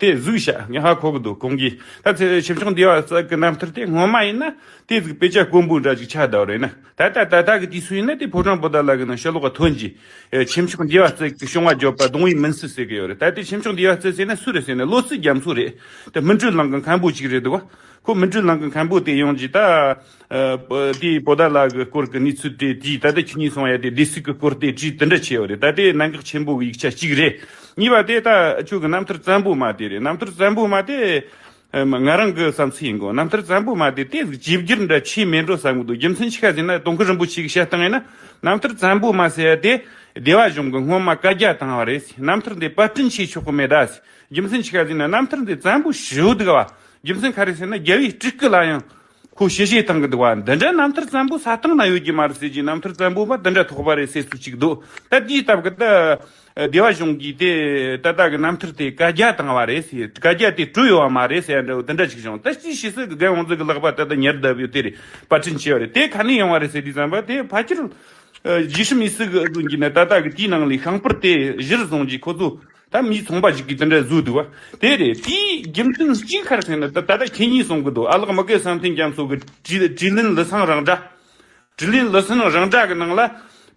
དེ་གཟིགས་ཤག་ངས་ཧ་གོ་གི་འདུག་ཁོང་གིས་ད་ཚེ་ཆེ་མཆོག་འདུས་པ་རྩལ་གྱི་རྣམ་ཐར་དེ་སྔོན་མ་ཡིན་ན་དེ་ཟིག་དཔེ་ཆ་དཀོན་པོ་འདྲ་ཅིག་ཆགས་བསྡད་པ་རེད་ན། ད་ལྟ་ད་ལྟ་གི་དུས་ཚོད་ཡིན་ན་དེ་ཕོ་བྲང་པོ་ཏ་ལ་གི་ནང་ཕྱི་ལོགས་ཐོན་གྱི་ཆེ་མཆོག་འདུས་པ་རྩལ་གྱི་བྱུང་བ་བརྗོད་པ་གདུང་བའི་མུན་སེལ་ཟེར་གི་ཡོད་རེད། ད་དེ་ཆེ་མཆོག་འདུས་པ་རྩལ་ཟེར་ན་སུ་རེད་ཟེར་ན་བློ་རྩེ་རྒྱ་མཚོ་རེད། དེ་སྨིན་གྲོལ་གླིང་གི་མཁན་པོ་ཅིག་རེད་འདུག་བ། ཁོ་སྨིན་གྲོལ་གླིང་གི་མཁན་པོ་དེ་ཡོང་གི་ད། ཨ། དེའི་པོ་ཏ་ལ་གི་སྐོར་གི་གནས་ཚུལ་དེ་དེའི་ད་ལྟ་ཁྱེད་གཉིས་གསུང་ཡ་དེ་སྡེ་སྲིད་གི་སྐོར་དེ་བྲིས་དེ་འདྲ་བྱས་ཡོད་རེད། ད་དེ་གནད་འགག་ཆེན་པོ་གི་ཡིག་ཆ་གཅིག་རེད། གཉིས་པ་དེ་ད་ཁྱོད་གི་རྣམ་ཐར་བཙན་པོ་མ་དེ་རེད། རྣམ་ཐར་བཙན་པོ་མ་དེ་ཨ། ང་རང་གི་བསམ་ཚུལ་ཡིན་གོ། རྣམ་ཐར་བཙན་པོ་མ་དེ་དེ་ཟིག་བཅོས་བསྒྱུར་འདྲ་ཆེ་མེད་འགྲོ་བསམ་གི་འདུག་རྒྱུ་མཚན་ཆི་ག་ཟེར་ན་དོང་ཁུ་རིན་པོ་ཆེ་གི་བཤད་སྟངས་ཡིན་ན་རྣམ་ཐར་བཙན་པོ་མ་ཟེར་ཡ་དེ་སྡེ་བ་གཞུང་གི་སྔོན་མ་བཀའ་རྒྱ་བཏང་བ་རེད། རྣམ་ཐར་འདི་པར་སྐྲུན་བྱེད་ཆོག་གི་མེད་ད། རྒྱུ་མཚན་ཆི་ག་ཟེར་ན་རྣམ་ཐར་འདི་བཙན་པོ་ཞེ་པོ་འདུག་བ། རྒྱུ་མཚན་ག་རེ་ཟེར་ན་རྒྱལ་བའི་སྤྲུལ་སྐུ་ལ་ཡང་ཁོ་ཞལ་བཞེས་བཏང་གི་འདུག་བ། འདི་འདྲ་རྣམ་ཐར་བཙན་པོ་ས་སྟེང་ན་ཡོད་ཀྱི་མ་རེད་ཟེར་གྱི། རྣམ་ཐར་བཙན་པོ་པ་འདི་འདྲ་ཐོགས་པ་རེད་ཟེར་སུ་གཅིག་འདུག་ད་དེའི་སྟབས་ཀྱིས་ད་སྡེ་བ་གཞུང་གིས་དེ་ད་ལྟ་གི་རྣམ་ཐར་དེ་བཀའ་རྒྱ་བཏང་བ་རེད་ཟེར། བཀའ་རྒྱ་དེ་གྲོལ་ཡོད་བ་མ་རེད་ཟེར་ཡ་འདྲ་བོ་འདི་འདྲ་ཅིག་བྱུང་། ད་ཅི་ཞིག་སྲིད་གི་རྒན་དབང་འཛིན་གི་ལག་པ་ད་ལྟ་ཉར་བསྡད་ཡོད་དེ་རེད། པར་སྐྲུན་བྱས་པ་རེད། དེ་ག་ནས་ཡོང་བ་རེད་ཟེར་དུས་ཙམ་པ་དེ་ཕལ་ཆེར་རྗེས་ཤུལ་མི་སྲིད་གི་ཟུང་གི་ནས་ད་ལྟ་གི་དེའི་ནང་ལས་ཤིང་པར་དེ་གཞིར་བཟུང་གིས་ཁོ་ཚོ། ད་མིའི་ཚོང་པ་ཞིག་གིས་དེ་འདྲ་བཟོས་འདུག་བ། དེ་རེད། དེའི་རྒྱུ་མཚན་གཅིག་ག་རེ་ཟེར་ན། ད་ད་ལྟ་ཁྱེད་གཉིས་གསུང་གི་འདུག་ཨ་ལགས་མི་དགེ་བསམ་གཏན་རྒྱ་མཚོ་གི་དྲིས་དྲིས་ལན་ལི་ཚང་རང་སྒྲ། དྲིས་ལན་ལི་ཚང་རང་སྒྲ་གི་ནང་ལ་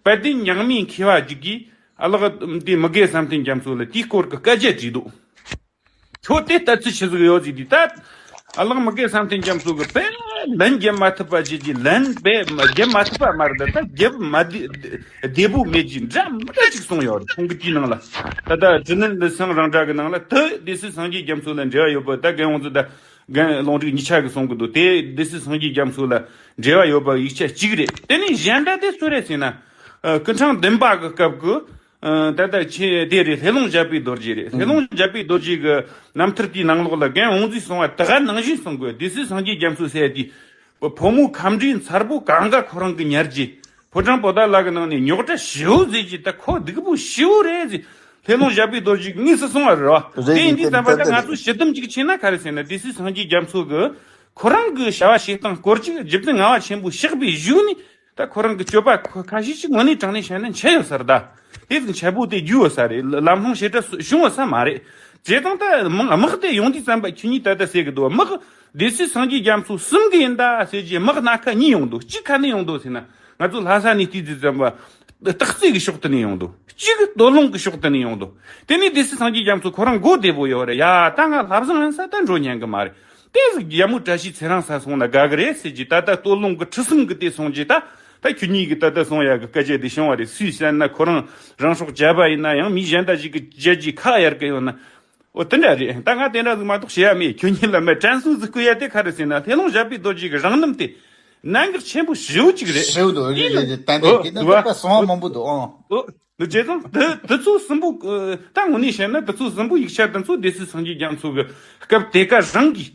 དཔལ་ལྡན་ཉང་མའི་མཁས་པ་ཞིག་གིས་ཨ་ལགས་དེ་མི་དགེ་བསམ་གཏན་རྒྱ་མཚོ་ལ་དེའི་སྐོར་གི་སྐད་ཆ་དྲིས་འདུག་ཁྱོད་དེ་ལྟ་ཚུལ་ཆི་ཟིག་ཡོད་ཟིག་དེ་ད། ཨ་ལགས་མི་དགེ་བསམ་གཏན་རྒྱ་མཚོ་གི་དཔེ་ལན་རྒྱབ་མ་ཐུབ་པ་བྱེད་ཀྱི་ལན་དཔེ་རྒྱབ་མ་ཐུབ་པ་མ་རེད། ད་ད་རྒྱབ་མ་བདེ་བདེ་པོ་མེད་ཀྱི་འདྲ་མི་འདྲ་ཅིག་གསུངས་ཡོད་རེད། ཁོང་གི་དེའི་ནང་ལ་ད་ལྟ་དྲིན་ལན་འདི་སང་རང་འདྲ་གི་ནང་ལ་དེ་སྡེ་སྲིད་སངས་རྒྱས་རྒྱ་མཚོ་ལ་འབྲེལ་བ་ཡོད་པ། ད་རྒན་དབང་འཛིན་ད་རྒན་ལུང་རིགས་གཉིས་ཆ་གི་གསུང་གི་འདུག་དེ་སྡེ་སྲིད་སངས་རྒྱས་རྒྱ་མཚོ་ལ་འབྲེལ་བ་ཡོད་པ་ཡིག་ཆ་གཅིག་རེད། དེ་ནས་གཞན་འདྲ་དེ་སུ་རེད་ཟེར་ན། ཨ། སྐུ་ཕྲེང་བདུན་པ་གི་སྐབས་ཀྱི། ཨ། ད་ལྟ་ཆེ་དེ་རེད། ལྷས་ལུང་ཞབས་པའི་རྡོ་རྗེ་རེད། ལྷས་ལུང་ཞབས་པའི་རྡོ་རྗེ་གི་རྣམ་ཐར་དེའི་ནང་ལོགས་ལ་རྒན་དབང་འཛིན་གསུང་བ་དེ་ག་ནང་བཞིན་གསུང་དགོས། སྡེ་སྲིད་སངས་རྒྱས་རྒྱ་མཚོ་ཟེར་ཡ་དེ། བུ་མོ་ཁམས་འདྲེའི་མཚར་པོ་གང་ག་ཁོ་རང་གི་ཉར་རྗེས། ཕོ་བྲང་པོ་ཏ་ལ་གི་ནང་ནས་རྙོག་དྲ་ཞེ་པོ་བཟོས་ཀྱི་ད་ཁོ་སྡུག་པོ་ཞེ་པོ་རེད་ཟེར། ལྷས་ལུང་ཞབས་པའི་རྡོ་རྗེ་གིས་དངོས་སུ་གསུང་བ་རེད་བ། རེད། དེ་ཡིན་དུས་ཙམ་པ་ད་ང་ཚོ་ཞི་འདུམ་ཅིག་བྱས་ན་ག་རེ་ཟེར་ན། སྡེ་སྲིད་སངས་རྒྱས་རྒྱ་མཚོ་གིས་ཁོ་རང་གི་བྱ་བ་བྱེད་སྟངས་སྐོར་ཅིག་རྗེ་བཙུན་ངག་དབང་ཆེན་པོ་གཤེགས་པའི་གཞུག་ནས། ད་ཁོ་རང་གི་སྤྱོད་པ་ཁ་ཤས་ཤིག་དངོས་གནས་དྲང་གནས་བཤད་ན་འཆལ་ཡོད་ས་རེད་ད། དེ་ཟིག་འཆལ་པོ་དེ་རྒྱུ་ཡོད་ས་རེད། ལམ་ལྷོང་ཞེ་དྲག་བྱུང་ཡོད་ས་མ་རེད། བྱས་ཙང་ད་དམག་དམག་དེ་ཡོང་དུས་ཙམ་པ་ཁྱེད་གཉིས་ད་ལྟ་ཟེར་གི་འདུག་དམག་སྡེ་སྲིད་སངས་རྒྱས་རྒྱ་མཚོ་གསུམ་གི་ཡིན་ད་ཟེར་གྱི་དམག་སྣ་ཁ་གཉིས་ཡོང་འདུག་གཅིག་ག་ནས་ཡོང་འདུག་ཟེར་ན། ང་ཚོ་ལྷ་ས་ནས་བལྟས་དུས་ཙམ་པ་སྟག་རྩེ་གི་ཕྱོགས་དེ་ནས་ཡོང་འདུག་གཅིག་སྟོད་ལུང་གི་ཕྱོགས་དེ་ནས་ཡོང་འདུག་དེ་ནས་སྡེ་སྲིད་སངས་རྒྱས་རྒྱ་མཚོ་ཁོ་རང་མགོ་བདེ་པོ་ཡོད་རེད། ཡ་ད་ང་ལྷ་བཟང་ཡིན་ས་ད་འགྲོ་ཉན་གི་མ་རེད། དེ་ཟིག་རྒྱལ་མོ་བཀྲ་ཤིས་ཚེ་རིང་ས་སོང་ན་དགའ་གི་རེད་ཟེར་གྱི། ད་ལྟ་སྟོད་ལུང་གི་ཁྲི་གསུམ་གི་དེ་སོང་གྱི་ད། ད་ཁྱོད་གཉིས་ཀྱི་ད་ལྟ་སོང་ཡ་གི་སྐད་ཆ་དེ་བྱུང་བ་རེད། སུས་བཤད་ན་ཁོ་རང་རང་སྲོག་བཅད་པ་ཡིན་ན་ཡང་མི་གཞན་དག་ཅིག་གི་བཅད་རྒྱུའི་ཁ་གཡར་གི་ཡོད་ན། འོ་དེ་འདྲ་རེད། ད་ང་དེ་འདྲ་ཟིག་མ་གཏོགས་བཤད་ཡ་མེད། ཁྱོད་གཉིས་ལ་མེད་དྲན་གསོ་ཟིག་བསྐུལ་ཡ་དེ་ག་རེ་ཟེར་ན། ལྷས་ལུང་ཞབས་པའི་རྡོ་རྗེ་གི་རང་རྣམ་དེ། གནད་འགག་ཆེན་པོ་ཞེ་པོ་ཅིག་རེད། ཞེ་པོ་འདུག་རེད་རེད་རེད། ཏན་ཏན་ཨོ་དེ་ན་དུ་བ་ད་གསང་བ་མང་པོ་འདུག་ཨང་། ཨོ་འདུག་བྱས་ཙང་དུ་དུ་ཚོ་གསུམ་པོ་ད་དངོས་གནས་བཤད་ན་དུ་ཚོ་གསུམ་པོ་ཡིག་ཆ་དུ་ཚོ་སྡེ་སྲིད་སངས་རྒྱས་རྒྱ་མཚོ་གི་སྐབས་དེ་ག་རང་གི་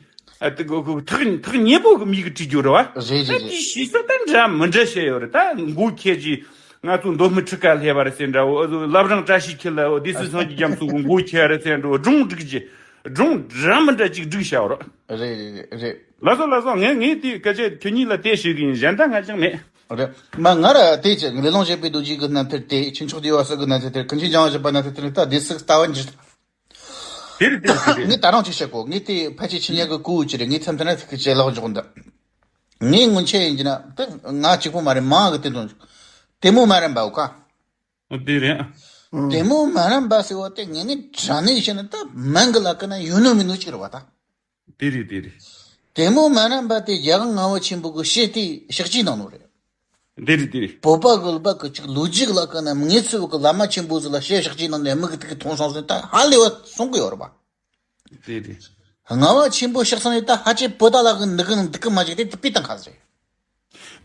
ཨ་དེ་གོ་གོ་ཐག་ཐག་ཉེ་པོ་གི་མིག་གི་བྲིས་རྒྱུ་རེད་བ། རེད་རེད་ད་རེད། དེའི་ཕྱིས་སུ་ད་འདྲ་མི་འདྲ་བཤད་ཡོད་རེད། ད་མགོ་ཁྱེད་ཀྱིས་ང་ཚོ་མདོ་སྨད་ཁྲི་ཀ་ལྷེ་བ་རེད་ཟེར་འདྲ། འོ་བླ་བྲང་བཀྲ་ཤིས་འཁྱིལ་ལ་འོ་སྡེ་སྲིད་སངས་རྒྱས་རྒྱ་མཚོ་གི་མགོ་ཁྱེད་རེད་ཟེར་འགྲོ། སྒྲུང་སྒྲིག་རྒྱུ་སྒྲུང་འདྲ་མི་འདྲ་ཅིག་སྒྲིག་བྱ་བ་རེད། རེད་རེད་རེད། ལགས་སོ་ལགས་སོ། ངས་ངས་དེ་སྐད་ཆ་ཁྱོད་གཉིས་ལ་དེ་ཞུ་གི་ཡིན། གཞན་དག་ང་ཅང་མེད། རེད། མ་ང་ར་དེ་ཅི་ལས་སློང་བྱེད་པའི་རྡོ་རྗེ་གི་རྣམ་ཐར་དེ། ཆོས་མཆོག་བདེ་བ་སོགས་ཀྱི་རྣམ་ཐར་དེ། ཀུན་མཁྱེན་འཇམ་དབྱངས་བཞད་པ་རྣམ་ཐར་དེ་ནི་ད་སྡེ་སྲིད་ལྟ་བ་འགྱུར། དེ་རེད་དེ་རེད་དེ་རེད། ངས་ད་རང་ཅིག་བཤད་གོ། ངས་དེ་ཕལ་ཆེར་ཆི་ཉག་གི་གོ་ཅི་རེད། ངས་མཚམས་དེ་ན་ཁི་ཅེ་ལག་འཇོག་འདི། ངས་སྔོན་ཆད་ཡིན་གྱི་ན་དེ་ང་གཅིག་པོ་མ་རེད། མང་གི་དེ་དང་དེ་མོ་མ་རན་པའོ་ཀ། དེ་རེད། དེ་མོ་མ་རན་པ་ཟེར་བ་དེ་ངས་ནི་དྲང་གནས་བཤད་ན་ད་མང་གི་ལ་ཀ་ན་ཡོད་ནོ་མིན་ནོ་ཅིག་རེད་བ་ད། དེ་རེད་དེ་རེད། དེ་མོ་མ་རན་པ་དེ་རྒྱལ་དབང་ལྔ་པ་ཆེན་པོ་གི་བཤད་དེ་ཕྱག་བྲིས་གནང་ནོ་རེད། དེ་རེད་དེ་རེད། བོད་པ་གི་ལ་པ་གི་ཅིག་ལོ་རྒྱུས་ལ་ཀ་ན་ངེད་ཚོ་གི་བླ་མ་ཆེན་པོ་ཟིག་ལ་བཤད་ཕྱག་བྲིས་གནང་ནས་མི་གི་དེ་གི་མཐོང་སོང་ཟིན་ད་ཧ་ལས་བ་སོང་གི་ཡོད་རེད་བ། དེ་རེད། ལྔ་པ་ཆེན་པོ་གཤེགས་སོང་ནས་ད་ཧ་ཅེ་བོད་ད་ལ་གི་འདི་གི་འདི་གི་མ་ཅིག་དེ་དེ་པི་ཏང་ཁ་ཟེར།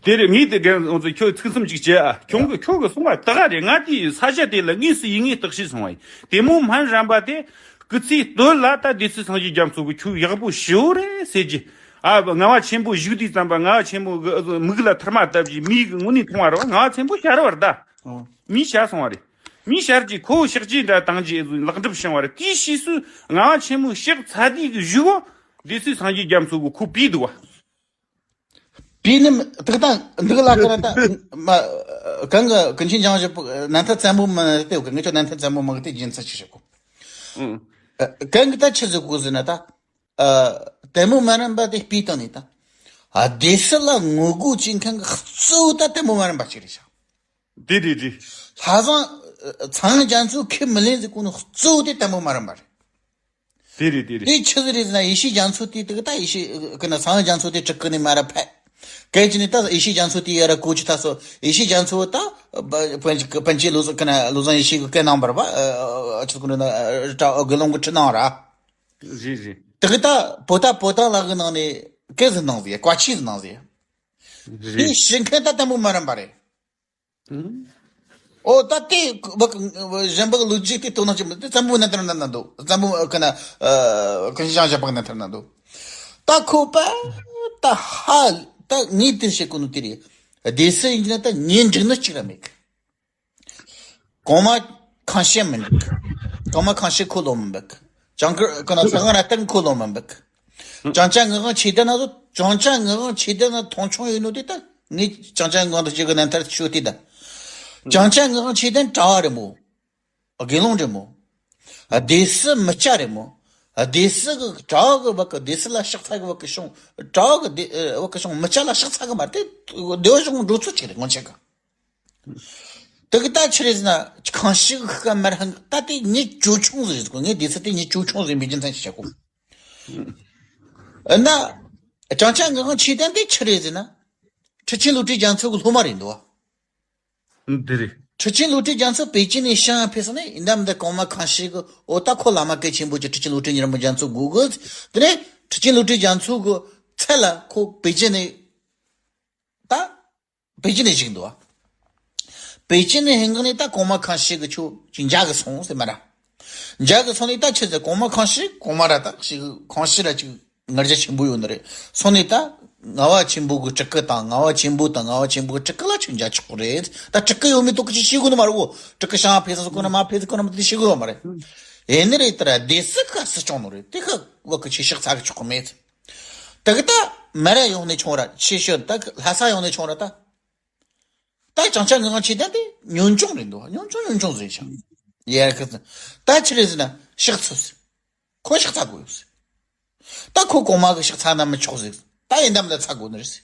དེ་རེད། ངས་དེ་རྒན་ང་ཚོ་ཁྱོད་ཚིག་གསུམ་ཅིག་བྱས་ཨ། ཁྱོད་ཀྱི་ཁྱོད་ཀྱི་གསུང་བ་ད་ག་རེད། ང་དེའི་ས་ཆ་དེ་ལ་དངོས་སུ་ཡིན་ངེས་བརྟག་ཞིབ་སོང་བ་ཡིན། དེ་མོ་སྨན་རམ་པ་དེ་སྐུ་ཚེའི་སྟོད་ལ་ད་སྡེ་སྲིད་སངས་རྒྱས་རྒྱ་མཚོ་གི་ཁྱོད་ཡག་པོ་ཞེ་པོ་རེད་ཟེར་གྱི། ཨ་ལྔ་པ་ཆེན་པོ་བཞུགས་དུས་ཙམ་པ་ལྔ་པ་ཆེན་པོ་གི་མིག་ལ་ཐུར་མ་བཏབ་ཀྱི་མིག་གི་དངོས་གནས་མཐོང་བ་རེད་བ། ལྔ་པ་ཆེན་པོ་ཤར་བ་རེད་ད། མི་ཤར་སོང་བ་རེད། མི་ཤར་གྱི་ཁོ་བོ་ཕྱག་རྗེས་འདྲ་བཏང་རྗེས་ལག་སྒྲུབ་བྱུང་བ་རེད། དེའི་ཕྱིས་སུ་ལྔ་པ་ཆེན་མོ་གཤེགས་ཚར་དུས་ཀྱི་གཞུག་གུ་སྡེ་སྲིད་སངས་རྒྱས་རྒྱ་མཚོ་གི་ཁོ་བུད་འདུག་བ། པི་ནི་དག་དང་འདུག་ལ་ཀ་ན་ད་མ་གང་གི་ཀུན་མཁྱེན་འཇམ་དབྱངས་བཞད་པ་རྣམ་ཐར་བཙན་པོ་མ་ན་དེ་གི་ངེད་ཚོ་རྣམ་ཐར་བཙན་པོ་མ་གི་དེ་རྒྱུན་ཚ་ཆེ་ཞིག་གོ། ཨུ། གང་གི་ད་ཆི་ཟིག་གོ་ཟེར་ན་ད་ལྟད་མོ་མ་རན་པ་དེ་སྤུས་བཏང་ནས་ད་སྡེ་སྲིད་ལ་ངོ་རྒོལ་བྱེད་མཁན་གི་གཙོ་བོ་ད་ལྟད་མོ་མ་རན་པ་ཅིག་རེད་ཤག་དེ་རེད་རེད། ལྷ་བཟང་ཚངས་དབྱངས་རྒྱ་མཚོ་ཁས་མི་ལེན་ཟེར་གོ་ནོ་གཙོ་བོ་དེ་ལྟད་མོ་མ་རན་པ་རེད། དེ་རེད་དེ་རེད། དེ་ཆི་ཟིག་རེད་ཟེར་ན་ཡེ་ཤེས་རྒྱ་མཚོ་དེ་དེ་གི་ད་ཡེ་ཤེས་ཀྱི་ན་ཚངས་དབྱངས་རྒྱ་མཚོ་དེ་གྲི་གུ་ནས་མ་ར་ཕེ། གལ་ཆེ་ནས་ད་ཡེ་ཤེས་རྒྱ་མཚོ་དེ་ཡ་ར་གོ་ཅི་ད་སོ་ཡེ་ཤེས་རྒྱ་མཚོ་ད་པན་པན་ཆེ་ལོ་ཟིག་གི་ན་ལོ་ཟང་ཡེ་ཤེས་གི་སྐད་གནང་བར་བ་ཆི་གོ་ན་དགེ་སློང་གི་ཁྲི་གནང་ར། རེད་རེད། དེ་གི་ད་པོ་ད་པོ་ཏང་ལག་གི་ནང་ནས་སྐད་ཟིག་གནང་ཟིག་བཀའ་ཆོས་ཟིག་གནང་ཟིག་དེ་རེད། ཤེས་མཁན་ད་ལྟད་མོ་མ་རན་པ་རེད། ཨོ་ད་དེ་བ་གཞན་པ་གི་ལོ་རྒྱུས་དེ་དོ་སྣང་བྱེད་མི་དེ་བཙན་པོ་གནས་དར་ན་ན་འདུག་བཙན་པོ་ཀ་ན་ཀུན་ཤང་བཞག་པ་གནས་དར་ན་འདུག་ད་ཁོ་པ་ད་ཧ་ད་ངས་དེ་བཤད་གོ་ནོ་དེ་རེད། སྡེ་སྲིད་ཡིན་ན་ད་ཉེ་འགྲིག་ནི་གཅིག་ར་མེད་གི། གོང་མ་ཁང་ཤེས་མི་འགྲིག་གོང་མ་ཁང་ཤེས་ཁོ་ལོ་མི་འབུག་ཅང་ཀི་ཀ་ན་ས་གང་ར་སྟེང་ཁོ་ལོ་མི་འབུག་ཅང་ཅང་ངག་དབང་ཆོས་ལྡན་ན་ཚོ་ཅང་ཅང་ངག་དབང་ཆོས་ལྡན་ན་མཐོང་ཆུང་ཡོད་ནོ་དེ་ད་ངས་ཅང་ཅང་ངག་དབང་དུ་བྱེད་གི་རྣམ་ཐར་ཤོད་དེ་ད། ཅང་ཅང་ངག་དབང་ཆོས་ལྡན་གྲྭ་བ་རེད་མོ། དགེ་སློང་རེད་མོ། སྡེ་སྲིད་མི་སྐྱ་རེད་མོ། སྡེ་སྲིད་གི་གྲྭ་བ་གི་བ་གི་སྡེ་སྲིད་ལ་ཕྱག་འཚལ་གི་བ་གི་ཤོང་གྲྭ་བ་གི་སྡེ་བ་གི་ཤོང་མི་སྐྱ་ལ་ཕྱག་འཚལ་གི་མ་རེད་དེ་སྡེ་བ་ཤོང་འགྲོ་ཚུལ་ཅིག་རེད་སྔོན་ཆད་གི། དེ་གི་ད་ཆི་རེད་ཟེར་ན་ཁང་ཞིག་ཤི་ཀ་མར་ཧང་ད་དེ་ཉེ་ཅོ་ཆུང་ཟིག་རེད་གོ་ངས་སྡེ་སྲིད་དེ་ཉེ་ཅོ་ཆུང་ཟིག་མི་རྒྱུ་མཚན་ཞིག་བྱ་གོ་ན། ཅང་ཅང་ངག་དབང་ཆོས་ལྡན་དེ་ཆི་རེད་ཟེར་ན། ཁྲི་ཆེན་བློ་གྲོས་རྒྱ་མཚོ་གི་སློབ་མ་རེད་འདུག་བ། འདི་རེད། ཁྲི་ཆེན་བློ་གྲོས་རྒྱ་མཚོ་པེ་ཅིན་ནས་ཞིང་ཕེབས་སོང་ནས་ཡིན་ད་མི་ད་གོང་མ་ཁང་ཞིག་གི་འོ་ད་ཁོ་བླ་མ་གལ་ཆེན་པོ་ཅིག་ཁྲི་ཆེན་བློ་གྲོས་ཉི་རིན་པོ་རྒྱ་མཚོ་དགོས་གི། དེ་ནས་ཁྲི་ཆེན་བློ་གྲོས་རྒྱ་མཚོ་གི་ཚད་ལ་ཁོ་པེ་ཅིན་ནས་ད། པེ་ཅིན་ནས་བཞུགས་འདུག་བ། པེ་ཅིན་ནས་ཧིན་གང་ནས་ད་གོང་མ་ཁང་ཞིག་གི་ཆོ་ཅིག་མཇལ་གི་སོང་ཟེར་མ་ར། མཇལ་གི་སོང་ནས་ད་ཆི་ཟེར་གོང་མ་ཁང་ཞིག་གོང་མ་ར་ད་ཞིག་ཁང་ཞིག་ར་ཅིག་ང་རྒྱལ་ཆེན་པོ་ཡོད་ནི་རེད། སོང་ནས་ད་ལྔ་པ་ཆེན་པོ་གི་སྤྲུལ་སྐུ་དང་ལྔ་པ་ཆེན་པོ་དང་ལྔ་པ་ཆེན་པོ་གི་སྤྲུལ་སྐུ་ལ་ཆིག་མཇལ་ཆོག་གི་རེད། ད་སྤྲུལ་སྐུ་ཡོད་མེད་དོག་གི་ཅིག་ཤེས་དགོས་ནི་མ་རེད་གོ་སྤྲུལ་སྐུ་ཞང་ཕེ་ས་སོ་ཁོ་ན་མ་ཕེ་ས་ཁོ་ན་མ་དེ་ཤེས་དགོས་ཡོད་མ་རེད། ཡིན་ནི་རེད་ད་ར་སྡེ་སྲིད་ཁ་སྲིད་སྐྱོང་ནོ་རེད་དེ་ཁ་བ་གི་ཆེ་ཤག་ཚ་གི་ཆོག་གི་མེད། ད་གི་ད་མ་ར་ཡོང་ནས་ཆུང་ར་ཆེ་ཤོས་ད་གི་ལྷ་ས་ཡོང་ནས་ཆུང་ར་ད། ད་ཅང་ཅང་ངག་དབང་ཆོས་ལྡན་དེ་ཉོན་ཆུང་རེད་འདུག་ཉོན་ཆུང་ཉོན་ཆུང་ཟེར་ཤག་ཡ་ཁ་ཚ། ད་ཆི་རེད་ཟེར་ན་ཕྱག་འཚལ་ཟེར། ཁོ་ཕྱག་འཚལ་དགོས་ཟེར། ད་ཁོ་གོང་མ་གི་ཕྱག་འཚལ་ན་མི་ཆོག་ཟེར། ད་ཡིན་ད་མི་ད་འཚལ་དགོས་ནི་རེད་ཟེར།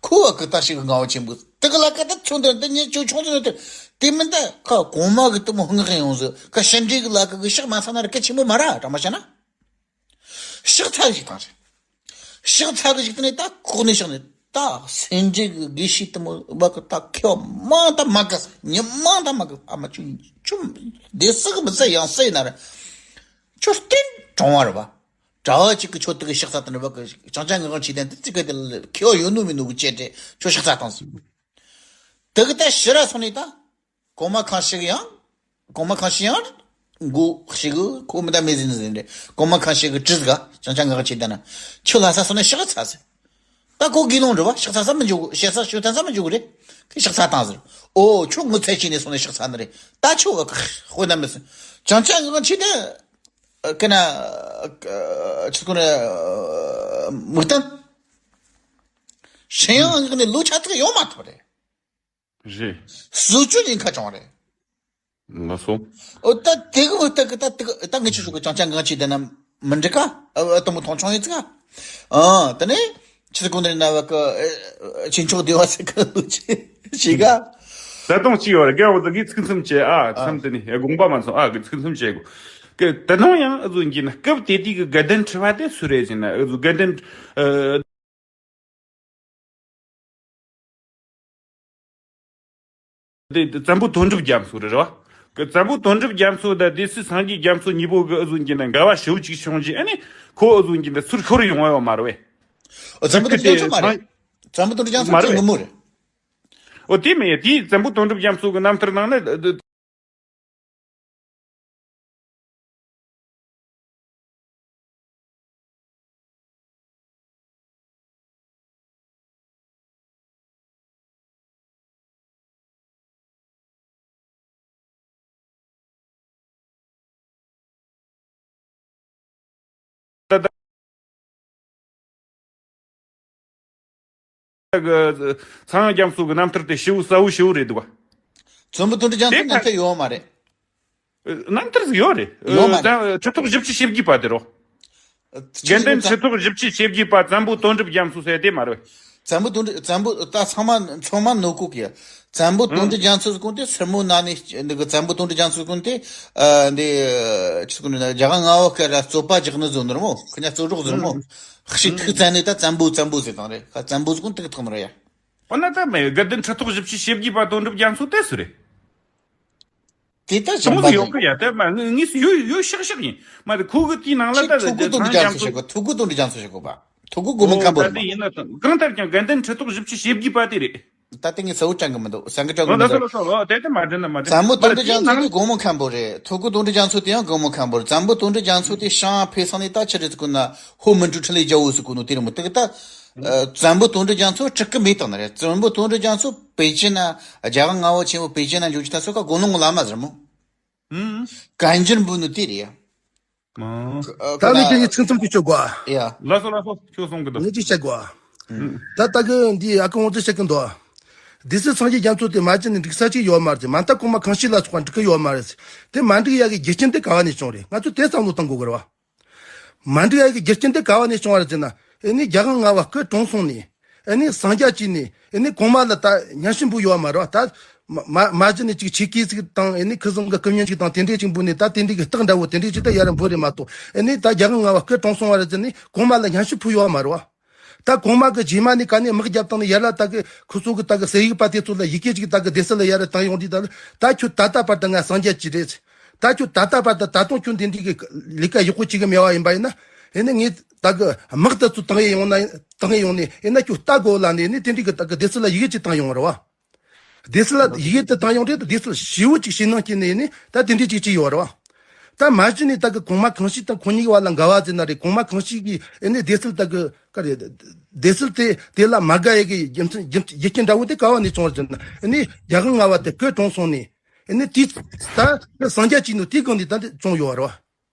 ཁོ་བ་གི་ད་ཞིག་གི་ངག་དབང་ཆེན་པོ་དེ་གི་ལ་ཀ་ད་ཚོན་དེ་འདི་ཉེ་ཆུང་ཆུང་ཚོན་དེ་དེ་མིན་ད་ཁ་གོང་མ་གི་དུ་མོ་ངག་ཡོང་ཟེར་ཁ་ཤན་འདྲེ་གི་ལ་ཀ་གི་ཕྱག་མ་འཚལ་ན་ར་གལ་ཆེན་པོ་མ་ར་དྲང་མ་བཤད་ན། ཕྱག་འཚལ་ཞིག་བཏང་ཞིག་ཕྱག་འཚལ་གི་ཞིག་དེ་ནས་ད་ཁོག་ནས་ཕྱག་ནས་ད་སེང་འབྲས་གི་དགེ་བཤེས་དུ་མོ་བ་གི་ད་ཁྱོད་མང་ད་མ་གི་ཉི་མང་ད་མ་གི་ཨ་མ་ཆུ་ཆུ་བདེ་སི་གི་མི་ཚེ་ཡང་སེ་ན་ར་ཆུ་སྟེང་གྲོང་བ་ར་བ། གྲྭ་བ་གཅིག་གི་ཆོ་དེ་གི་ཕྱག་འཚལ་དང་འདྲ་བ་གི་བྱང་ཆ་ངག་དབང་ཆོས་ལྡན་དེ་ཙི་གེ་དེ་ལ་ཁེ་བ་ཡོད་ནོ་མིན་ནོ་གི་བཅད་དེ་ཁྱོད་ཕྱག་འཚལ་བཏང་ཟིག་དེ་གི་ད་ཕྱི་ར་སོང་ནས་ད། གོང་མ་གང་ཞིག་ཡང་། གོང་མ་གང་ཞིག་ཡང་། མགོ་ཞིག་གི་ཁོ་མི་ད་མེད་ཟིན་ཟིན་རེད། གོང་མ་གང་ཞིག་གི་དྲི་ཟིག་ག་བྱང་ཆ་ངག་ཆེ་ལྡན་ན། ཁྱོད་ལྷ་ས་སོང་ནས་ཕྱག་འཚལ་ཟེར། ད་ཁོ་དགེ་སློང་རེད་བ། ཕྱག་འཚལ་ས་མི་འཇུག་གི་ཕྱག་འཚལ་ཞུ་ཐན་ས་མི་འཇུག་གི་རེད། ཁོས་ཕྱག་འཚལ་བཏང་ཟེར། ཨོ་ཁྱོད་ངོ་ཚ་ཆེ་ནས་སོང་ནས་ཕྱག་འཚལ་ནི་རེད། ད་ཁྱོད་དཔེ་ན་མི་སྲིད། བྱང་ཆ་ངག་ཆེ་ལྡན། ཀི་ན། ཆི་ཀུ་ན། མིག་ལྟན། ཧྲིན་ཡང་ངག་ནས་ལོ་ཆ་ཚིག་ཡོང་མ་ཐུབ་རེད། རེད། སུ་ཅུ་ཉིན་ཁ་བྱུང་རེད། ལགས་སོ། ཨོ་ད་དེ་གི་ཨོ་ད་གི་ད་དེ་གི་ད་ངི་ཆུ་ཞུ་གི་ཅང་ཅང་ངང་ཆི་དེ་ན་མི་འགྲིག་ག་ཨ་དང་པོ་མཐོང་ཆུང་ཡིན་ཙི་ག་ཨ་ད་ནི་ཆི་ཀུན་རེ་ན་བ་གི་ཆིན་ཆོག་དེ་བ་ཟེར་གི་ལུ་ཆི་ཞི་ག་ད་དུང་ཅི་ཡོད་རེད། རྒན་འོ་ད་གི་ཚིག་མཚམས་བཅད་ཨ་མཚམས་དེ་ནི་དགོངས་པ་མ་ཚོམས་ཨ་གི་ཚིག་མཚམས་བཅད་གོ་གི་ད་དུང་ཡང་ཨ་ཟུ་ཡིན་གྱི་ན་སྐབས་དེ་དུས་གི་དགའ་ལྡན་ཁྲི་པ་དེ་སུ་རེད་ཟེར་ན་ཨ་ཟུ་དགའ་ལྡན་ཨ། དེ་བཙན་པོ་དོན་གྲུབ་རྒྱ་མཚོ་རེད་རེད་བ། གི་བཙན་པོ་དོན་གྲུབ་རྒྱ་མཚོ་དང་སྡེ་སྲིད་སངས་རྒྱས་རྒྱ་མཚོ་གཉིས་པོ་གི་ཨུ་ཟུན་གྱི་ནང་འགལ་བ་ཞེ་པོ་ཅིག་བྱུང་རྗེས་ཨ་ནི་ཁོ་ཨུ་ཟུན་གྱི་ནང་ཚུར་ཤོར་ཡོང་བ་ཡོད་མ་རེད་བས། ཨོ་བཙན་པོ་དོན་གྲུབ་རྒྱ་མཚོ་མ་རེད། བཙན་པོ་དོན་གྲུབ་རྒྱ་མཚོ་མ་རེད་ཁྱོད་ངོ་མོ་རེད། ཨོ་དེ་མིན་དེའི་བཙན་པོ་དོན་གྲུབ་རྒྱ་མཚོ་གི་རྣམ་ཐར་ནང་ན། ད་ད་གི་ཚངས་དབྱངས་རྒྱ་མཚོ་གི་རྣམ་ཐར་དེ་ཞེ་པོ་གསལ་བོ་ཞེ་པོ་རེད་འདུག་བ། བཙན་པོ་དོན་གྲུབ་རྒྱ་མཚོ་དེ་རྣམ་ཐར་ཡོད་མ་རེད། རྣམ་ཐར་ཟིག་ཡོད་རེད། ཡོད་མ་རེད། ད་ཁྲི་ཐོག་བཞི་བཅུ་ཞེ་བརྒྱད་པ་དེ་རོ། དགེ་འདུན་ཁྲི་ཐོག་བཞི་བཅུ་ཞེ་བརྒྱད་པ་བཙན་པོ་དོན་གྲུབ་རྒྱ་མཚོ་ཟེར་དེ་མ་རེད། བཙན་པོ་དོན་གྲུབ་བཙན་པོ་ད་ཚང་མ་ཚང་མ་ནོར་གོ་གི། བཙན་པོ་དོན་གྲུབ་རྒྱ་མཚོ་ཟེར་གོང་དེ་སེར་མོ་ན་ནས་འདི་གི་བཙན་པོ་དོན་གྲུབ་རྒྱ་མཚོ་ཟེར་གོང་དེ་ཨ་འདི་ཆི་ཟེར་གོང་ན་རྒྱལ་དབང་ལྔ་པ་སྐབས་ལ་རྩོད་པ་རྒྱག་ནི་ཟོ་ནོར་མོ་ཁི་ཉ་རྩོད་རོགས་ཟོར་མོ་ཤི་ཐུག་བཙན་ནས་ད་བཙན་པོ་བཙན་པོ་ཟེར་དང་རེད། ཁ་བཙན་པོ་ཟེར་གོང་དེ་གི་ཐོག་ནོར་ཡ། ཨོ་ན་ད་མེ་དགའ་ལྡན་ཁྲི་ཐོག་བཞི་བཅུ་ཞེ་བརྒྱད་པ་དོན་གྲུབ་རྒྱ་མཚོ་དེ་སུ་རེད། དེ་ལྟར་ཅུང་ཟད་ཡོད་གི་ཡ་དེ་མ་ངས་ངས་ཡོད་ཡོད་ཤག་ཤག་ཡིན་མ་དེ་ཁོ་གི་དེའི་ནང་ལ་ད་ཐུ་གུ་དོན་གྲུབ་རྒྱ་མཚོ་ཞིག་གོ་ཐུ་གུ་དོན་གྲུབ་རྒྱ་མཚོ་ཞིག་གོ་པ། ཐུ་གུ་དགོས་མིན་ཁམ་པོ་རེད་མ། ད་དེ་ཡིན་ན་ད་གང་ལྟར་ཀྱང་དགའ་ལྡན་ཁྲི་ཐོག་བཞི་བཅུ་ཞེ་བརྒྱད་པ་དེ་རེད། ད་དེ་ངས་གསལ་བོ་དྲན་གི་མི་འདུག་སེང་གེ་སྤྲང་གི་མི་འདུག་དེ་དེ་མ་དྲན་ན་མ་དྲན་བཙན་པོ་དོན་གྲུབ་རྒྱ་མཚོ་དེ་དགོས་མིན་ཁམ་པོ་རེད། ཐུ་གུ་དོན་གྲུབ་རྒྱ་མཚོ་དེ་ཡང་དགོས་མིན་ཁམ་པོ་རེད། བཙན་པོ་དོན་གྲུབ་རྒྱ་མཚོ་དེ་ཤང་ཕེ་སང་ནས་ད་ཆི་རེད་ཟེར་གོ་ན་ཧོ་མི་འགྲོ་ཁྲི་ལས་རྒྱལ་བོ་ཟེར་གོ་ནོ་དེ་རེད་མོ་དེ་གི་ད། ཨ། བཙན་པོ་དོན་གྲུབ་རྒྱ་མཚོ་སྤྲུལ་སྐུ་མེད་དང་ནི་རེད། བཙན་པོ་དོན་གྲུབ་རྒྱ་མཚོ་པེ་ཅིན་ན་རྒྱལ་དབང་ལྔ་པ་ཆེན་པོ་པེ་ཅིན་ན་འཇུག་ཅི་ད་སོ་ཀ་དགོན་ལུང་གི་བླ་མ་ཟེར་མོ། ཨུམ། བཀའ་འགྱུར་འབུལ་ནི་དེ་རེད། ཨ། ཨ། ད་ནི་དེ་ཡི་ཚིག་མཚམས་ཀྱི་ཆོག་གོ་ལགས་སོ་ལགས་སོ་ཁྱོད་གསུང་གི་འདུག་ངས་ཅིག་བཤད་གོ་ད་ལྟ་གི་འདི་ཨ་ཁུ་དབང་ཚད་བཤད་གི་འདུག་སྡེ་སྲིད་སངས་རྒྱས་རྒྱ་མཚོ་དེ་མ་ཅི་ནི་འགྲིག་ས་ཅིག་ཡོད་མ་རེད། མ་མཐའ་གོང་མ་གང་ཞིག་ལ་སོགས་པ་འགྲིག་གི་ཡོད་མ་རེད། དེ་མ་འགྲིག་ཡ་གི་རྒྱུ་རྐྱེན་དེ་ག་བ་ནས་བྱུང་རེད། ང་ཚོས་དེ་བསམ་བློ་གཏོང་དགོས་གི་རེད་བ། མ་འགྲིག་ཡ་གི་རྒྱུ་རྐྱེན་དེ་ག་བ་ནས་བྱུང་བ་རེད་ཟེར་ན། ཨེ་ནི་རྒྱལ་དབང་ལྔ་པ་སྐུ་གྲོངས་སོང་ནས། ཨེ་ནི་སངས་རྒྱས་བྱས་ནས་ཨེ་ནི་གོང་མ་ལ་ད་སྙན་ཞུ་འབུལ་ཡོད་མ་རེད་བ། ད་མ་མ་མ་གཞི་ནས་ཅིག་ཆས་གོས་ཅིག་དང་ཨེ་ནི་ཁུ་ཚང་གི་སྐུ་བརྙན་ཅིག་དང་དེ་འདྲས་ཅིག་འབུལ་ནས་ད་དེ་འདྲས་ཀྱི་རྟགས་འདྲ་བོ་དེ་འདྲས་ཅིག་ད་ཡར་འབུལ་རེད་མ་གཏོགས། ཨེ་ནི་ད་རྒྱལ་དབང་ལྔ་པ་སྐུ་གྲོངས་སོང་བ་རེད་ཟེར་ནས་གོང་མ་ལ་སྙན་ཞུ་ཕུལ་ཡོད་མ་རེད་བ། ད་གོང་མ་གི་རྗེས་མ་ནས་ག་ནས་དམག་རྒྱབ་བཏང་ནས་ཡར་ལ་ད་གི་ཁོ་ཚོ་གི་ད་གི་ཟས་ཡིག་པ་དེ་ཚོ་ལ་ཡི་གེ་ཅིག་ད་གི་སྡེ་སྲིད་ལ་ཡར་བཏང་ཡོང་དུས་ད་ལ་ད་ཁྱོད་ད་ལྟ་བར་དུ་ང་སངས་རྒྱས་ཅིག་རེད། ད་ཁྱོད་ད་ལྟ་བར་དུ་ད་དུང་ཁྱོད་འདི་འདྲའི་གི་ལས་ཀ་ཡག་པོ་བྱེད་གི་མེད་པ་ཡིན་པ་ཡིན་ན། ཨེ་ནི་ངས་ད་གི་དམག་དེ་ཚོ་བཏང་ཡས་ཡོང་ན་བཏང་ཡས་ཡོང་ནས་ཨེ་ན་ཁྱོད་ལྟ་དགོས་ལ་ནས་ཨེ་ནི་དེ་འདྲའི་གི་ད་གི་སྡེ་སྲིད་ལ་ཡི་གེ་ཅིག་བཏང་ཡོང་བ་རེད་བ། སྡེ་སྲིད་ལ་ཡི་གེ་དེ་བཏང་ཡོང་དུས་སྡེ་སྲིད་ཞེ་པོ་ཅིག་ཞེད་སྣང་སྐྱེས་ནས་ཨེ་ནི་ད་དེ་འདྲའི་ཅིག་བྱས་ཡོད་རེད་བ། ད་མ་གཞི་ནས་ད་གི་གོང་མ་གང་ཞིག་དང་ཁོ་གཉིས་ཀྱི་བར་ལ་འགལ་བ་ཟེར་ན་རེད། གོང་མ་གང་ཞིག་གིས་ཨེ་ནི་སྡེ་སྲིད་ད་གི་ག་རེ་སྡེ་སྲིད་དེ་དེ་ལ་མ་དགའ་ཡས་ཀྱི་རྒྱུ་མཚན་རྒྱུ་རྒྱུ་རྐྱེན་འདྲ་བོ་དེ་ག་བ་ནས་བྱུང་བ་ཟེར་ན། ཨེ་ནི་རྒྱལ་དབང་ལྔ་པ་དེ་སྐུ་གྲོངས་སོང་ནས། ཨེ་ནི་དེ་ད་སངས་རྒྱས་ཅིག་ནོ་དེ་གང་ནས་ད་འདི་བྱུང་ཡོད་རེད་བ།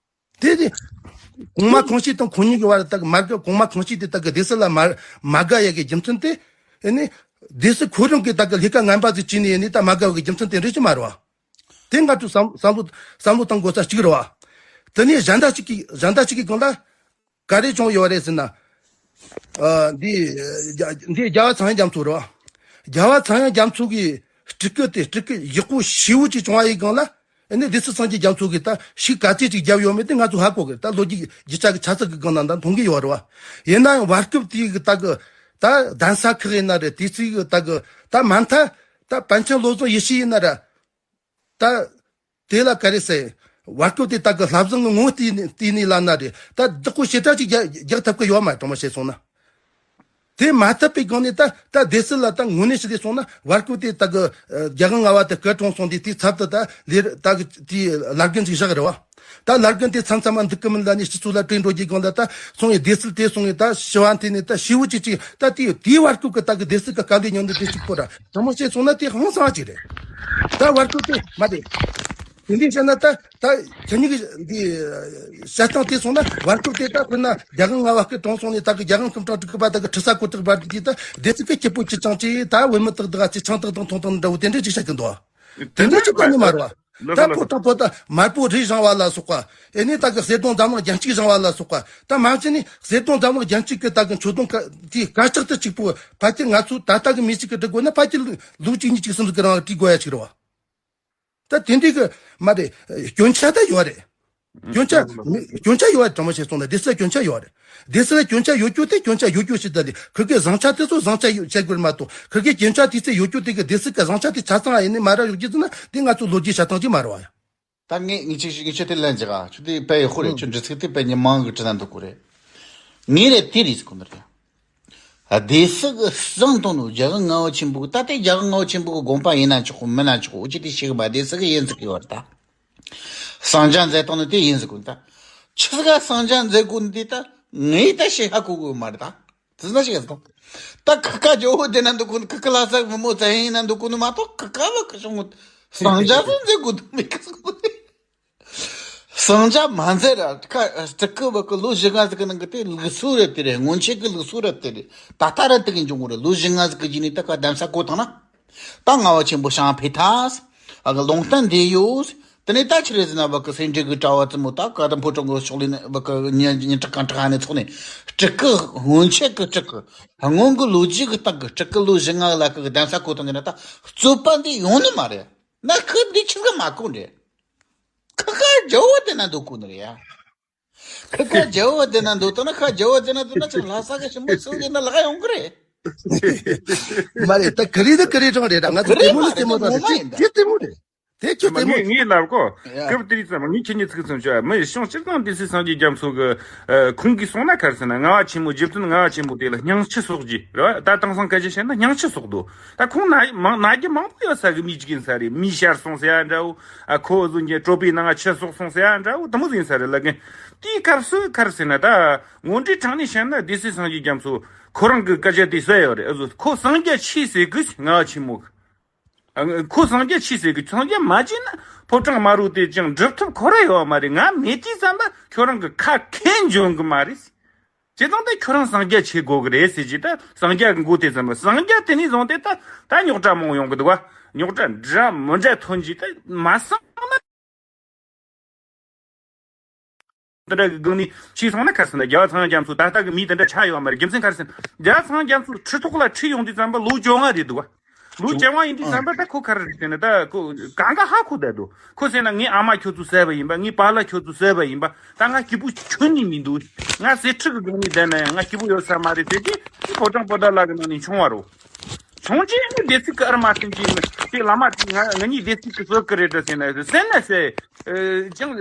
དེ་དེ་གོང་མ་གང་ཞིག་དང་ཁོ་གཉིས་ཀྱི་བར་ད་གི་མ་དགའ། གོང་མ་གང་ཞིག་དེ་ད་གི་སྡེ་སྲིད་ལ་མ་མ་དགའ་ཡས་ཀྱི་རྒྱུ་མཚན་དེ། ཨེ་ནི་སྡེ་སྲིད་ཁོ་རང་གིས་ད་གི་ལས་ཀ་ངན་པ་ཟིག་བྱས་ནས་ཨེ་ནི་ད་མ་དགའ་བའི་རྒྱུ་མཚན་དེ་རེད་ཅི་མ་རེད་བ། དེ་ང་ཚོས་བསམ་བསམ་བློ་བསམ་བློ་བཏང་དགོས་ས་གཅིག་རེད་བ། དེ་ནས་གཞན་དག་ཅིག་གིས་གཞན་དག་ཅིག་གིས་གང་ལ། ག་རེ་བྱུང་ཡོད་རེད་ཟེར་ན། ཨ། འདི་རྒྱ་འདི་རྒྱལ་བ་ཚངས་དབྱངས་རྒྱ་མཚོ་རེད་བ། རྒྱལ་བ་ཚངས་དབྱངས་རྒྱ་མཚོ་གི་སྤྲུལ་སྐུ་དེ་སྤྲུལ་སྐུ་ཡག་པོ་ཞེ་པོ་ཅིག་བྱུང་བ་ཡི་སྒང་ལ། ཨེ་ནི་སྡེ་སྲིད་སངས་རྒྱས་རྒྱ་མཚོ་གིས་ད་ཤུགས་ག་ཚད་ཅིག་བརྒྱབ་ཡོད་མེད་དེ་ང་ཚོ་ཧ་གོ་གི་རེད། ད་ལོ་རྒྱུས་རྒྱུ་ཆ་གི་ཆ་ཚིག་གི་སྒང་ན་ད་མཐོང་གི་ཡོད་རེད་བ། ཡིན་ན་ཡང་བར་སྐབས་དེའི་གི་ད་གི་ད་གདན་ས་ཁག་ཡིན་ན་རེད། དེ་ཚོའི་གི་ད་གི་ད་མ་མཐའ་ད་པཎ་ཆེན་བློ་བཟང་ཡེ་ཤེས་ཡིན་ན་ར། ད་དེ་ལ་ག་རེ་ཟེར། བར་སྐབས་དེ་དག་གི་བསླབ་བཟང་གི་ངོ་བོ་བལྟས་ནས་བལྟས་ནས་ལབ་ན་རེད། ད་བདག་པོ་ཞེ་དྲག་ཅིག་རྒྱག་རྒྱག་ཐུབ་ཀྱི་ཡོད་མ་རེད། དྲང་མོ་བཤད་སོང་ན། དེ་མ་ཐུབ་པའི་སྒང་ནས་ད་ད་སྡེ་སྲིད་ལ་ད་དངོས་གནས་ཞིག་ལས་སོང་ན། བར་སྐབས་དེ་དག་གི་ཨ་རྒྱལ་དབང་ལྔ་པ་དེ་སྐུ་གྲོངས་སོང་དུས། དེའི་ཚབ་ཏུ་ད་ལས་ད་གི་དེའི་བླ་རྒན་ཅིག་བཞག་རེད་བ། ད་བླ་རྒན་དེ་མཚམས་མཚམས་མ་འདུག་གི་མིན་ལབ་ནས་སྤྱི་ཚོགས་ལ་བྲོས་འགྲོ་རྒྱུའི་སྒང་ལ། ད་སོང་ངས་སྡེ་སྲིད་དེ་སོང་ངས་ད་ཞི་བ་འཐེན་ནས་ད་ཞི་བོ་ཅིག་ཅིག་ད་དེའི་དེའི་བར་སྐབས་ཀྱི་ད་གི་སྡེ་སྲིད་ཀྱི་དཀའ་ལས་མྱོང་འདི་དེ་གཅིག་པོ་ར། དྲང་མོ་བཤད་སོང་ན་དེ་ཧང་སང་ཅིག་རེད། ད་བར་སྐབས་དེ་མ་རེད། དེ་འདྲའི་བཤད་ན་ད་ད་ཁྱེད་གཉིས་ཀྱི་འདི་བཤད་སྟངས་དེ་སོང་ན། བར་སྐབས་དེ་ད་དཔེར་ན་རྒྱལ་དབང་ལྔ་པ་སྐུ་གྲོངས་སོང་ནས་ད་གི་རྒྱལ་དབང་སྐུ་ཕྲེང་དྲུག་པ་ད་གི་ཁྲི་ས་གོ་ཏྲག་བར་དུ་དེ་ད་སྡེ་སྲིད་ཀྱི་སྐྱིད་པོ་ཅི་ཙང་ཅིག་ད་བུད་མེད་དག་དག་ཅིག་ཆང་དག་དང་འཐུང་སྟངས་འདྲ་བོ་དེ་འདྲ་ཅིག་བཤད་ཀྱི་འདུག་དེ་འདྲ་ཅིག་ག་ནས་མ་རེད་བ། ད་ཕོ་བྲང་པོ་ཏ་དམར་པོ་རེ་བཞེངས་པ་ལ་སོགས་པ། ཨེ་ནས་ད་གི་གསེར་སྡོང་འཛམ་གླིང་རྒྱན་གཅིག་བཞེངས་པ་ལ་སོགས་པ། ད་མ་གཞི་ནས་གསེར་སྡོང་འཛམ་གླིང་རྒྱན་གཅིག་གི་ད་གི་མཆོད་སྡོང་ཀ་དེ་དཀར་ཆག་ཏུ་གཅིག་པོ་ཕལ་ཆེར་ང་ཚོ་ད་ལྟ་གི་མི་གཅིག་གི་སྒྲིག་དགོས་ན། ཕལ་ཆེར་ལོ་གཅིག་གཉིས་གཅིག་གསུམ་ཟིག་གི་རིང་ལ་བྲིས་དགོས་ཡ་ཅིག་རེད་བ། ད་དེ་འདྲའི་གི་མ་རེད། སྐྱོན་ཆ་ད་ཡོད་རེད། སྐྱོན་ཆ་སྐྱོན་ཆ་ཡོད་རེད། དྲང་མོ་བཤད་སོང་ན་སྡེ་སྲིད་ལ་སྐྱོན་ཆ་ཡོད་རེད། སྡེ་སྲིད་ལ་སྐྱོན་ཆ་ཡོད་རྒྱུ་དེ་སྐྱོན་ཆ་ཡོད་རྒྱུ་ཞིག་ད་ལས། ཁུར་གི་བཟང་ཆ་དེ་ཚོ་བཟང་ཆ་ཡོད་བྱེད་དགོས་མ་གཏོགས། ཁུར་གི་སྐྱོན་ཆ་དེ་ཚོ་ཡོད་རྒྱུ་དེ་གི་སྡེ་སྲིད་གི་བཟང་ཆ་དེ་ཆ་ཚང་ཡིན་ནི་མ་ར་ཡོད་རྒྱུ་ཟེར་ན། དེ་ང་ཚོ་ལོ་རྒྱུས་བྱ་སྟངས་ཅིག་མ་རེད་བ་ཡ། ད་ངས་ངས་ཆེ་ངས་ཆེ་དེ་ལན་ཅིག་ཨ། ཁྱོད་དེ་དཔེ་ཡག་པོ་རེད། ཁྱོད་འདྲི་ཚིག་དེ་དཔེ་ཉི་མ་གི་དྲི་ན་འདུག་གོ་རེད། ངས་རེད་དེ་རེད་ཟེར་གོ་ནི་རེད། སྡེ་སྲིད་གི་བཟང་དང་ནོ་རྒྱལ་དབང་ལྔ་པ་ཆེན་པོ་གི། ད་ལྟའི་རྒྱལ་དབང་ལྔ་པ་ཆེན་པོ་གི་དགོངས་པ་ཡིན་ན་ཆོག་གི་མིན་ན་ཆོག་གི། འུ་ཅི་དེ་ཤེས་གི་མ། སྡེ་སྲིད་གི་ཡིན་ཟེར་གི་ཡོད་རེད་ད། གསང་རྒྱ་མཛད་སྟངས་ནི་དེ་ཡིན་ཟེར་གོ་ནི་ད། ཆི་ཟིག་ག་གསང་རྒྱ་མཛད་དགོས་ནི་དེ་ད་ངས་ད་ཤེས་ཧ་གོ་གི་མ་རེད་ད། དེ་ན་ཞིག་ཡོད། ད་ཁི་ཁ་ཇོ་བོ་དེ་ན་འདུག་གོ་ནི། ཁི་ཁི་ལྷ་ས་བུ་མོ་ཙ་ཡིན་ན་འདུག་གོ་ནི་མ་གཏོགས། ཁི་ཁ་བ་ཁི་ཤོང་གསང་རྒྱ་བཟོ་མཛད་དགོས་འདུག་མི་ཁི་སོང་གོ་ནི། གསང་རྒྱ་མ་མཛད་ར། ཁ་སྤྲུལ་སྐུ་བ་གི་ལོ་བཞི་ལྔ་ཟིག་གི་ནང་གི་དེ་ལུགས་སྲོལ་རེད་དེ་རེད། སྔོན་ཆད་གི་ལུགས་སྲོལ་རེད་དེ་རེད། ད་ལྟ་ར་དེ་གི་འབྱུང་གི་རེད། ལོ་བཞི་ལྔ་ཟིག་གི་རྗེས་ནས་ད་ཁ་གདན་ས་བསྐོ་བཏང་ན། ད་ལྔ་པ་ཆེན་པོ་ཞང་ཕེ་ཐ་ཨ་གི་ལུང་བསྟན་དེ་ཡོད། དེ་ནས་ད་ཆི་རེད་ཟེར་ན། བ་གི་སེ་འབྲས་གི་གྲྭ་བ་ཙི་མོ་ད་ག་ད་ཕོ་བྲང་གི་ཕྱོགས་ལས་ནས་བ་གི་ཉི་ཉི་གྲགས་གང་གྲགས་ནས་ཚོགས་ནས། སྤྲུལ་སྐུ་སྔོན་ཆད་གི་སྤྲུལ་སྐུ་སྔོན་གི་ལོ་རྒྱུས་གི་སྟེང་གི་སྤྲུལ་སྐུ་ལོ་བཞི་ལྔ་ལ་གི་གདན་ས་བསྐོ་བཏང་གི་ན་ད་རྩོད་པ་འདི་ཡོང་ནི་མ་རེད། ན་ཁི་འདི་ཆི་ག་མ་གོ་འདྲེ། ཁི་ཁ་རྒྱལ་བོ་དེ་ན་འདུག་གོ་ནི་རེད་ཡ། ཁི་ཁ་རྒྱལ་བོ་དེ་ན་འདུག་ད་ན་ཁ་རྒྱལ་བོ་དེ་ན་འདུག་ན་ཅང་ལྷ་ས་གི་ཞིམ་པོ་ཚུལ་གྱི་ན་ལག་ཡོང་གི་རེད། མ་རེད། ད་ག་རེ་ད་ག་རེ་གྲོང་རེད། ང་ཚོ་ག་རེ་ལྟད་མོ་ལ་མ་རེད། ལྟད་མོ་ད་རེད། ངོ་མ་ཡིན་ད། དེ་ལྟད་མོ་རེད། དེ་ཁྱོད་ལྟད་མོ་ངས་ངས་ལབ་གོ། ཡ། སྐབས་དེ་རིང་ཙམ་ངས་ཁྱེད་གཉིས་ཚིག་ཙམ་བྱ། མི་ཤོང་སྤྱིར་བཏང་སྡེ་སྲིད་སངས་རྒྱས་རྒྱ་མཚོ་གི་ཨ་ཁོང་གིས་གསུངས་ན་ག་རེ་ཟེར་ན། ལྔ་པ་ཆེན་མོ་རྗེ་བཙུན་ལྔ་པ་ཆེན་པོ་དེ་ལ་སྙིང་ཆུ་གསོག་རྒྱུ་རེད་བ། ད་དེང་སང་སྐད་ཆ་བཤད་ན་སྙིང་ཆུ་གསོག་འདུག་ད་ཁོང་ན་མང་ན་རྒྱུ་མང་པོ་ཡོད་ས་གི་མི་གཅིག་ཡིན་ས་རེད། མི་ཤར་སོང་ཟེར་ཡ་འདྲ་བོ། ཨ་ཁོ་བཟོ་རྒྱུ་གྲོད་པའི་ནང་ཆུ་གསོག་སོང་ཟེར་ཡ་འདྲ་བོ་དེ་མོ་ཟིག་ཡིན་ས་རེད། ལ་གན་དེའི་སྐབས་སུ་ག་རེ་ཟེར་ན། ད་ངོ་འདྲི་དྲང་ནས་བཤད་ན་སྡེ་སྲིད་སངས་རྒྱས་རྒྱ་མཚོ་ཁོ་རང་གི་སྐད་ཆ་དེ་གསལ་ཡོད་རེད། ཨ་བཟོ་ཁོ་སངས་རྒྱས་ཆོས་ཟེར་གི་ལྔ་པ་ཆེན་མོ་གི། ཨ་ཁོ་སངས་རྒྱས་ཆོས་ཟེར་གི། སངས་རྒྱས་མ་བྱས་ན་ཕོ་བྲང་དམར་པོ་དེ་ཅང་འགྲུབ་ཐབས་ཁོ་ར་ཡོད་མ་རེད། ང་མེད་དུས་ཙམ་པ་ཁྱོད་རང་གི་ཁ་ཁེངས་འཇོན་གི་མ་རེད། བྱས་ཙང་ད་ཁྱོད་རང་སངས་རྒྱས་བྱེད་དགོས་གི་རེད་ཟེར་གྱི། ད་སངས་རྒྱས་གི་མགོ་དེ་ཙམ་པ། སངས་རྒྱས་དེ་ནས་བཟུང་སྟེ་ད་ད་རྙོག་དྲ་མང་ཡོང་གི་འདུག་བ། རྙོག་དྲ་འདྲ་མི་འདྲ་ཐོན་གྱི། ད་མ་སང་ན། དེ་འདྲ་གི་སྒང་ནས་ཕྱིས་སོང་ན་ག་རེ་ཟེར་ན། རྒྱལ་བ་སངས་རྒྱས་རྒྱ་མཚོ་ད་ལྟ་གི་མི་དེ་འདྲ་ཆགས་ཡོད་མ་རེད། རྒྱུ་མཚན་ག་རེ་ཟེར་ན། རྒྱལ་བ་སངས་རྒྱས་རྒྱ་མཚོ་ཁྲི་ཐོག་ལ་ཁྲིད་ཡོང་དུས་ཙམ་པ་ལོ་བཅོ་ལྔ་རེད་འདུག་བ། ལོ་བཅོ་ལྔ་ཡིན་དུས་ཙམ་པ་ད་ཁོ་ག་རེ་རེད་ཟེར་ན། ད་ཁོ་གང་ག་ཧ་གོ་བསྡད་འདུག་ཁོ་ཟེར་ན་ངའི་ཨ་མ་ཁྱོད་ཚོ་བསད་པ་ཡིན་པ། ངའི་པཱ་ལགས་ཁྱོད་ཚོ་བསད་པ་ཡིན་པ། ད་ང་སྐྱིད་པོ་ཁྱོན་ནས་མི་འདུག་ང་ཟས་ཁྲི་གི་སྒང་ནས་བསྡད་ན་ཡང་ང་སྐྱིད་པོ་ཡོད་ས་མ་རེད་ཟེར་གྱི། ཁོ་ཕོ་བྲང་པོ་ཏ་ལ་གི་ནང་ནས་མཆོང་བ་རོ། མཆོང་རྗེས་ནི་སྡེ་སྲིད་ཀྱི་ཨར་མ་བསྟན་གྱིས་དེ་བླ་མ་དེ་ང་ང་གཉིས་སྡེ་སྲིད་ཀྱི་བཟོ་གི་རེད་དྲ་ཟེར་ན། བསད་ན་བསད། ཨེ་ཅང་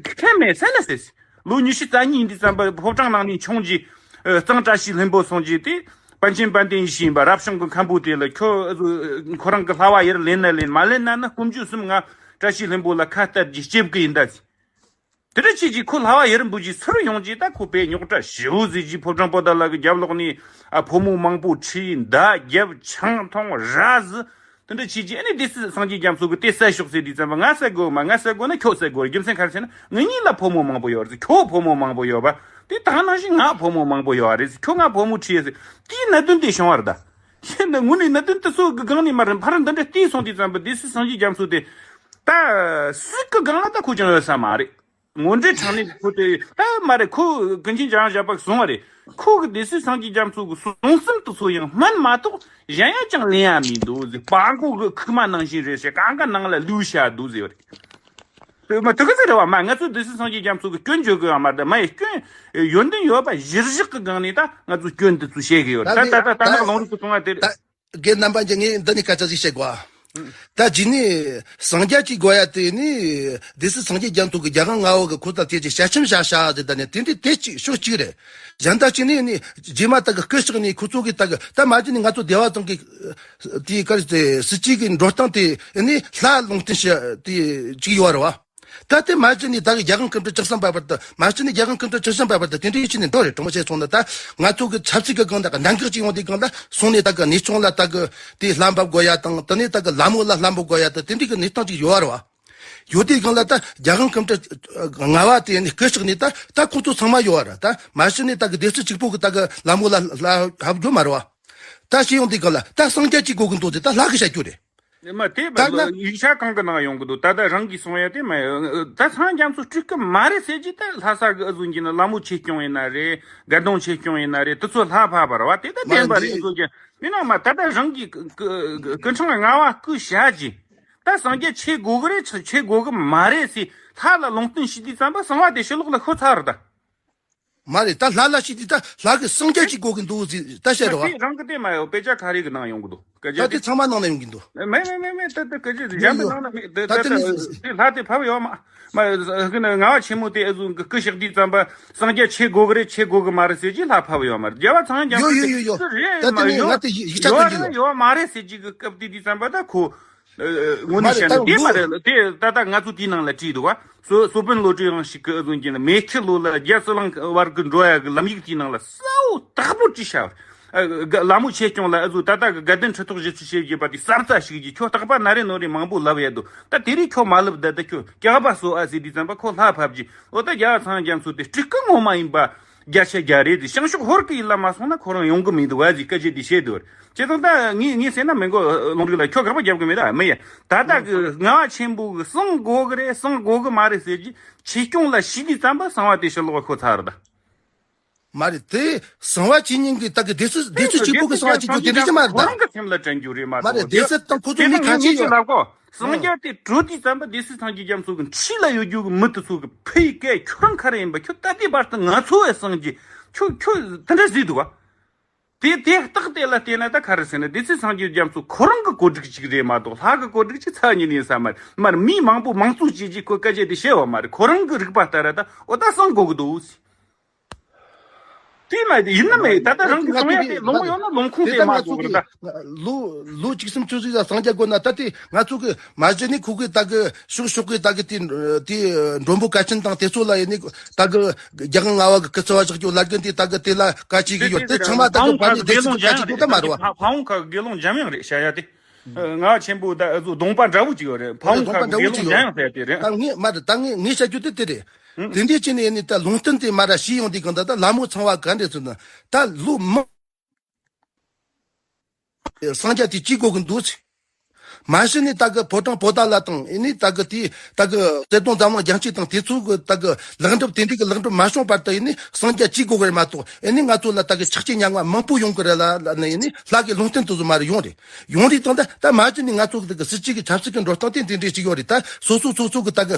ཁེ་མེད། བསད་ན་བསད། ལོ་ཉི་ཤུ་རྩ་གཉིས་ཡིན་དུས་ཙམ་པ་ཕོ་བྲང་ནང་ནས་མཆོང་རྗེས། ཨེ་གཙང་བཀྲ་ཤིས་ལྷུན་པོ་སོང་རྗེས་དེ་པཎ་ཆེན་དཔལ་ལྡན་ཡེ་ཤེས་ཡིན་པ་རབ་བྱུང་གི་མཁན་པོ་དེ་ལ། ཁྱོད་ཁོ་རང་གི་ལྷ་བ་ཡར་ལེན་ན་ལེན། མ་ལེན་ན་ནི་དཀོན་མཆོག་གསུམ་ང་བཀྲ་ཤིས་ལྷུན་པོ་ལ་ཁ་གཏད་རྒྱུ་སྐྱེབ་གི་ཡིན་ད་ཟེར། དེ་འདྲ་བྱས་རྗེས་ཁོ་ལྷ་བ་ཡུན་རིང་པོ་ཅིག་ཚུར་ཡོང་རྗེས། ད་ཁོ་དཔེ་རྙོག་དྲ་ཞེ་པོ་བཟོས་རྗེས། ཕོ་བྲང་པོ་ཏ་ལ་གི་རྒྱབ་ལོགས་ནས་ཨ་ཕོ་མོ་མང་པོ་ཁྲིད། མདའ་རྒྱབ། ཆང་འཐུང་། ར་བཟི། དེ་འདྲ་བྱས་རྗེས་ཨ་ནི་སྡེ་སྲིད་སངས་རྒྱས་རྒྱ་མཚོ་གིས་དེ་བསད་ཤོག་ཟེར་དུས་ཙམ་པ། ང་བསད་དགོས་མ། ང་བསད་དགོས་ན་ཁྱོད་བསད་དགོས་རེད། རྒྱུ་མཚན་ག་རེ་ཟེར་ན་ང་གཉིས་ལ་ཕོ་མོ་མང་པོ་ཡོད་རེད། ཁྱོད་ཕོ་མོ་མང་པོ་ཡོད་པ་དེ་ད་ནང་བཞིན་ང་ཕོ་མོ་མང་པོ་ཡོད་རེད། ཁྱོད་ང་ཕོ་མོ་ཁྲིད་ཟེར། དེའི་གནད་དོན་དེ་བྱུང་བ་རེད་ད། ཤེས་ན་དངོས་གནས་གནད་དོན་དེ་ཚོ་གི་སྒང་ནས་མར་ཕར་འདི་འདྲ་བལྟས་སོང་དུས་ཙམ་པ། སྡེ་སྲིད་སངས་རྒྱས་རྒྱ་མཚོ་དེ་ད་སྲིད་གི་སྒང་ལ་ད་ཁོ་ཅང་ཡོད་ས་མ་རེད། ངོ་འདྲི་དྲང་ནས་ཁོ་དེ་ད་མ་རེད། ཁོ་ཀུན་མཁྱེན་འཇམ་དབྱངས་བཞད་པ་གིས་གསུངས་པ་རེད། ཁོ་གི་སྡེ་སྲིད་སངས་རྒྱས་རྒྱ་མཚོ་གི་གསུང་རྩོམ་དེ་ཚོ་ཡང་སྨན་མ་གཏོགས་གཞན་ཡང་ཅང་ལེན་ཡ་མི་འདུག་ཟེར། སྤྲང་པོ་གི་ཁུག་མ་ནང་བཞིན་རེད་ཟེར། གང་ག་ནང་ལ་ལུས་བཞག་འདུག་ཟེར་བ་རེད། དེ་མ་ཐུག་གི་ཟེར་རེད་བ། མ་ང་ཚོས་སྡེ་སྲིད་སངས་རྒྱས་རྒྱ་མཚོ་གི་སྐྱོན་བརྗོད་གི་ཡོད་མ་རེད། མ་ཡི་སྐྱོན་ཡོན་ཏན་ཡོད་པ་གཞིར་བཞག་གི་སྒང་ནས་ད་ང་ཚོས་སྐྱོན་དེ་ཚོ་བཤད་གི་ཡོད་རེད། ད་ད་ད་ད་ད་ནག་ལོང་རིག་གི་གསུང་བ་དེ་རེད། ད་རྒན་རྣམ་པ་ཀྱིས་ངས་འདི་ནས་སྐད་ཆ་ཞིག་བཤད་དགོས། ད་རྗེས་ནས་སངས་རྒྱས་ཅིག་དགོས་ཡ་དེ་ནི་སྡེ་སྲིད་སངས་རྒྱས་རྒྱ་མཚོ་གི་རྒྱལ་དབང་ལྔ་པ་གི་ཁོ་ད་དེ་ཅིག་ཞལ་ཆེམས་བཞག་བཞག་ཟེར། ད་ནི་དེ་འདྲའི་དེ་གཅིག་ཕྱོགས་གཅིག་རེད། གཞན་དག་ཅིག་ནི་ནི་རྗེས་མ་ད་གི་སྐུ་གཤེགས་ནས་ཁོ་ཚོ་གི་ད་གི་ད་མ་གཞི་ནས་ང་ཚོ་སྡེ་པ་ཚང་གི་དེའི་སྐབས་དེ་སྲིད་ཇུས་ཀྱི་འགྲོ་སྟངས་དེ་ནི་ལྷ་ལུང་བསྟན་བྱེད་དེ་གཅིག་ཡོད་རེད་བ། ད་དེ་མ་གཞི་ནས་ད་གི་རྒྱལ་དབང་སྐུ་ཕྲེང་བཅུ་གསུམ་པ་བར་དུ་མ་གཞི་ནས་རྒྱལ་དབང་སྐུ་ཕྲེང་བཅུ་གསུམ་པ་བར་དུ་དེ་འདྲའི་ཕྱིན་ནས་འགྲོ་རེད། གྲོང་ཁྱེར་སོང་ན་ད་ང་ཚོ་གི་ཆབ་སྲིད་ཀྱི་སྒང་ད་གི་གནད་འགག་ཅིག་ཡོང་དུས་སྒང་ད་སོང་ནས་ད་གི་གནས་ཆུང་ལ་ད་གི་དེ་ལྷ་འབབ་དགོས་ཡ་དང་། དེ་ནས་ད་གི་ལ་མོ་ལ་ལྷ་འབབ་དགོས་ཡ་ད་དེ་འདྲའི་གི་གནས་སྟངས་ཅིག་ཡོད་རེད་བ། ཡོད་དུས་སྒང་ལ་ད་རྒྱལ་དབང་སྐུ་ཕྲེང་ལྔ་པ་དེ་ནི་སྐུ་གཤེགས་ནས་ད་ད་ཁོང་ཚོ་ཚང་མ་ཡོད་ར། ད་མ་གཞི་ནས་ད་གི་སྡེ་སྲིད་གཅིག་པོ་གི་ད་གི་ལ་མོ་ལ་ལ་ཧབ་རྒྱུ་མ་རེད་བ། ད་ཤེས་ཡོང་དུས་སྒང་ལ་ད་སངས་རྒྱས་གཅིག་དགོས་གི་འདུག་ཟེར་ད་ལྷ་གི་བཤད་རྒྱུ་རེད། མ་དེ་ད་ན་ཡིག་ཆ་གང་གི་ནང་ཡོང་གི་འདུག་ད་ལྟ་རང་གིས་གསུང་ཡ་དེ་མ་ཡོད། ད་སངས་རྒྱས་ཚོ་སྤྲུལ་གི་མ་རེད་ཟེར་གྱི། ད་ལྷ་ས་གི་ཨ་ཟུང་གི་ནི་ལ་མོ་ཆོས་སྐྱོང་ཡིན་ན་རེད། དགའ་གདོང་ཆོས་སྐྱོང་ཡིན་ན་རེད། དེ་ཚོ་ལྷ་ཕབ་པ་རེད་བ། དེ་ད་མ་བདེན་པ་རེད། འདི་ཨ་ཟུང་གི་མིན་ན་མ་ད་ལྟ་རང་གིས་སྐུ་སྐུ་ཕྲེང་ལྔ་པ་སྐུ་བཞག་གི། ད་སངས་རྒྱས་ཆོས་དགོས་གི་རེད། ཆོས་དགོས་གི་མ་རེད་ཟེར་ལྷ་ལ་ལུང་བསྟན་ཞུས་དུས་ཙམ་པ་གསང་བ་དེ་ཕྱི་ལོགས་ལ་ཤོར་ཚར་རེད་ད། མ་རེད། ད་ལྷ་ལ་ཞུས་དུས་ད་ལྷ་གི་སངས་རྒྱས་ཅིག་དགོས་གི་འདུག་ཟེར་ད་བཤད་རེད་བ། དེ་རང་གི་དེ་མ་ཡོད། དཔེ་ཆ་ག་རེ་གི་ནང་ཡོང་གི་འདུག་སྐད་ཆ་ད་དེ་དེ་ཚང་མ་ནང་ན་ཡོང་གི་འདུག་མེད་མེད་མེད་མེད། ད་ད་སྐད་ཆ་དེ་ཡོད་གཞན་པའི་ཡོད། ནང་ན་མེད། ད་ད་ད་དེ་ནི་དེ་ལྷ་དེ་ཕབ་ཡོད་མ་མ་ང་བ་ཆེན་མོ་དེ་ཨ་ཟུང་གི་སྐུ་གཤེགས་དུས་ཙམ་པ་སངས་རྒྱས་ཆོས་དགོས་གི་རེད། ཆོས་དགོས་གི་མ་རེད་ཟེར་གྱི་ལྷ་ཕབ་ཡོད་མ་རེད། རྒྱལ་བ་ཚངས་དབྱངས་ཡོད་ཡོད་ཡོད་ཡོད། སྐུ་རེད་ད་མ་དེ་ནི་ཡོད་ང་དེ་ཡིག་ཆ་ཡོད་ཐོན་གྱི་རེད་ཡོད། ཡོད་མ་རེད་ཟེར་གྱི་གི་སྐབས་དེ་དུས་ཙམ་པ་ད་ཁོ། ཨ། དངོས་གནས་བཤད་ན་དེ་མ་རེད། དེ་ད་ལྟ་ང་ཚོ་དེའི་ནང་ལ་བྲིས་འདུག་བ། སོ་སོ་པན་བློ་གྲོས་རང་ཞིག་གི་ཨ་ཟུང་གི་ནི་མེ་ཁྱི་ལོ་ལ་རྒྱ་སྲིད་གླིང་བར་གི་འགྲོ་ཡ་གི་ལམ་ཡིག་དེའི་ནང་ལ་གསལ་བོ་དག་པོ་བྲིས་བཞག་ཨ། ག་ལ་མོ་ཆོས་སྐྱོང་ལ་ཨ་ཟུང་ད་ལྟ་གི་དགའ་ལྡན་ཁྲི་ཐོག་བཞི་བཅུ་ཞེ་བརྒྱད་པ་དེ་ས་རྩ་ཞིག་གི་ཁྱོད་རྟག་པ་ན་རེ་ནོ་རེ་མང་པོ་ལབ་ཡ་འདུག་ད་དེ་རིགས་ཁྱོད་མ་ལབ་ད་ད་ཁྱོད་སྐྱག་པ་གསོ་ཨ་ཟེར་དུས་ཙམ་པ་ཁོ་ལྷ་ཕབ་ཀྱི། འོ་ད་རྒྱལ་བ་ཚངས་དབྱངས་མཚོ་དེ་སྤྲུལ་སྐུ་ངོ་མ་ཡིན་པ། བརྒྱ་ཆ་བརྒྱ་རེད་དེ། བྱང་ཕྱོགས་ཧོར་གྱི་ཡུལ་ལ་མ་སོང་ན་ཁོ་རང་ཡོང་གི་མི་འདུག་བ་ཟིག་སྐད་ཆ་དེ་བཤད་འདུག་བ། བྱས་ཙང་ད་ངས་ངས་ཟེར་ན་མི་མགོ་ལུང་རིགས་ལ་ཁྱོད་དགག་པ་རྒྱབ་གི་མེད་ད་མི་ཡ། ད་ལྟ་གི་ལྔ་བ་ཆེན་པོ་གི་གསང་དགོས་གི་རེད། གསང་དགོས་གི་མ་རེད་ཟེར་གྱི་ཆོས་སྐྱོང་ལ་ཞུས་དུས་ཙམ་པ་གསང་བ་དེ་ཕྱི་ལོགས་ཁོ་ཚར་ད། མ་རེད་དེ། གསང་བ་ཇི་སྙིང་གི་ད་གི་སྡེ་སྲིད་སྡེ་སྲིད་གཅིག་པོ་གི་གསང་བ་ཇི་སྙིང་དེ་འདྲ་ཅི་མ་རེད་ད། ཁོ་རང་གི་སེམས་ལ་དྲན་རྒྱུ་རེད་མ་མ་རེད། གཏོགས་སྡེ་སྲིད་དང་ཁོ་ཚོ་དེ་མི་ནང་ཁ་ངས་ཅི་ཅི་ཡོད། ལབ་གོ། སངས་རྒྱས་དེ་གྲོལ་དུས་ཙམ་པ་སྡེ་སྲིད་སངས་རྒྱས་རྒྱ་མཚོ་གི་འཁྲིས་ལ་ཡོད་རྒྱུ་གི་མི་དེ་ཚོ་གི་ཕ་ཡི་སྐད་ཁྱོད་རང་ག་རེ་ཡིན་པ། ཁྱོད་ད་ལྟའི་བར་དུ་ང་ཚོ་བས་སངས་རྒྱས་ཁྱོད་ཁྱོད་དེ་འདྲ་ཟིག་འདུག་བ། དེ་དེ་རྟགས་དེ་ལ་བལྟས་ན་ད་ག་རེ་ཟེར་ན་སྡེ་སྲིད་སངས་རྒྱས་རྒྱ་མཚོ་ཁོ་རང་གི་གོ་སྒྲིག་ཅིག་རེད་མ་གཏོགས་ལྷ་གི་གོ་སྒྲིག་ཅིག་ཚ་ཉིན་ཡིན་ས་མ་རེད། མར་མི་མང་པོ་མང་གཙོ་བྱས་རྗེས་ཁོ་སྐད་ཆ་དེ་བཤད་བ་མ་རེད། ཁོ་རང་གི་རིག་པ་ལྟར་ད་འོ་ད་གསང་དགོས་གི་འདུག་དེ་མ་ཡིན་ན་མེད། ད་ལྟ་རང་གིས་གསུང་ཡ་དེ་ལོང་ཡོད་ན་ལོང་ཁུངས་དེ་དེ་ལྟ་མ་ང་ཚོ་གི་གི་ལོ་ལོ་བཅུ་གསུམ་བཅུ་བཞི་ལ་སངས་རྒྱས་དགོས་ན་ད་དེ་ང་ཚོ་གི་མ་གཞི་ནས་ཁོ་གི་ད་གི་ཤོག་ཤོག་གི་ད་གི་དེ་དེ་མགྲོན་པོ་བཀའ་ཆེན་དང་དེ་ཚོ་ལ་ཡིན་ནི་ད་གི་རྒྱལ་དབང་ལྔ་པ་གི་སྐུ་ཚེ་བ་བཞག་རྒྱུ་ལ་རྒན་དེ་ད་གི་དེ་ལ་བཀའ་ཆེན་གི་ཡོད་དེ་ཚང་མ་ད་གི་བར་ནས་དེ་ཚོ་གི་བཀའ་ཆེན་དགོས་ད་མ་རེད་བ། ཕ་བོང་ཁ་གི་དགེ་སློང་འཇམ་དབྱངས་རེད་བྱ་ཡ་དེ། ལྔ་པ་ཆེན་པོ་ད་ཨ་ཚོ་གདོང་པ་འདྲ་བོ་ཅིག་ཡོད་རེད། ཕ་བོང་ཁ་གི་དགེ་སློང་འཇམ་དབྱངས་ཟེར་དེ་རེད། ད་ངས་མ་རེད། ད་ངས་ངས་བཤད་རྒྱུ་དེ་དེ་རེད། དེ་འདྲའི་ཅི་ནས་ནི་ད་ལུང་བསྟན་དེ་མ་ར་ཤི་ཡོང་དུས་གང་ད་ད་ལ་མོ་ཚང་བ་ག་འདྲས་ཚོད་ན་ད་ལོ་མང་སངས་རྒྱས་དེ་ཅི་དགོས་གི་འདུག་ཚེ། མ་གཞི་ནས་ད་གི་ཕོ་བྲང་པོ་ཏཱ་ལ་དང་ཨེ་ནི་ད་གི་དེ་ད་གི་གསེར་གདུང་འཛམ་གླིང་རྒྱན་ཆོས་དང་དེ་ཚོ་གི་ད་གི་ལེགས་འགྲུབ་དེ་འདྲའི་གི་ལེགས་འགྲུབ་མ་བྱུང་བར་དུ་ཨེ་ནི་སངས་རྒྱས་ཅི་དགོས་གི་རེད་མ་གཏོགས་ཨེ་ནི་ང་ཚོ་ལ་ད་གི་ཆགས་ཅིག་ཉང་བ་མང་པོ་ཡོང་གི་རེད་ལ་ལ་ནི་ཨེ་ནི་ལྷ་གི་ལུང་བསྟན་དེ་ཚོ་མ་རེད་ཡོང་རེད། ཡོང་རེད་དང་ད་ད་མ་གཞི་ནས་ང་ཚོ་གི་ད་གི་སྲིད་ཇུས་ཀྱི་ཆབ་སྲིད་ཀྱི་འགྲོ་སྟངས་དེ་དེ་འདྲའི་ཅིག་ཡོད་རེད། ད་སོ་སོ་སོ་སོ་གི་ད་གི་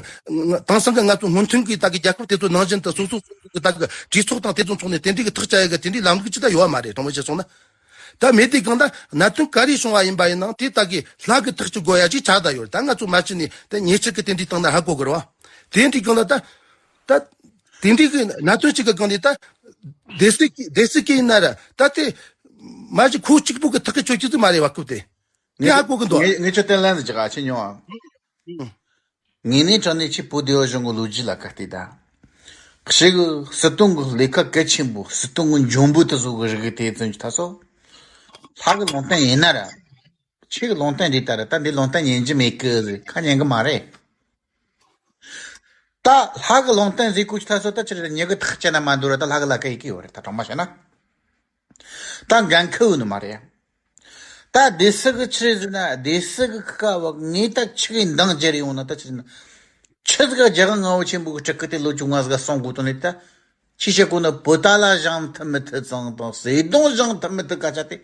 དེང་སང་གི་ང་ཚོ་སྔོན་ཐོན་གྱི་ད་གི་རྒྱལ་ཁབ་དེ་ཚོ་ནང་བཞིན་དུ་སོ་སོ་སོ་སོ་གི་ད་གི་གྲོས་ཚོགས་དང་དེ་ཚོ་ཚོགས་ནས་དེ་འདྲའི་གི་ཐག་བཅད་ཡ་གི་དེ་འདྲའི་ལམ་ལུགས་ཅིག་ད་ཡོད་མ་རེད། དྲང་མོ་བཤད་སོང་ན། ད་མེད་དུས་གང་ད་གནད་དོན་ག་རེ་བྱུང་བ་ཡིན་པ་ཡིན་ནའང་དེ་ད་གི་ལྷ་གི་ཐག་གཅོད་དགོས་ཡ་ཅིག་ཆགས་ད་ཡོད་རེད། ད་ང་ཚོ་མ་གཞི་ནས་དེ་ཉེས་ཆད་གི་དེ་འདྲའི་སྟེང་ན་ཧ་གོ་གི་རེད་བ། དེ་འདྲའི་གང་ལ་ད་ད་དེ་འདྲའི་གི་གནད་དོན་ཅིག་གི་སྒང་ནས་ད་སྡེ་སྲིད་ཀྱི་སྡེ་སྲིད་ཀྱི་ཡིན་ན་ར་ད་དེ་མ་གཞི་ཁོ་གཅིག་པུ་གི་ཐག་གི་ཆོད་རྒྱུ་ཙམ་མ་རེད་བ། སྐབས་དེ་དེ་ཧ་གོ་གི་འདུག་ངས་ངས་ཁྱོད་བསྟན་ལན་ཟིག་ཅིག་ཨ་ཆེ་མྱོང་ཨ། ངས་ནས་དྲང་ནས་ཁྱེད་བོད་སྡེ་བ་གཞུང་གི་ལོ་རྒྱུས་ལ་བཀའ་བལྟས་ད། ཁྱེད་ཀྱི་སྲིད་དོན་གྱི་ལས་ཀ་གལ་ཆེན་པོ་སྲིད་དོན་གྱི་འཇོན་པོ་དེ་ཚོ་གི་རིག་གི་དེ་ཙམ་གྱི་ཐ་སོ། ལྷ་གི་ལུང་བསྟན་ཡིན་ན་ར། ཁྱེད་ཀྱི་ལུང་བསྟན་རེད་ད་ར། ད་འདི་ལུང་བསྟན་ཉན་གྱི་མེད་གི་ཟེར་ཁ་ཉན་གི་མ་རེད། ད་ལྷ་གི་ལུང་བསྟན་ཟེར་གོ་ཁྱི་ཐ་སོ་ད་ཁྱེད་ར་ཉེ་གི་ཐག་བཅད་ན་མ་འདུག་ར། ད་ལྷ་གི་ལ་ཀ་ཡི་གི་ཡོད་རེད། ད་དྲང་མ་བཤད་ན། ད་འགན་ཁུར་ཡོད་ནི་མ་རེད། ད་སྡེ་སྲིད་གི་ཆི་རེད་ཟེར་ན་སྡེ་སྲིད་གི་ཁ་བ་ངས་ད་ཆི་གི་འདང་རྒྱལ་ཡོང་ན་ད་ཆི་རེད་ན། ཆི་ཟིག་ག་རྒྱལ་དབང་ལྔ་པོ་ཆེན་པོ་གི་སྤྲུལ་སྐུ་དེ་ལོ་བཅོ་ལྔ་ཟིག་ག་སོང་དགོས་དོན་ནི་ད། ཆི་བྱེད་གོ་ན་པོ་ཏཱ་ལ་བཞེངས་ཐུབ་མི་ཐུབ་ཙང་དང་གསེར་གདུང་བཞེངས་ཐུབ་མི་ཐུབ་སྐད་ཆ་དེ།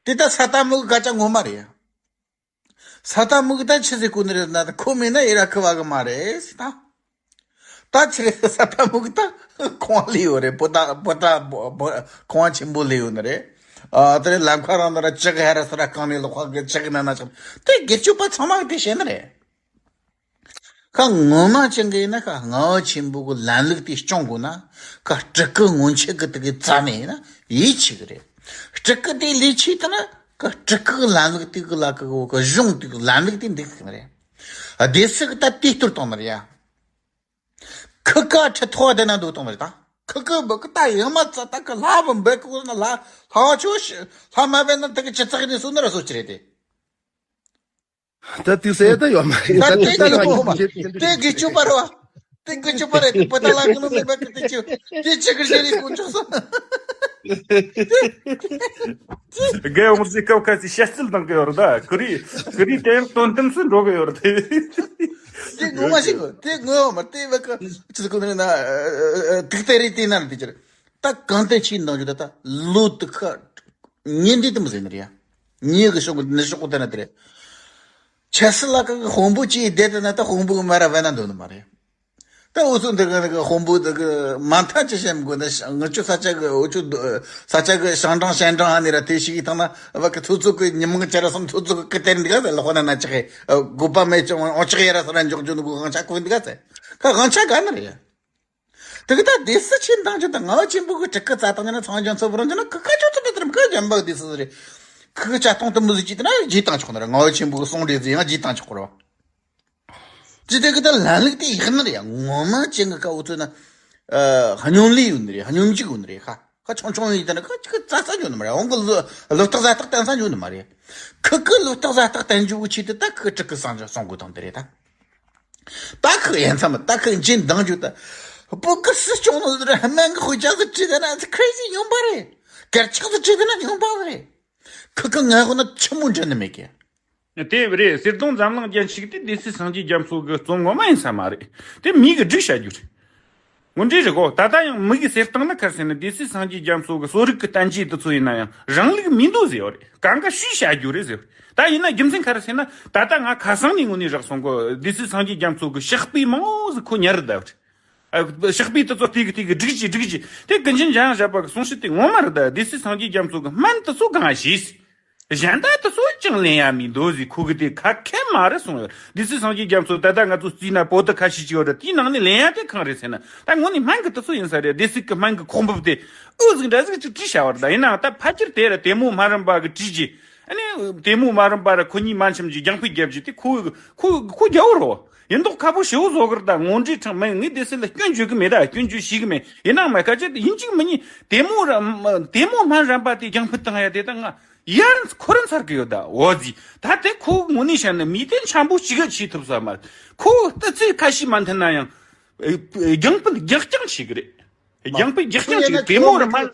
དེ་ད་ས་ཏ་མུ་གི་སྐད་ཆ་ངོ་མ་རེད་ཡ། ས་ཏ་མུ་གི་ད་ཆི་ཟིག་གོ་ནི་རེད་ན་ད་ཁོ་མེད་ན་ཨེ་ར་ཁུ་བ་གི་མ་རེད་ཟེར་ད། ད་ཆི་རེད་ས་ཏ་མུ་གི་ད་ཁོང་ལས་ཡོད་རེད། པོ་ཏཱ་པོ་ཏཱ་པོ་པོ་ཁོང་ཆེན་པོ་ལས་ཡོད་ནི་རེད། ཨ་དེ་ལམ་ཁ་རང་ན་ར་ལྕགས་ཧ་ར་ས་ར་གང་ནས་ལོག་ཁ་གི་ལྕགས་ན་ན་ཆགས་དེ་སྒེར་གཅོད་པ་ཚང་མ་གི་དེ་བཤད་ནི་རེད། ཁ་ངོ་མ་ཅན་གི་ཡིན་ན་ཁ་ལྔ་བ་ཆེན་པོ་གི་ལམ་ལུགས་དེ་སྐྱོང་དགོས་ན་ཁ་སྤྲུལ་སྐུ་སྔོན་ཆད་གི་དེ་གི་རྩ་ནས་ཡིན་ན་ཡིད་ཆེས་གི་རེད། སྤྲུལ་སྐུ་དེ་ལས་ཆེས་དེ་ན་ཁ་སྤྲུལ་སྐུ་གི་ལམ་ལུགས་དེ་གི་ལ་ཁ་གི་གཞུང་དེ་གི་ལམ་ལུགས་དེ་འདུག་གི་རེད། སྡེ་སྲིད་གི་ད་དེ་གཏོར་བཏང་ནི་རེད་ཡ། ཁི་ཀ་ཁྲི་ཐོག་བསྡད་ན་འདུག་བཏང་བ་རེད་ད། ཁི་ཀ་བུ་ཀི་ད་ཡང་མ་ཚ་ད་ཀི་ལྷ་བུ་འབེ་ཀི་ན་ལྷ་ལྷ་ཆོ་ཤི་ལྷ་མ་བེ་ན་ད་ཀི་ཅི་ཚག་ནི་སུ་ན་ར་སོ་ཅི་རེད་དེ། ད་དུས་ཟེར་ད་ཡོད་མ་རེད། ད་ད་དེ་ད་གི་ཡོད་མ་དེ་གི་ཅུ་པ་རོ། དེ་གི་ཅུ་པ་རེད་དེ་པ་ད་ལ་གི་ནོ་མེ་བ་ཀི་དེ་ཅི་དེ་ཅི་གི་ཞེ་རི་ཀུན་ཆོ་སོ། རྒས་འོང་ཟིག་སྐབས་ཁ་ཅིག་ཤ་སྐྱིལ་དང་གི་ཡོད་རེད་ད། ཁི་རི་ཁི་རི་དེ་ཡང་དོན་དམ་སུ་འགྲོ་གི་ཡོད་རེད་དེ། དེ་ངོ་མ་ཞིག་གོ་དེ་ངོ་མ་དེ་བ་ཀ་ཅི་ཟེར་གོ་ནི་ན་ཏིག་ཏེ་རེད་དེ་ན་དེ་ཅི་རེད། ད་གང་ལྟར་ཕྱིན་འདང་རྒྱུ་ད་ད་ལོ་དུ་ཁ་ཉིན་འདི་དུ་མི་ཟེར་ནི་རེད་ཡ། ཉིན་གི་ཤོག་གི་ནི་ཤོག་གི་དེ་ན་དེ་རེད། ཆ་སི་ལ་ཀ་གི་དཔོན་པོ་ཅིག་བསྡད་དེ་ན་ད་དཔོན་པོ་གི་མ་ར་བས་ན་འདོད་ནི་མ་རེད། ད་འུ་ཚོ་འདི་ག་ནི་གི་དཔོན་པོ་འདི་གི་མ་མཐའ་ཅི་བཤད་མི་དགོས་ན་ང་ཆོ་ས་ཆ་གི་འུ་ཆོ་ས་ཆ་གི་ཞང་ཀྲང་ཞན་ཀྲང་ཧ་ནི་ར་དེ་ཞིག་ཡིན་ཐང་ན་བ་གི་ཚོ་ཚོ་གི་ཉི་མ་གི་ཅ་ར་སོང་ཚོ་ཚོ་གི་ཀི་དེར་འདི་ག་ཟེར་ལ་ཧོ་ན་ན་ཅི་གི་དགོས་པ་མེད་ཅི་འོ་ཅི་གི་ཡ་ར་ས་ར་འཇོག་རྒྱུ་ནི་གི་དབང་ཆ་ཁོ་འདི་ག་ཟེར་ཁ་དབང་ཆ་ག་ནི་རེད་ཡ། དེ་གི་ད་སྡེ་སྲིད་ཆེན་དང་ཆོ་དང་ང་བ་ཆེན་པོ་གི་དྲུག་གི་རྩ་དང་ཉི་ན་ཚང་ལྗང་ཚོ་བུ་རང་ཆོ་ན་ཁི་ཁ་ཆོ་ཚོ་དེ་དེར་ཁ་ལྗང་པ་གི་སྡེ་སྲིད་རེད། ཁི་ཁི་ཆ་སྟོང་དུ་མི་ཟིག་ཅི་དེ་ན་རྗེས་བཏང་ཆོག་ནི་རེད། ང་བ་ཆེན་པོ་གི་གསུང་རེད་ཟེར་ཡང་རྗེས་བཏང་ཆོག་གི་རེད། ཅི་དེ་གི་ད་ལམ་ལུགས་དེ་ཡག་ནི་རེད་ཡ། ངོ་མ་ཅན་གི་ཀ་འུ་ཚོ་ན་ཨ་སྙོམ་ལས་ཡོད་ནི་རེད། སྙོམས་འཇུག་ཡོད་ནི་རེད། ཁ་ཁ་ཆུང་ཆུང་ཡིན་ད་ན་ཁ་ཁི་རྩ་ས་འཇོག་ནི་མ་རེད། འོང་གི་ལོ་ལོ་རྟགས་ཟ་རྟགས་བསྟན་ས་འཇོག་ནི་མ་རེད། ཁི་ཁི་ལོ་རྟགས་ཟ་རྟགས་བསྟན་འཇུག་གི་ཆེད་དུ་ད་ཁི་དྲུག་གི་སང་ཇོ་སོང་དགོས་དང་དེ་རེད་ད། ད་ཁི་ཡན་ཚ་མ་ད་ཁི་འཇིན་འདང་རྒྱུ་ད། བུ་ཁི་སུ་སྐྱོང་ནོ་རེད། སྨན་གི་དཔེ་ཆ་ཟིག་བྲིས་ད་ན་ཁི་རེ་ཟི་ཡོང་པ་རེད། གར་ཆག་ཟིག་བྲིས་ད་ན་ཡོང་པ་རེད། ཁི་ཁི་ང་ཧོ་ན་ཆི་མོ་འདྲ་ནི་མེད་གི། དེ་རེད། གསེར་སྡོང་འཛམ་གླིང་རྒྱན་ཞིག་དེ་སྡེ་སྲིད་སངས་རྒྱས་རྒྱ་མཚོ་གི་རྩོམ་ངོ་མ་ཡིན་ས་མ་རེད། དེ་མི་གི་སྒྲིག་བྱ་རྒྱུ་རེད། དངོས་འབྲེལ་རེད་གོ། ད་ལྟ་ཡང་མི་གི་གསེར་སྟེང་ན་ག་རེ་ཟེར་ན་སྡེ་སྲིད་སངས་རྒྱས་རྒྱ་མཚོ་གི་གསོ་རིག་གི་བསྟན་བཅོས་དེ་ཚོ་ཡིན་ན་ཡང་རང་ལུགས་མི་འདུག་ཟེར་བ་རེད། གང་ག་ཞུས་བྱ་རྒྱུ་རེད་ཟེར་བ་རེད། ད་ཡིན་ན་རྒྱུ་མཚན་ག་རེ་ཟེར་ན་ད་ལྟ་ང་ཁ་སང་ནས་དངོས་གནས་རག་སོང་གོ། སྡེ་སྲིད་སངས་རྒྱས་རྒྱ་མཚོ་གི་ཕྱག་དཔེ་མང་བོ་ཟིག་ཁོ་ཉར་རེད་ད། ཨ་ཕྱག་དཔེ་དེ་ཚོ་དེ་གི་དེ་གི་སྒྲིག་གི་སྒྲིག་གི་དེ་ཀུན་མཁྱེན་འཇམ་དབྱངས་བཞད་པ་གི་གསུང་བཤད་དེ་ངོ་མ་རེད་ད། སྡེ་སྲིད་སངས་རྒྱས་རྒྱ་མཚོ་གི་སྨན་དེ་ཚོ་གང་ཞིག་གཞན་དག་དེ་ཚོ་ཅང་ལེན་ཡ་མི་འདུག་ཟེར་ཁོ་གི་དེ་ཁ་མཁན་མ་རེད་གསུངས་ཡོད། སྡེ་སྲིད་སངས་རྒྱས་རྒྱ་མཚོ་ད་ལྟ་ང་ཚོ་རྩིས་ན་པོ་ཏི་ཁ་ཤས་ཅིག་ཡོད་རེད། དེའི་ནང་ནས་ལེན་ཡ་དེ་གང་རེད་ཟེར་ན་ད་དངོས་གནས་སྨན་གི་དེ་ཚོ་ཡིན་ས་རེད། སྡེ་སྲིད་གི་སྨན་གི་ཁོག་འབུབ་དེ་ཨུ་ཟིག་འདྲ་ཟིག་ཅིག་བྲིས་བྱ་བ་རེད། ད་ཡིན་ནའང་ད་ཕལ་ཆེར་དེ་ར་དེ་མོ་སྨན་རམས་པ་གི་བྲིས་ཀྱི་ཨ་ནི་དེ་མོ་སྨན་རམས་པ་ར་ཁོ་གཉིས་མ་འཆམ་གྱི་རྒྱང་ཕུད་རྒྱབ་ཀྱི་དེ་ཁོ་ཁོ་ཁོ་རྒྱ་བོ་རེད། ཡིན་མདོག་ཁ་པོ་ཞེ་བོ་བཟོ་གི་རེད། ད་ངོ་འདྲིས་ཁྲང་མེད། ངས་སྡེ་སྲིད་ལ་སྐྱོན་བརྗོད་གི་མེད། ད་སྐྱོན་བརྗོད་བྱེད་གི་མེད། ཡིན་ནའང་མ་ཁ་ཆེ་ཡིན་གཅིག་མིན་གཉིས་དེ་མོ་ར་དེ་མོ་སྨན་རམས་པ་དེ་རྒྱང་ཕུད་བཏང་ཡ་དེ་ད་ང་ཡར་འཁོར་འཚར་གི་ཡོད། ད་འོ་ཟི་ད་དེ་ཁོ་དངོས་གནས་བཤད་ན་མི་དེ་འཆམ་པོ་གཅིག་ག་བྱེད་ཐུབ་ས་མ་རེད། ཁོ་ལྟ་ཚུལ་ཁ་ཤས་མ་མཐུན་ན་ཡང་རྒྱང་ཕུད་རྒྱག་རྐྱང་བྱེད་གི་རེད། རྒྱང་ཕུད་རྒྱག་རྐྱང་བྱེད་གི་དེ་མོ་ར་མ།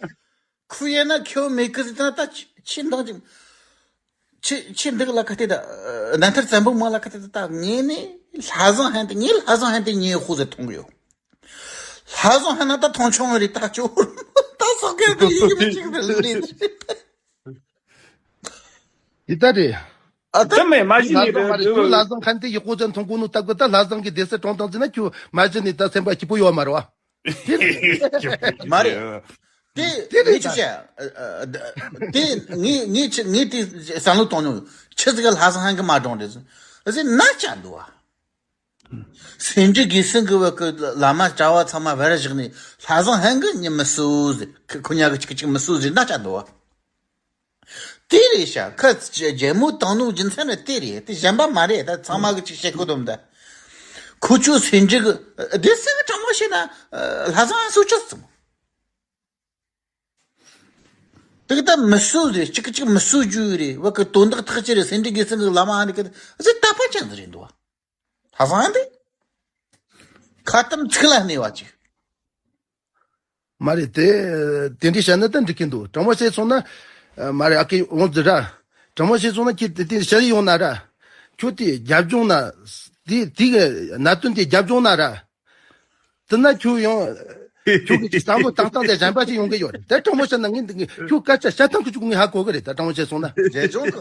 ཁུ་ཡེ་ན་ཁྱོད་མེད་གི་ཟེར་ན་ད་ཆི་འདང་ཅིག་ཆི་ཆི་འདུག་ལ་ཁ་དེ་ད་ནན་ཐར་བཙན་པོ་མ་ལ་ཁ་དེ་ད་ངས་ནི་ལྷ་བཟང་ཧན་དེ་ངས་ལྷ་བཟང་ཧན་དེ་ངས་ཧུ་ཟེར་མཐོང་གི་ཡོད། ལྷ་བཟང་ཧན་ན་ད་མཐོང་ཆུང་རེད། ད་ཅོ་ད་སོག་གེ་དེ་ཡིག་མི་ཅིག་ད་ལི་ཡི་ད་རེད། ཨ་ད་དེ་མེད་མ་གཞི་ལྷ་ནས་བཟང་མ་རེད། ཁྱོད་ལྷ་བཟང་ཧན་དེ་ཡག་པོ་ཅན་མཐོང་གོ་ནོ་ད་གོ་ད་ལྷ་བཟང་གི་སྡེ་སྲིད་གྲོངས་དང་ཟེར་ན་ཁྱོད་མ་གཞི་ནས་ད་སེམས་པ་སྐྱིད་པོ་ཡོད་མ་རེད་བ། མ་རེད། དེ་དེ་རེད་ངས་ཅིག་བཤད། དེ་ངས་ངས་ཅི་ངས་དེ་བསམ་བློ་གཏོང་མྱོང་ཡོད། ཆི་ཟིག་ག་ལྷ་བཟང་ཧན་གི་མ་གྲོངས་རེད་ཟེར་ཟེར་ན་ཅག་འདུག་བ། སེ་འབྲས་དགེ་སེང་གི་བ་གི་བླ་མ་གྲྭ་བ་ཚང་མ་བར་བཞག་ནས་ལྷ་བཟང་ཧན་གི་ཉི་མི་སུ་ཟེར་ཁོ་ཉ་གི་ཅིག་ཅིག་མི་སུ་ཟེར་ན་ཅག་འདུག་བ། དེ་རེད་ཤག་ཁ་རྒྱལ་མོ་དང་ནུ་རྒྱུ་མཚན་ནི་དེ་རེད། དེ་གཞན་པ་མ་རེད། ད་ཚང་མ་གི་ཅིག་བཤད་ཁོ་དོམ་ད། ཁོ་ཆོ་སེ་འབྲས་གི་སྡེ་སྲིད་གི་དྲང་མོ་བཤད་ན་ལྷ་བཟང་སུ་ཆོ་སོང་། དེ་གི་ད་མི་སུ་རེད། གཅིག་གཅིག་མི་སུ་རྒྱུ་རེད། བ་གི་དོན་དག་ཐག་ཆོད་རེད། སེ་འབྲས་དགེ་སེང་གི་བླ་མ་ཧ་ནི་གི་ཟེ་ད་པ་ཅན་ཟེ་རེད་འདུག་བ། ལྷ་བཟང་ཧན་དེ་ཁ་གཏམ་ཚིག་ལ་གནས་པ་ཅིག་མ་རེད་དེ། དེ་འདྲའི་བཤད་ན་ད་འགྲིག་གི་འདུག་དྲང་མོ་བཤད་སོང་ན། མ་རེད་ཨ་ཁེ་འོང་ཟི་ར། དྲང་མོ་བཤད་སོང་ན་ཁྱེད་དེ་དེ་བཤད་ཡོང་ན་ར། ཁྱོད་དེ་རྒྱབ་ལྗོངས་ན། དེ་དེ་གི་གནད་དོན་དེ་རྒྱབ་ལྗོངས་ན་ར། དེ་ན་ཁྱོད་ཡང་། ཁྱོད་ཀྱི་བསམ་བློ་བཏང་སྟངས་དེ་གཞན་པ་ཞིག་ཡོང་གི་ཡོད་རེད། དེ་དྲང་མོ་བཤད་ན་ངས་འདི་ཁྱོད་སྐད་ཆ་བཤད་སྟངས་ཁྱོད་ཀྱི་ངས་ཧ་གོ་གི་རེད། ད་དྲང་མོ་བཤད་སོང་ན། རྒྱལ་ལྗོངས་གི་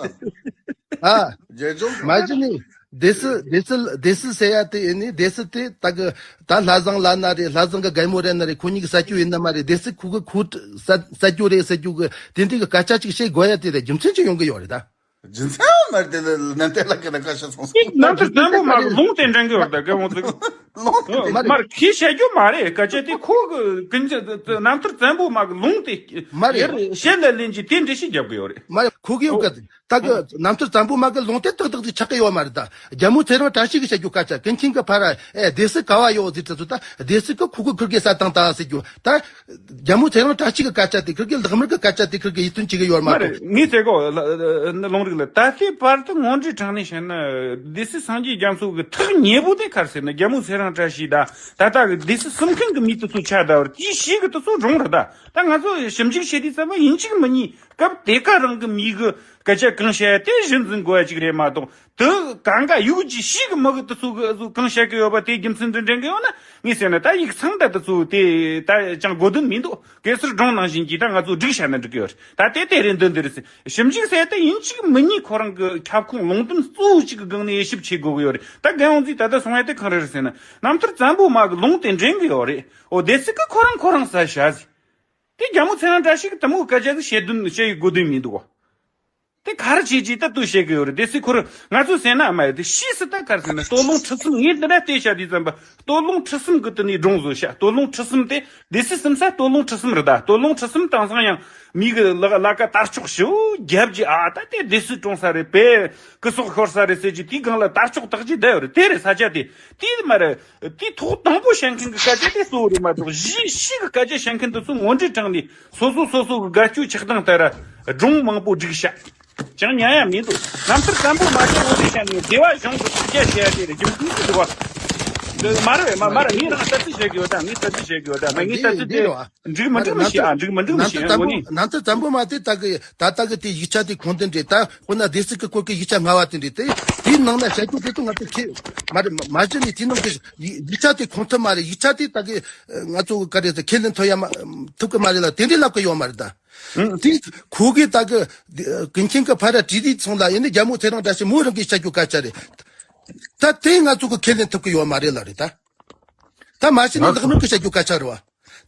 ཨ། རྒྱལ་ལྗོངས་གི་མ་གཞི་ནས། སྡེ་སྲིད་སྡེ་སྲིད་སྡེ་སྲིད་ཟེར་ཡ་དེ་ཡིན་ནི། སྡེ་སྲིད་དེ་ད་གི་ད་ལྷ་བཟང་ལ་ན་རེད། ལྷ་བཟང་གི་རྒན་མོ་རེད་ན་རེད། ཁོ་གཉིས་ཀྱི་ས་ཆུ་ཡིན་ན་མ་རེད། སྡེ་སྲིད་ཁོ་གི་ཁོ་ས་ས་ཆུ་རེད་ས་ཆུ་གི་དེ་འདྲའི་གི་སྐད་ཆ་ཅིག་བཤད་དགོས་ཡ་དེ་རེད། རྒྱུ་མཚན་ཅིག་ཡོང་གི་ཡོད་རེད་ད། རྒྱུ་མཚན་མ་རེད། དེ་ལ་ནན་ཏན་ལ་གི་ན་ཁ་ཤས་སོང་སོང་། ནམ་མཐར་བཙན་པོ་མ་གི་ལུང་དེ་འདྲེན་གི་ཡོད་རེད་ད་རྒན་མོ་ཚོ། ལུང་དེ་མ་རེད། ཁྱི་བཤད་རྒྱུ་མ་རེད། སྐད་ཆ་དེ་ཁོ་གི་ཀུན་ནམ་མཐར་བཙན་པོ་མ་གི་ལུང་དེ་མ་རེད། ཡར་བཤད་ལ་ལེན་གྱི་དེ་འདྲ་ཞིག་རྒྱབ་གི་ཡོད་རེད། མ་རེད། ཁོ་གི་ཡོད་གི། ད་གི་ནམ་མཐར་བཙན་པོ་མ་གི་ལུང་དེ་ཏག་ཏག་ཅིག་ཆགས་ཀྱི་ཡོད་མ་རེད་ད། རྒྱལ་མོ་ཚེ་རིང་བཀྲ་ཤིས་ཀྱིས་བཤད་རྒྱུ་སྐད་ཆ་ཀུན་མཁྱེན་གྱི་ཕ་ར་ཨེ་སྡེ་སྲིད་ག་བ་ཡོད་ཟེར་དུས་ད་སྡེ་སྲིད་ཀྱི་ཁུ་གུ་ཁུར་གེ་ས་དང་ད་ཟེར་རྒྱུ་ད། རྒྱལ་མོ་ཚེ་རིང་བཀྲ་ཤིས་ཀྱི་སྐད་ཆ་དེ་ཁུར་གེ་ལག་དམར་གྱི་སྐད་ཆ་དེ་ཁུར་གེ་ཡིད་རྟོན་བྱེད་ཀྱི་ཡོད་མ་མ་རེད། གཏོགས། ངས་ཟེར་གོ་ལ་ལུང་རིགས་ལ་ད་ལྟའི་བར་དུ་ངོ་འདྲི་དྲང་ནས་བཤད་ན་སྡེ་སྲིད་སངས་རྒྱས་རྒྱ་མཚོ་གི་ཐག་ཉེ་པོ་དེ་ག་རེ་ཟེར་ན་རྒྱལ་མོ་ཚེ་རིང་བཀྲ་ཤིས་དང་ད་ལྟ་གི་སྡེ་སྲིད་གསུམ་མཁན་གྱི་མི་དེ་ཚོ་ཆ་ད་བར་དེའི་ཞིག་གི་དེ་ཚོ་སྒྲུང་རེད་ད། ད་ང་ཚོ་ཞིབ་འཇུག་བྱེད་དུས་ཙམ་པ་ཡིན་གཅིག་མིན་གཉིས་སྐབས་དེ་ག་རང་གི་མི་གི་སྐད་ཆ་གང་བཤད་དེ་གཞི་འཛིན་དགོས་ཡ་གཅིག་རེད་མ་གཏོགས། དེ་གང་ག་ཡུག་ཅི་ཞིག་མི་གི་དེ་ཚོ་གི་གང་བཤད་གི་ཡོད་པ་དེ་རྒྱུ་མཚན་དུ་འདྲེན་གི་ཡོད་ན། ངས་ཟེར་ན་ད་ཡིག་ཚང་ད་དེ་ཚོ་དེ་ད་ཅང་དགོས་དོན་མི་འདུག་གེ་སར་སྒྲུང་ནང་བཞིན་གྱིས་ད་ང་ཚོ་སྒྲིག་བྱ་ན་འགྲིག་གི་ཡོད་རེད། ད་དེ་དེ་རེད་འདོན་འདི་རེད་ཟེར། ཞིབ་འཇུག་ཟེར་ཡ་དེ་ཡིན་གཅིག་མིན་གཉིས་ཁོ་རང་གི་ཁྱབ་ཁོངས་ལུང་དོན་གཙོ་བོ་གཅིག་གི་སྒང་ནས་དབྱེ་ཞིབ་བྱེད་དགོས་གི་ཡོད་རེད། ད་རྒན་ཡོངས་འཛིན་ད་ལྟ་གསུང་ཡ་དེ་གང་རེད་ཟེར་ན་རྣམ་ཐར་བཙན་པོ་མ་གི་ལུང་དེ་འདྲེན་གི་ཡོད་རེད། འོ་སྡེ་སྲིད་གི་ཁོ་རང་ཁོ་རང་ས་བྱ་ཟེར། དེ་རྒྱལ་མོ་ཚེ་རིང་བཀྲ་ཤིས་ཀྱི་དེ་མོ་སྐད་ཆ་ཟིག་བཤད་དོན་བཤད་ཡི་དགོས་དོན་མི་འདུག་གོ། དེ་ག་རེ་བྱེད་ཀྱི་ད་ལྟོས་བཤད་གི་ཡོད་རེད། དེ་སྲིད་ཁོ་རང་ང་ཚོ་ཟེར་ན་མ་ཡོད་དེ་ཕྱིས་སུ་ད་ག་རེ་ཟེར་ན་སྟོད་ལུང་ཁྲི་གསུམ་ངས་འདི་འདྲ་བལྟས་བྱ་དུས་ཙམ་པ་སྟོད་ལུང་ཁྲི་གསུམ་གི་དེ་ནས་སྒྲུང་བཟོ་བྱ། སྟོད་ལུང་ཁྲི་གསུམ་དེ་སྡེ་སྲིད་གསུམ་ས་སྟོད་ལུང་ཁྲི་གསུམ་རེད་ད། སྟོད་ལུང་ཁྲི་གསུམ་དེང་སང་ཡང་མི་གི་ལ་ལ་ཀ་དར་ལྕོག་ཞུ་རྒྱབ་ཀྱི་ཨ་ད་དེ་སྡེ་སྲིད་གྲོངས་ས་རེད། པས་སྐུ་སྲོག་ཤོར་ས་རེད་ཟེར་གྱི་དེའི་སྒང་ལ་དར་ལྕོག་དག་ཅིག་བསྡད་ཡོད་རེད། དེ་རེད་ས་ཆ་དེ་དེ་མ་རེད། དེའི་ཐོག་དང་པོ་བཤད་མཁན་གྱི་སྐད་ཆ་དེ་གཙོ་བོ་རེད་མ་གཏོགས་གཞི་གཞི་གི་སྐད་ཆ་བཤད་མཁན་དེ་ཚོ་ངོ་འདྲི་དྲངས་ནས་སོ་སོ་སོ་སོ་གི་དགའ་སྐྱོ་ཆགས་སྡང་ལྟར་སྒྲུང་མང་པོ་བསྒྲིགས་བཞག་ཅང་ཉན་ཡ་མི་འདུག་རྣམ་ཐར་བཙན་པོ་མ་ཅིག་ངོ་འདྲི་བྱས་ནས་སྡེ་བ་གཞུང་གི་ཐུགས་རྒྱ་བྱས་ཏེ་རྒྱུ་མཚན་ཅི་འདུག་བ། འདི་མ་རེད་མ་མ་རེད། ངས་རང་ལྟ་ཚུལ་བཤད་གི་ཡོད་ད། ངས་ལྟ་ཚུལ་བཤད་གི་ཡོད་ད། མ་ངས་ལྟ་ཚུལ་དེ་འགྲིག་མི་འགྲིག་མི་ཤེས་ཨ། འགྲིག་མི་འགྲིག་མི་ཤེས་ཨ། ངོ་ནས། ནང་དུ་བཙན་པོ་མ་དེ་ད་གི་ད་ལྟ་གི་དེ་ཡིག་ཆ་དེ་གོང་དུ་འདྲེ་ད། དཔེར་ན་སྡེ་སྲིད་ཀྱི་སྐོར་གྱི་ཡིག་ཆ་ལྔ་བ་དེ་འདྲ་དེ་དེའི་ནང་ན་བཤད་རྒྱུ་དེ་ཚོ་ང་ཚོ་ཁྱེད་མ་རེད། མ་གཞི་ནས་དེའི་ནང་གི་ཡིག་ཡིག་ཆ་དེ་གོང་ཐུབ་མ་རེད། ཡིག་ཆ་དེ་ད་གི་ང་ཚོ་ག་རེ་ཟེར་ཁས་ལེན་ཐུབ་ཡ་མ་ཐུབ་གི་མ་རེད་ལ་དེ་འདྲ་ལབ་གི་ཡོད་མ་རེད་ད། དེ་ཁོ་གིས་ད་གི་ཀུན་མཁྱེན་གྱི་ཕ་ར་བྲིས་དུས་ཚང་ལ་ཡིན་ནི་རྒྱལ་མོ་ཚེ་རིང་བཀྲ་ཤིས་མོ་རང་གིས་བཤད་རྒྱུ་སྐད་ཆ་རེད། ད་དེ་ང་ཚོ་གི་ཁས་ལེན་ཐུབ་གི་ཡོད་མ་རེད་ལ་རེད་ད། ད་མ་གཞི་ནས་ལག་དམར་གི་བཤད་རྒྱུ་སྐད་ཆ་རེད་བ།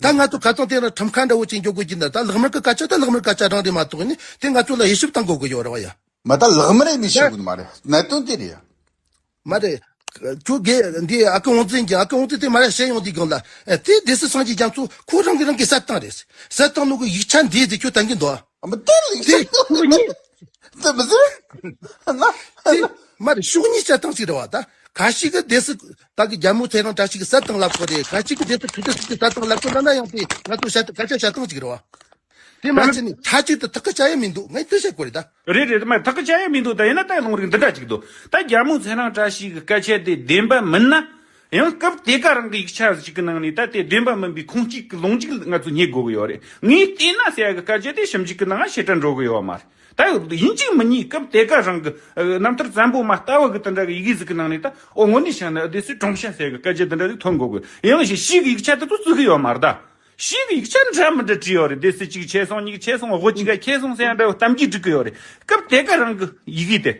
ད་ང་ཚོ་ཁ་སང་དེ་རིང་ཁྲིམས་ཁང་འདྲ་བོ་ཅིག་འཇོག་དགོས་ཀྱི་འདུག་ད་ལག་དམར་གི་སྐད་ཆ་ད་ལག་དམར་སྐད་ཆ་རང་རེད་མ་གཏོགས་ནི་དེ་ང་ཚོ་ལ་དབྱེ་ཞིབ་གཏང་དགོས་ཀྱི་ཡོད་རེད་བ་ཡ། མ་ད་ལག་དམར་ཡིན་མི་ཤེས་གི་མ་རེད། གནད་དོན་དེ་རེད་ཡ། མ་རེད། ཁྱོད་དགེ་འདི་ཨ་ཁུ་དབང་འཛིན་གྱི་ཨ་ཁུ་དབང་འཛིན་དེ་མ་རེད་བཤད་ཡོང་དུས་སྒང་ལ་ཨེ་དེ་སྡེ་སྲིད་སངས་རྒྱས་རྒྱ་མཚོ་ཁོ་རང་གི་རང་གི་བཤད་སྟངས་རེད། བཤད་སྟངས་ནང་གི་ཡིག་ཆ་འདི་དེ་ཁྱོད་བསྟན་གྱི་འདུག་ཨ་མ་དེ་ལིག་དེ་ཁོ་གཉིས། དེ་མི་ཟེར། ན། དེ་མ་རེད། ཕྱོགས་གཉིས་བཤད་སྟངས་ཅིག་རེད་བ་ད། ཁ་ཤས་ཀྱི་སྡེ་སྲིད་ད་གི་རྒྱལ་མོ་ཚེ་རིང་བཀྲ་ཤིས་ཀྱི་བཤད་སྟངས་ལབ་གོ་རེད། ཁ་ཤས་ཀྱི་སྡེ་སྲིད་ཁྲི་ཐོག་སྲིད་ཀྱི་བཤད་སྟངས་ལབ་གོ་ན་ན་ཡང་དེ་ང་ཚོ་བཤད་སྐད་ཆ་བཤད་སྟངས་ཅིག་རེད་བ། དེ་མ་ཕྱིན་ནས་མཐའ་གཅིག་ཏུ་ཐག་གི་བཅད་ཡ་མི་འདུག་ངས་དེ་བཤད་གོ་རེད་ད། རེད་རེད། དེ་མ་ཐག་གི་བཅད་ཡ་མི་འདུག་ད་ཡིན་ན་ད་ལུང་རིགས་འདི་འདྲ་ཅིག་འདུག་ད་རྒྱལ་མོ་ཚེ་རིང་བཀྲ་ཤིས་ཀྱི་སྐད་ཆ་དེ་བདེན་པ་མིན་ན། ཡང་སྐབས་དེ་ག་རང་གི་ཡིག་ཆ་ཞིག་གི་ནང་ནས་ད་དེ་བདེན་པ་མིན་པའི་ཁུངས་སྐྱེལ་གྱི་ལུང་ཅིག་ང་ཚོ་རྙེད་དགོས་ཀྱི་ཡོད་རེད། ངས་བལྟས་ན་ཟེར་ཡ་གི་སྐད་ཆ་དེ་ཞིབ་འཇུག་གི་ནང་ཞེ་དྲག་འགྲོ་གི་ཡོད་མ་རེད། ད་ཡིན་གཅིག་མིན་གཉིས་སྐབས་དེ་ག་རང་གི་ཨ་རྣམ་ཐར་བཙན་པོ་མ་ལྟ་བུ་གི་དེ་འདྲ་གི་ཡི་གེ་ཟིག་གི་ནང་ནས་ད་ཨོ་དངོས་གནས་བྱས་ན་སྡེ་སྲིད་གྲོངས་ཤག་ཟེར་གི་སྐད་ཆ་དེ་འདྲ་ཟིག་ཐོན་དགོས་གི། ཡང་ཞིག་ཕྱིས་གི་ཡིག་ཆ་དེ་ཚོ་བརྩི་གི་ཡོད་མ་རེད་ད། ཕྱིས་གི་ཡིག་ཆ་འདྲ་མི་འདྲ་བྲིས་ཡོད་རེད། སྡེ་སྲིད་གཅིག་ཆད་སོང་། གཉིས་ཆད་སོང་། དབུ་གཅིག་ག་ཆད་སོང་ཟེར་ཡ་འདྲ་བོ་གཏམ་རྒྱུད་འབྲི་གི་ཡོད་རེད། སྐབས་དེ་ག་རང་གི་ཡི་གེ་དེ།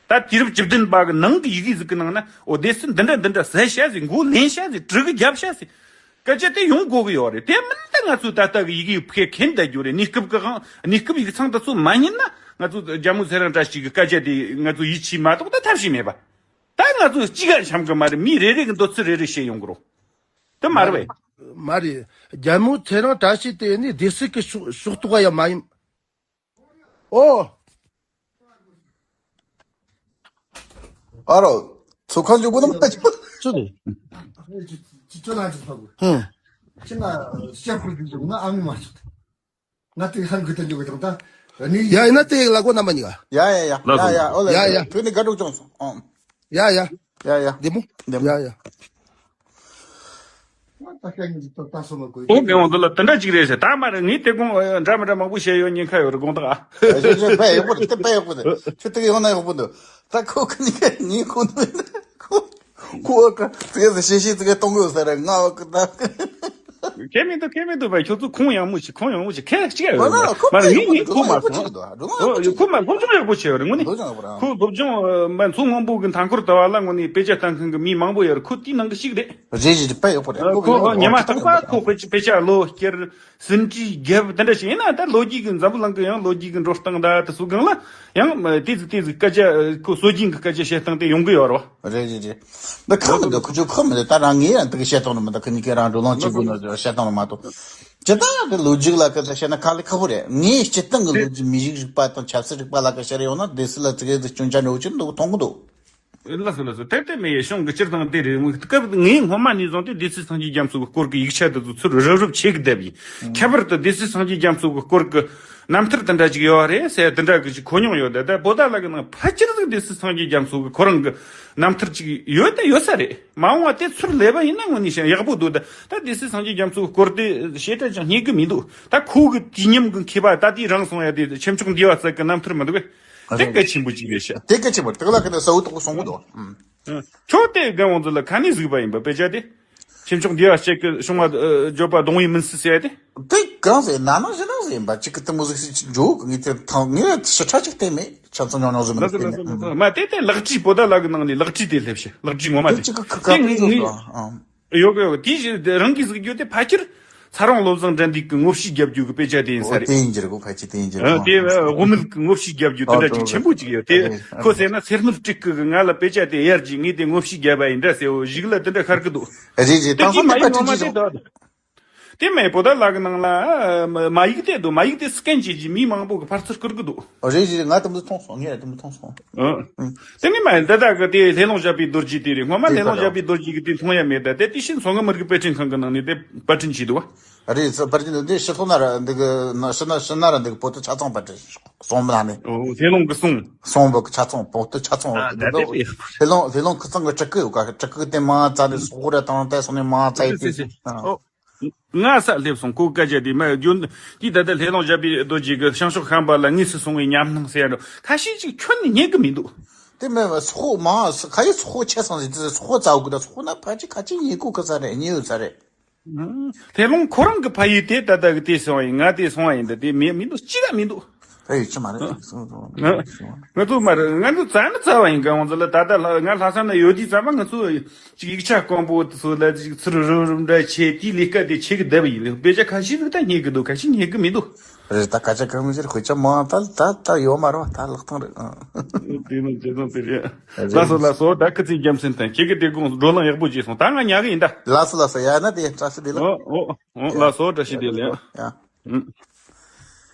ད་དུས་རབས་བཅུ་བདུན་པ་གི་ནང་གི་ཡི་གེ་ཟིག་གི་ནང་ན་ཨོ་སྡེ་སྲིད་འདི་འདྲ་འདི་འདྲ་ཟེར་ཤག་ཟེར། མགོ་ལེན་ཤག་ཟེར། གྲི་གུ་བརྒྱབ་ཤག་ཟེར། སྐད་ཆ་དེ་ཡོང་དགོས་གི་ཡོད་རེད། དེ་མིན་ད་ང་ཚོས་ད་ལྟ་གི་ཡི་གེ་ཕལ་མཁན་བསྡད་རྒྱུ་རེད། གནས་སྐབས་གི་གང་གནས་སྐབས་ཡིག་ཚང་དེ་ཚོ་མ་རྙེད་ན་ང་ཚོ་རྒྱལ་མོ་ཚེ་རིང་བཀྲ་ཤིས་ཀྱི་སྐད་ཆ་དེ་ང་ཚོ་ཡིད་ཆེས་མ་གཏོགས་ད་ཐབས་ཤེས་མེད་པ། ད་ང་ཚོ་གཅིག་ག་འཆམ་གི་མ་རེད། མི་རེ་རེ་གི་འདོད་ཚུལ་རེ་རེ་བཤད་ཡོང་གི་རོ། དེ་མ་རེད་པས། མ་རེད། རྒྱལ་མོ་ཚེ་རིང་བཀྲ་ཤིས་དེ་ནི་སྡེ་སྲིད་ཀྱི་ཕྱོགས་ཕྱོགས་གཏོགས་ཡང་མ་ཡིན། ཨོ། ཨ་རོ། ཚོ་ཁ་འཇུག་པོ་ནམ་ད་ཅི་པོ། ཅི་རེད། ཅི་ཅོ་ན་ཅི་ཕ་གུ། ཧུམ། ཅི་ན་ཤ་ཁུར་གི་འཇུག་ན་ཨ་མི་མ་ཆོད། ང་དེ་ཧང་གི་དེ་འཇུག་དང་ད། ནི་ཡ་ཡིན་ན་དེ་ལ་གོ་རྣམ་པ་གཉིས་ཀ། ཡ་ཡ་ཡ། ལགས་སོ། ཡ་ཡ། ཨོ་ལ་ཡ་ཡ། དེ་ནི་དགའ་སྤྲོ་བྱུང་སོང་། ཨོ། ཡ་ཡ། ཡ་ཡ། བདེ་མོ། བདེ་མོ། ཡ་ཡ། ད་ཤ་ཉིད་ཏོ་ད་སོ་མ་གོ། ཨོ་མི་འོང་འདི་ལ་དེ་འདྲ་ཅིག་རེད་ཟེར། ད་མ་རེད། ངས་དེ་དགོང་འདྲ་མི་འདྲ་མང་པོ་བཤད་ཡོད་ཉེན་ཁ་ཡོད་རེད། དགོངས་དག་ཨ། ཞེ་ཞེ་དཔེ་ཡག་པོ་རེད། དེ་དཔེ་ཡག་པོ་རེད། ཁྱོད་དེ་ག་ཡོང་ན་ཡག་པོ་འདུག་ད་ཁོ་ཁ་ཉིན་ཁ་ཉིན་ཁོ་ནུ་ཁོ་ཁོ་ཨ་ཀ་དེ་ག་ཟེར་ཤེས་ཤེས་དེ་ག་གཏོང་གི་ཡོད་ས་རེད། ང་ཨ་ཀ་ད། ཁྱད་མི་འདུག་ཁྱད་མི་འདུག་བ། ཁྱོད་ཚོ་ཁུངས་ཡངས་མོ་ཞིག་ཁུངས་ཡངས་མོ་ཞིག་ཁས་ཅིག་ཡོད་རེད། ཁོ་ན་ཁོ་མ་རེད་ངས་ངས་ཁོ་མ་སོང་། ཁོ་ཁོ་སློབ་སྦྱོང་ཡག་པོ་བྱས་ཡོད་རེད་དངོས་གནས། སློབ་སྦྱོང་ཡག་པོ་རང་ཁོ་སློབ་སྦྱོང་མ་མཚོ་སྔོན་པོ་གི་མཐའ་འཁོར་ལྟ་བ་ལ་དངོས་གནས་དཔེ་ཆ་ལྟ་མཁན་གི་མི་མང་པོ་ཡོད་རེད། ཁོ་དེའི་ནང་གི་ཞིག་རེད། རེད་རེད་རེད། དཔེ་ཡག་པོ་རེད། ཁོ་ཁོ་ཉི་མ་རྟག་པར་ཁོ་དཔེ་དཔེ་ཆ་ལོ་བསྐྱར་ཟིན་བྲིས་རྒྱབ་དེ་འདྲ་ཞིག་ཡིན་ན། ད་ལོ་རྒྱུས་ཀྱི་འཛམ་བུ་གླིང་གི་ཡང་ལོ་རྒྱུས་ཀྱི་འགྲོ་སྟངས་ད་དེ་ཚོ་སྒང་ལ་ཡང་དེ་ཟིག་དེ་ཟིག་སྐད་ཆ་ཁོ་སྲོལ་རྒྱུན་གྱི་སྐད་ཆ་བཤད་སྟངས་དེ་ཡོང་གི་ཡོད་རེད་བ། རེད་རེད་རེད། འདི་ཁག་མི་འདུག་ཁོ་ཚོ་ཁག་མི་འདུག་ད་རང་ངས་ཡང་འདི་གི་བཤད་སྟངས་ནི་མི་འདུག་ཁོ་གཉིས་ཀས་རང་འགྲོ་ལོང་བྱེད་དགོས་ན་བཤད་སྟངས་ནི་མ་གཏོགས། སྤྱིར་བཏང་གི་ལོ་རྒྱུས་ལ་ཁ་ཚ་བཤད་ན་དཀའ་ལས་ཁག་པོ་རེད། ངས་སྤྱིར་བཏང་གི་ལོ་རྒྱུས་མི་རིགས་རིག་པ་དང་ཆབ་སྲིད་རིག་པ་ལ་ཁ་བཤད་རེ་ཡོང་ན་སྡེ་སྲིད་ལ་ཙི་གེ་ཟིག་སྐྱོན་ཆ་འདྲ་བོ་ཅིག་འདུག་མཐོང་གི་འདུག་ལགས་སོ་ལགས་སོ། དེ་དེ་མི་ཡི་གཞུང་གི་སྤྱིར་བཏང་དེ་རེད། སྐབས་ངས་སྔོན་མ་ནས་བཟུང་སྟེ་སྡེ་སྲིད་སངས་རྒྱས་རྒྱ་མཚོ་གི་སྐོར་གྱི་ཡིག་ཆ་དེ་ཚོ་ཚུར་རུབ་རུབ་ཆེ་གི་བསྡད་པ་ཡིན། ཁྱད་པར་དུ་སྡེ་སྲིད་སངས་རྒྱས་རྒྱ་མཚོ་གི་སྐོར་གྱི་རྣམ་ཐར་དེ་འདྲ་ཅིག་ཡོད་རེད་ཟེར་དེ་འདྲ་གི་ཅིག་གོ་མྱོང་ཡོད། ད་ད་པོ་ཏཱ་ལ་གི་ནང་ཕལ་ཆེར་ཟིག་སྡེ་སྲིད་སངས་རྒྱས་རྒྱ་མཚོ་གི་ཁོ་རང་གི་རྣམ་ཐར་ཅིག་ཡོད་ད་ཡོད་ས་རེད། མ་འོངས་པ་དེ་ཚུར་ལས་པ་ཡིན་ན་དངོས་གནས་བཤད་ཡག་པོ་འདུག་ད་ད་སྡེ་སྲིད་སངས་རྒྱས་རྒྱ་མཚོ་གི་སྐོར་དེ་བཤད་གྲྭ་ཅང་རྙེད་གི་མི་འདུག་ད་ཁོ་གི་དུས་མཉམ་གི་མཁས་པ་ད་དེའི་རང་སོང་ཡ་དེ་ཆེ་མཆོག་འདུས་པ་ཚེ་གི་རྣམ་ཐར་མི་འདུག་གས། དེ་གལ་ཆེན་པོ་ཅིག་རེད་ཤག་དེ་གལ་ཆེན་པོ་རེད། དེ་ལ་ཁ་ནས་གསལ་བོ་དོག་པོ་གསུང་གི་འདུག་ཨུམ། ཁྱོད་དེ་རྒན་བང་མཛོད་ལ་ཁ་ནས་གཟིགས་པ་ཡིན་པ་དཔེ་ཆ་དེ། ཆེ་མཆོག་འདུས་པ་ཚེ་གི་བྱུང་བ་བརྗོད་པ་གདོང་བའི་མུན་སེལ་ཟེར་ཡ་དེ། དེ་གང་ཟེར་ན་ནང་བཞིན་ནང་ཟེར་ཡིན་པ་གཅིག་གི་གཏི་མུག་ཟིག་ཟིག་འཇོག་གི་ངས་དེ་ཐང་ངས་ཞིབ་ཕྲ་ཅིག་བལྟས་མེད། ཆ་ཚང་ཉོ་ཉོ་ཟིག་མི་ལགས་སོ་ལགས་སོ་ལགས་སོ། མ་དེ་དེ་ལག་བྲིས་པོ་ཏཱ་ལ་གི་ནང་ནས་ལག་བྲིས་དེ་སླེབས་ཤག་ལག་བྲིས་ངོ་མ་དེ་དེ་གཅིག་གི་ཁ་ངས་ཁ་ངས་ཡོད་གི་ཡོད་གི། དེ་རང་གིས་གཟིགས་རྒྱུ་དེ་ཕལ་ཆེར་ཚ་རོང་བློ་བཟང་དགྲ་འདུལ་གི་ངོ་བཤུས་རྒྱབ་རྒྱུ་གི་དཔེ་ཆ་དེ་ཡིན་ས་རེད། དེ་ཡིན་གྱི་རེད་གོ་ཕལ་ཆེར་དེ་ཡིན་གྱི་རེད། དེ་དབུ་མེད་གི་ངོ་བཤུས་རྒྱབ་རྒྱུ་དེ་འདྲ་ཅིག་ཆེན་པོ་ཅིག་ཡོད་དེ། ཁོ་ཟེར་ན་ཚེ་སྨད་སྤྲུལ་སྐུ་གི་ང་ལ་དཔེ་ཆ་དེ་ཡར་གྱིས་ངས་དེ་ངོ་བཤུས་རྒྱབ་པ་ཡིན་འདྲ་ཟེར་བོ་ཞིག་ལ་དེ་འདྲ་ཤར་གི་འདུག་རེད་རེད། དེ་དང་གི་པོ་མ་ཏི་ཡིག་པར་ངོ་མ་སྐྲུན་གྱི་དེ་རེད། དོ། དེ་མེད་པོ་ཏཱ་ལ་གི་ནང་ལ་མ་ཡིག་དེ་འདུག་མ་ཡིག་དེ་སི་ཀེན་བྱེད་ཀྱི་མི་མང་པོ་གི་ཕར་ཚུར་བསྐུར་གི་འདུག་རེད་རེད། ང་དེ་མོ་མཐོང་སོང་། ངས་དེ་མོ་མཐོང་སོང་། ཨ། དེ་ནི་མ་ཡིན་ད་ལྟ་གི་དེ་ལྷས་ལུང་ཞབས་པའི་རྡོ་རྗེ་དེ་རེད། སྔོན་མ་ལྷས་ལུང་ཞབས་པའི་རྡོ་རྗེ་གི་དེ་མཐོང་ཡ་མེད། ད་དེ་དེ་བཞིན་མཚོ་སྔོན་མི་རིགས་དཔེ་སྐྲུན་ཁང་གི་ནང་ནས་དེ་པར་སྐྲུན་བྱས་འདུག་བ། རེད། ཚོ་པར་སྐྲུན་འདི་ཕྱི་ལོགས་ན་ར་འདི་གི་ན་ཕྱི་ན་ཕྱི་ན་ར་འདི་གི་པོ་ཏི་ཆ་ཚང་པར་སྐྲུན་སོང་མ་ནི། ཨོ་ལྷས་ལུང་གི་གསུང་། གསུང་པོ་གི་ཆ་ཚང་པོ་ཏི་ཆ་ཚང་ཨ་ད་དེ་རེད། ལྷས་ལུང་ལྷས་ལུང་ཁི་ཚང་གི་སྤྲུལ་སྐུ་ཡོད་ཀ་སྤྲུལ་སྐུ་དེ་མ་རྩ་ནས་སོག་ར་དང་དེ་སོང་ནས་མ་རྩ་ཡི་དེ་ཨོ། ང་ས་སླེབས་སོང་། ཁོ་སྐད་ཆ་དེ་མ་རྒྱུན་དེ་ད་ལྟ་ལྷས་ལུང་ཞབས་པའི་རྡོ་རྗེ་གི་བྱང་ཕྱོགས་ཤམ་པ་ལ་དངོས་སུ་སོང་བའི་ཉམས་སྣང་ཟེར་ཡ་འགྲོ་ཁ་ཤས་ཅིག་ཁྱོན་ནས་རྙེད་གི་མི་འདུག་དེ་མེད་པ་སོག་མང་ཁ་ཡི་སོག་ཆེ་སོང་ཟིག་དེ་སོག་རྩ་བ་གི་ད་སོག་ན་ཕལ་ཆེར་ཁ་ཆེ་རྙེད་གོ་གི་ས་རེད། རྙེད་ཡོད་ས་རེད། ལྷས་ལུང་ཁོ་རང་གི་ཕ་ཡུལ་དེ་ད་ལྟ་གི་དེ་སོང་བ་ཡིན། ང་དེ་སོང་བ་ཡིན། ད་དེ་མེད་མི་འདུག་ཅི་ལ་མི་འདུག་ཕ་ཡུལ་ཅི་མ་རེད། ང་ང་ཚོ་མ་རེད། ང་ཚོ་རྩ་ནི་རྩ་བ་ཡིན་ག་ང་ཚོ་ལ་ད་ལྟ་ལྷ་ང་ལྷ་ས་ན་ཡོད་དུས་ཙམ་པ་ང་ཚོ་ཅིག་ཡིག་ཆ་དཀོན་པོ་དེ་ཚོ་ལ་ཅིག་ཚུར་རུབ་རུབ་འདྲ་བྱས་དེའི་ལས་ཀ་དེ་བྱེད་གི་བསྡད་པ་ཡིན། དཔེ་ཆ་ཁ་ཤས་ཟིག་ད་རྙེད་གི་འདུག་ཁ་ཤས་རྙེད་གི་མི་འདུག་རེད། ད་སྐད་ཆ་གང་མི་ཟེར་དཔེ་ཆ་མང་ད་ད་ད་ཡོད་མ་རེད་བ། ད་ལག་ཐང་རེད། ཨང་། དེ་ནི་དེ་ནི་དེ་རེད། ལགས་སོ་ལགས་སོ། ད་ཁི་ཚིག་རྒྱམ་སེམས་ཐན་ཁྱེད་ཀྱི་དེ་དགོངས་བགྲོ་གླེང་ཡག་པོ་བྱས་སོང་། ད་ང་ཉལ་གི་ཡིན་ད། ལགས་སོ་ལགས་སོ། ཡ་ན་དེ་བཀྲ་ཤིས་བདེ་ལེགས། ཨོ་ཨོ་ཨོ། ལགས་སོ། བཀྲ་ཤིས་བདེ་ལེགས། ཡ། ཨུ།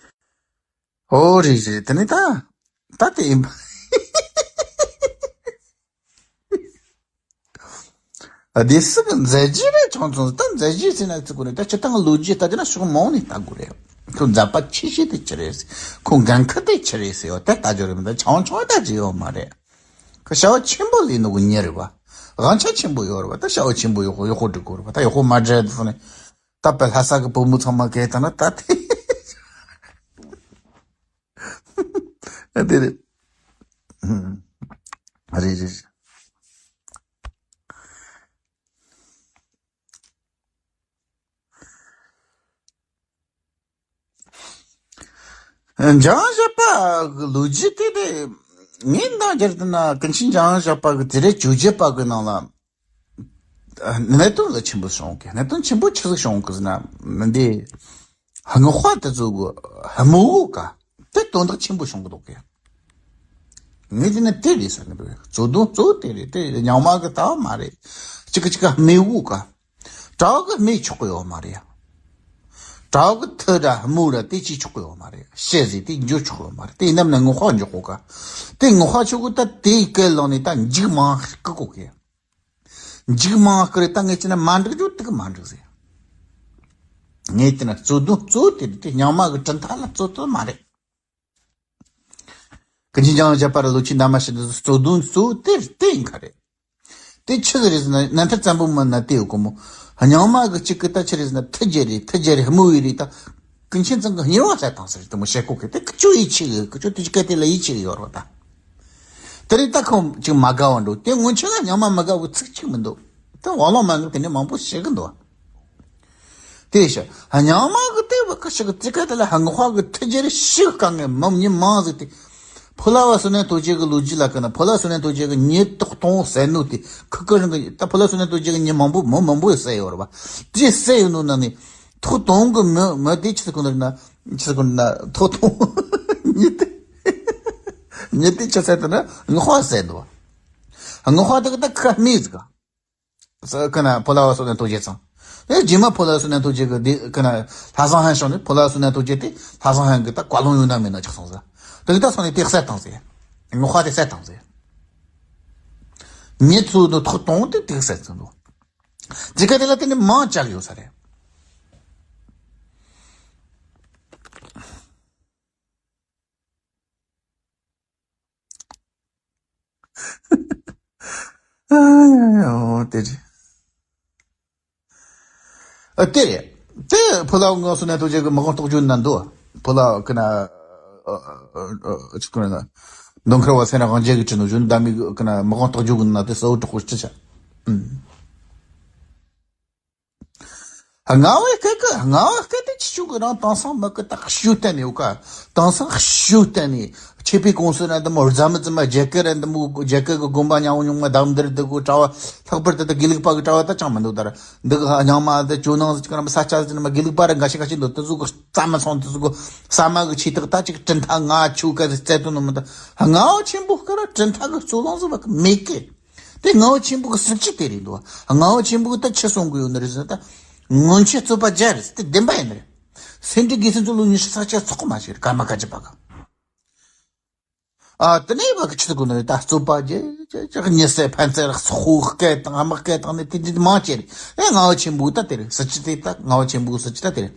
ཨོ་རེད་རེད། དེ་ནི་ད་ད་དེ་ཡིན་པ། སྡེ་སྲིད་ཀྱི་མཛད་རྗེས་རེད་ཆུང་ཆུང་། ད་མཛད་རྗེས་ཟེར་ན་ཚིག་གོ་རེད། ད་སྤྱིར་བཏང་གི་ལོ་རྒྱུས་ལྟ་རྒྱུ་ན་ཕྱོགས་མང་ནས་ལྟ་དགོས་རེད། ཁོ་མཛད་པ་ཆེ་ཤོས་དེ་ཅི་རེད་ཟེར། ཁོ་འགན་ཁུར་དེ་ཅི་རེད་ཟེར་བ་དེ་ལྟ་རྒྱུ་རེད། མི་ད་ཆུང་ཆུང་ལྟ་རྒྱུ་ཡོད་མ་རེད། ཁོ་བྱ་བ་ཆེན་པོ་ལས་ནོ་གི་མྱི་རེད་བ། དབང་ཆ་ཆེན་པོ་ཡོད་རེད་བ། ད་བྱ་བ་ཆེན་པོ་ཡག་པོ་ཡག་པོ་སྒྲུབ་དགོས་རེད་བ། ད་ཡག་པོ་མ་སྒྲུབ་ཐུབ་ནས་ད་དཔེ་ལྷ་ས་གི་བུ་མོ་ཚང་མ་གས་ད་ན་ད་དེ། ཨ་དེ་རེད། ཨ་རེད་རེད། འཇང་བཞག་པ་གི་ལོ་རྒྱུས་དེ་དེ་ངས་འདང་རྒྱབ་ན་ཀུན་མཁྱེན་འཇང་བཞག་པ་གི་དེ་རེད་བཅོ་བརྒྱད་པ་གི་ནང་ལ། གནད་དོན་ལ་ཆེན་པོ་བྱུང་གི། གནད་དོན་ཆེན་པོ་ཆི་ཟིག་བྱུང་གི་ཟེར་ན། འདི་རྔོག་པ་དེ་ཚོ་གི་རྨོ་བོ་ག་དེ་དོན་དག་ཆེན་པོ་བྱུང་གི་འདུག་གི། ངས་དེ་ནི་དེ་རེད་ཟེར་གི་འདུག་གཙོ་དོན་གཙོ་བོ་དེ་རེད། དེ་རྙིང་མ་གི་ལྟ་བ་མ་རེད། གཅིག་གི་གཅིག་ག་རྨོ་བོ་ག་གྲྭ་བ་གི་རྨོ་ཆོག་གི་ཡོད་མ་རེད། གྲྭ་བ་གི་ཐུ་ར་རྨོ་ར་དེ་ཅིག་ཆོག་གི་ཡོད་མ་རེད། ཤེས་ཟིག་དེ་འཇོག་ཆོག་གི་ཡོད་མ་རེད། དེ་ཡིན་ནམ་ན་རྔོག་པ་འཇོག་གོ་ག་དེ་རྔོག་པ་ཆོག་གི་ད་དེའི་སྐད་ལངས་ནས་ད་འཇིགས་མང་སྐུ་གོ་གི། འཇིགས་མང་སྐུ་རེད། ད་ངས་བྱས་ན་མ་འགྲིག་རྒྱུ་དེ་གི་མ་འགྲིག་ཟེར། ངས་བྱས་ན་གཙོ་དོན་གཙོ་བོ་དེ་རེད། དེ་རྙིང་མ་གི་གྲུབ་མཐའ་ལ་གཙོ་དོན་མ་རེད། ཀུན་མཁྱེན་འཇང་བཞག་པ་ར་ལོ་ཆེན་ཟླ་མ་ཞིག་འདི་ཚོ་གཙོ་དོན་གཙོ་བོ་དེ་རེད། དེ་ཡིན་ཁ་རེད། དེ་ཆི་ཟིག་རེད་ཟེར་ན་རྣམ་ཐར་བཙན་པོ་མི་ན་དེ་ཡོད་གོ་མོ། རྙིང་མ་གི་གཅིག་གི་ད་ཆི་རེད་ཟེར་ན་ཐུ་རྒྱལ་རེད། ཐུ་རྒྱལ་རེད། རྨོ་བོ་རེད། ད་ཀུན་མཁྱེན་ཚང་གི་གཉེར་བ་བྱས་བཏང་ཟེར་དེ་མོ་བཤད་གོ་གི། དེ་ཁི་ཆོ་ཡིད་ཆེས་གི། ཁི་ཆོ་དེ་ཅི་སྐད་དེ་ལ་ཡིད་ཆེས་གི་ཡོད་རོགས་ད། དེ་རིང་ད་ཁོང་ཅིག་མ་དགའ་བ་འགྲོ། དེ་སྔོན་ཆད་ལ་རྙིང་མ་མ་དགའ་བའི་ཚིག་གཅིག་མི་འདུག་དེ་བ་ལང་མ་ངུ་དེ་ནས་མང་པོ་བཤད་གི་འདུག་དེ་ཤ་རྙིང་མ་གི་དེ་བ་ཀ་ཤ་གི་ཙི་ཀ་དེ་ལ་ཧ་ངོ་ཧ་གི་ཐི་ཇེ་རེ་ཤི་ག་ངེ་མམ་ཉི་མང་ཟིག་དེ། ཕོ་ལ་བ་སུ་ནན་ཐོ་ཇེ་གི་ལོ་རྒྱུས་ལ་ཀ་ན་ཕོ་ལ་སུ་ནན་ཐོ་ཇེ་གི་ཉེ་ཏོག་ཏོང་ཟེར་ནོ་དེ་ཁུ་ཁུ་རང་གི་ད་ཕོ་ལ་སུ་ནན་ཐོ་ཇེ་གི་ཉེ་མང་པོ་མོ་མང་པོ་ཟེར་ཡོད་ར་བ། དེ་ཟེར་ཡོད་ནོ་ན་ནི་ཐོག་ཏོང་གི་མོ་མོ་དེ་ཆི་ཟིག་གོ་ནོ་ན་ཆི་ཟིག་གོ་ནོ་ན་ཐོག་ཏོང་ཉེ་དེ་ཉེ་དེ་ཆི་ཟེར་དེ་ན་ངོ་ཧ་ཟེར་ནོ་བ། ངོ་ཧ་དེ་གི་ད་ཁ་མི་ཟིག་ག་ས་ཀ་ན་ཕོ་ལ་བ་སོ་ནན་ཐོ་རྗེ་ཚང་། ཨེ་རྗེས་མ་ཕོ་ལ་བ་སོ་ནན་ཐོ་རྗེ་གི་དེ་ཀ་ན་ལྷ་བཟང་ཧན་ཤོང་ནས་ཕོ་ལ་བ་སོ་ནན་ཐོ་རྗེ་དེ་ལྷ་བཟང་ཧན་གི་ད་བཀའ་ལུང་ཡོད་ན་མེད་ན་ཆགས་སོང་ཟེར། དེ་གི་ད་སོང་ནས་དེ་གསལ་བཏང་ཟེར། ངོ་ཧ་དེ་གསལ་བཏང་ཟེར། མྱི་ཚོ་ནི་ཐོག་གཏོང་དེ་དེ་གི་གསལ་ཚུལ་འདུག་ཇི་ག་དེ་ལ་དེ་ནི་མང་ཆགས་ཡོད་ས་རེད། ཨ་ཡ་ཡ་ཨོ་དེ་རེད། ཨ་དེ་རེད། དེ་ཕོ་ལ་ངོ་སོ་ནན་ཐོ་རྗེ་གི་མི་དབང་རྟོགས་བརྗོད་ན་འདུག་ཕོ་ལ་ཀི་ན་ཨ་ཨ་ཨ་ཅི་ཀི་ན་མདོ་མཁར་བ་སེ་ར་དབང་རྒྱལ་གི་ཁྲི་ནུ་བཞོན་ད་མི་ཀི་ན་མི་དབང་རྟོགས་བརྗོད་གི་ན་དེ་ས་བོ་གྲོགས་པོ་ཅི་ཆ། ཨུམ། ང་བའི་སྐད་ཀི་ང་བའི་སྐད་དེ་ཆི་ཆུ་གི་རང་དེང་སང་མི་ཀི་ད་ཤུ་བསྟན་ནས་ཡོད་ཀ་དེང་སང་ཤུ་བསྟན་ནས་ཆེ་པའི་ཀུང་སི་ར་འདི་མོ་རྫ་མི་ཙི་མ་རྒྱལ་ཁབ་ར་འདི་མོ་རྒྱལ་ཁབ་གི་དགོན་པ་ཉང་བོ་ཉུང་མ་དམ་འདིར་འདི་གོ་གྲྭ་བ་ལྷག་པར་དུ་ད་དགེ་ལུགས་པ་གི་གྲྭ་བ་ད་ཅང་མི་འདུག་ད་ར་འདི་གི་རྙིང་མ་འདི་ཇོ་ནང་ཟིག་ཀ་ར་མི་ས་ཆ་ཟིག་ཀ་ར་མི་དགེ་ལུགས་པ་ར་འགའ་ཤས་འགའ་ཤས་འདུག་དེ་ཟུག་གི་རྩ་མི་སོང་དེ་ཟུག་གི་ཟ་མ་གི་ཆེ་ཐག་ད་ཅིག་གྲི་མཐའ་ང་ཆུ་ཀ་ཟིག་རྩེ་དོན་ནི་མི་འདུག་ང་བ་ཆེན་པོ་ཀ་ར་གྲི་མཐའ་གི་རྩོད་གླེང་ཟིག་བ་གི་མེད་ཀི། དེ་ངག་དབང་ཆེན་པོ་གི་སྲིད་ཇུས་དེ་རེད་འདུག་ངག་དབང་ཆེན་པོ་གི་ད་ཆི་གསུང་གི་ཡོད་ནི་རེད་ཟེར་ན་ད། སྔོན་ཆད་རྩོད་པ་བརྒྱབ་རེད་དེ་བདེན་པ་ཡིན་ནི་རེད། སེ་འབྲས་དགེ་སེམས་ཚོ་ལོ་ཉི་ཤུ་རྩ་གཅིག་ཚོགས་མ་ཞིག་རེད་ཀརྨ་བཀའ་བརྒྱུད་པ་གི་ཨ་དེ་ནས་བ་གི་ཆི་ཟེར་གོ་ནི་རེད་ད་རྩོད་པ་བརྒྱབ་ཅག་ཉི་ཟེར་ཕན་ཚེ་རག་སོག་ཁོ་སྐད་དང་དམག་སྐད་དང་ནི་དེ་འདྲ་མང་ཆེ་རེད། ཨེ་ངག་དབང་ཆེན་པོ་ད་དེ་རེད། སྲིད་ཇུས་དེ་ད་ངག་དབང་ཆེན་པོ་གི་སྲིད་ཇུས་ད་དེ་རེད།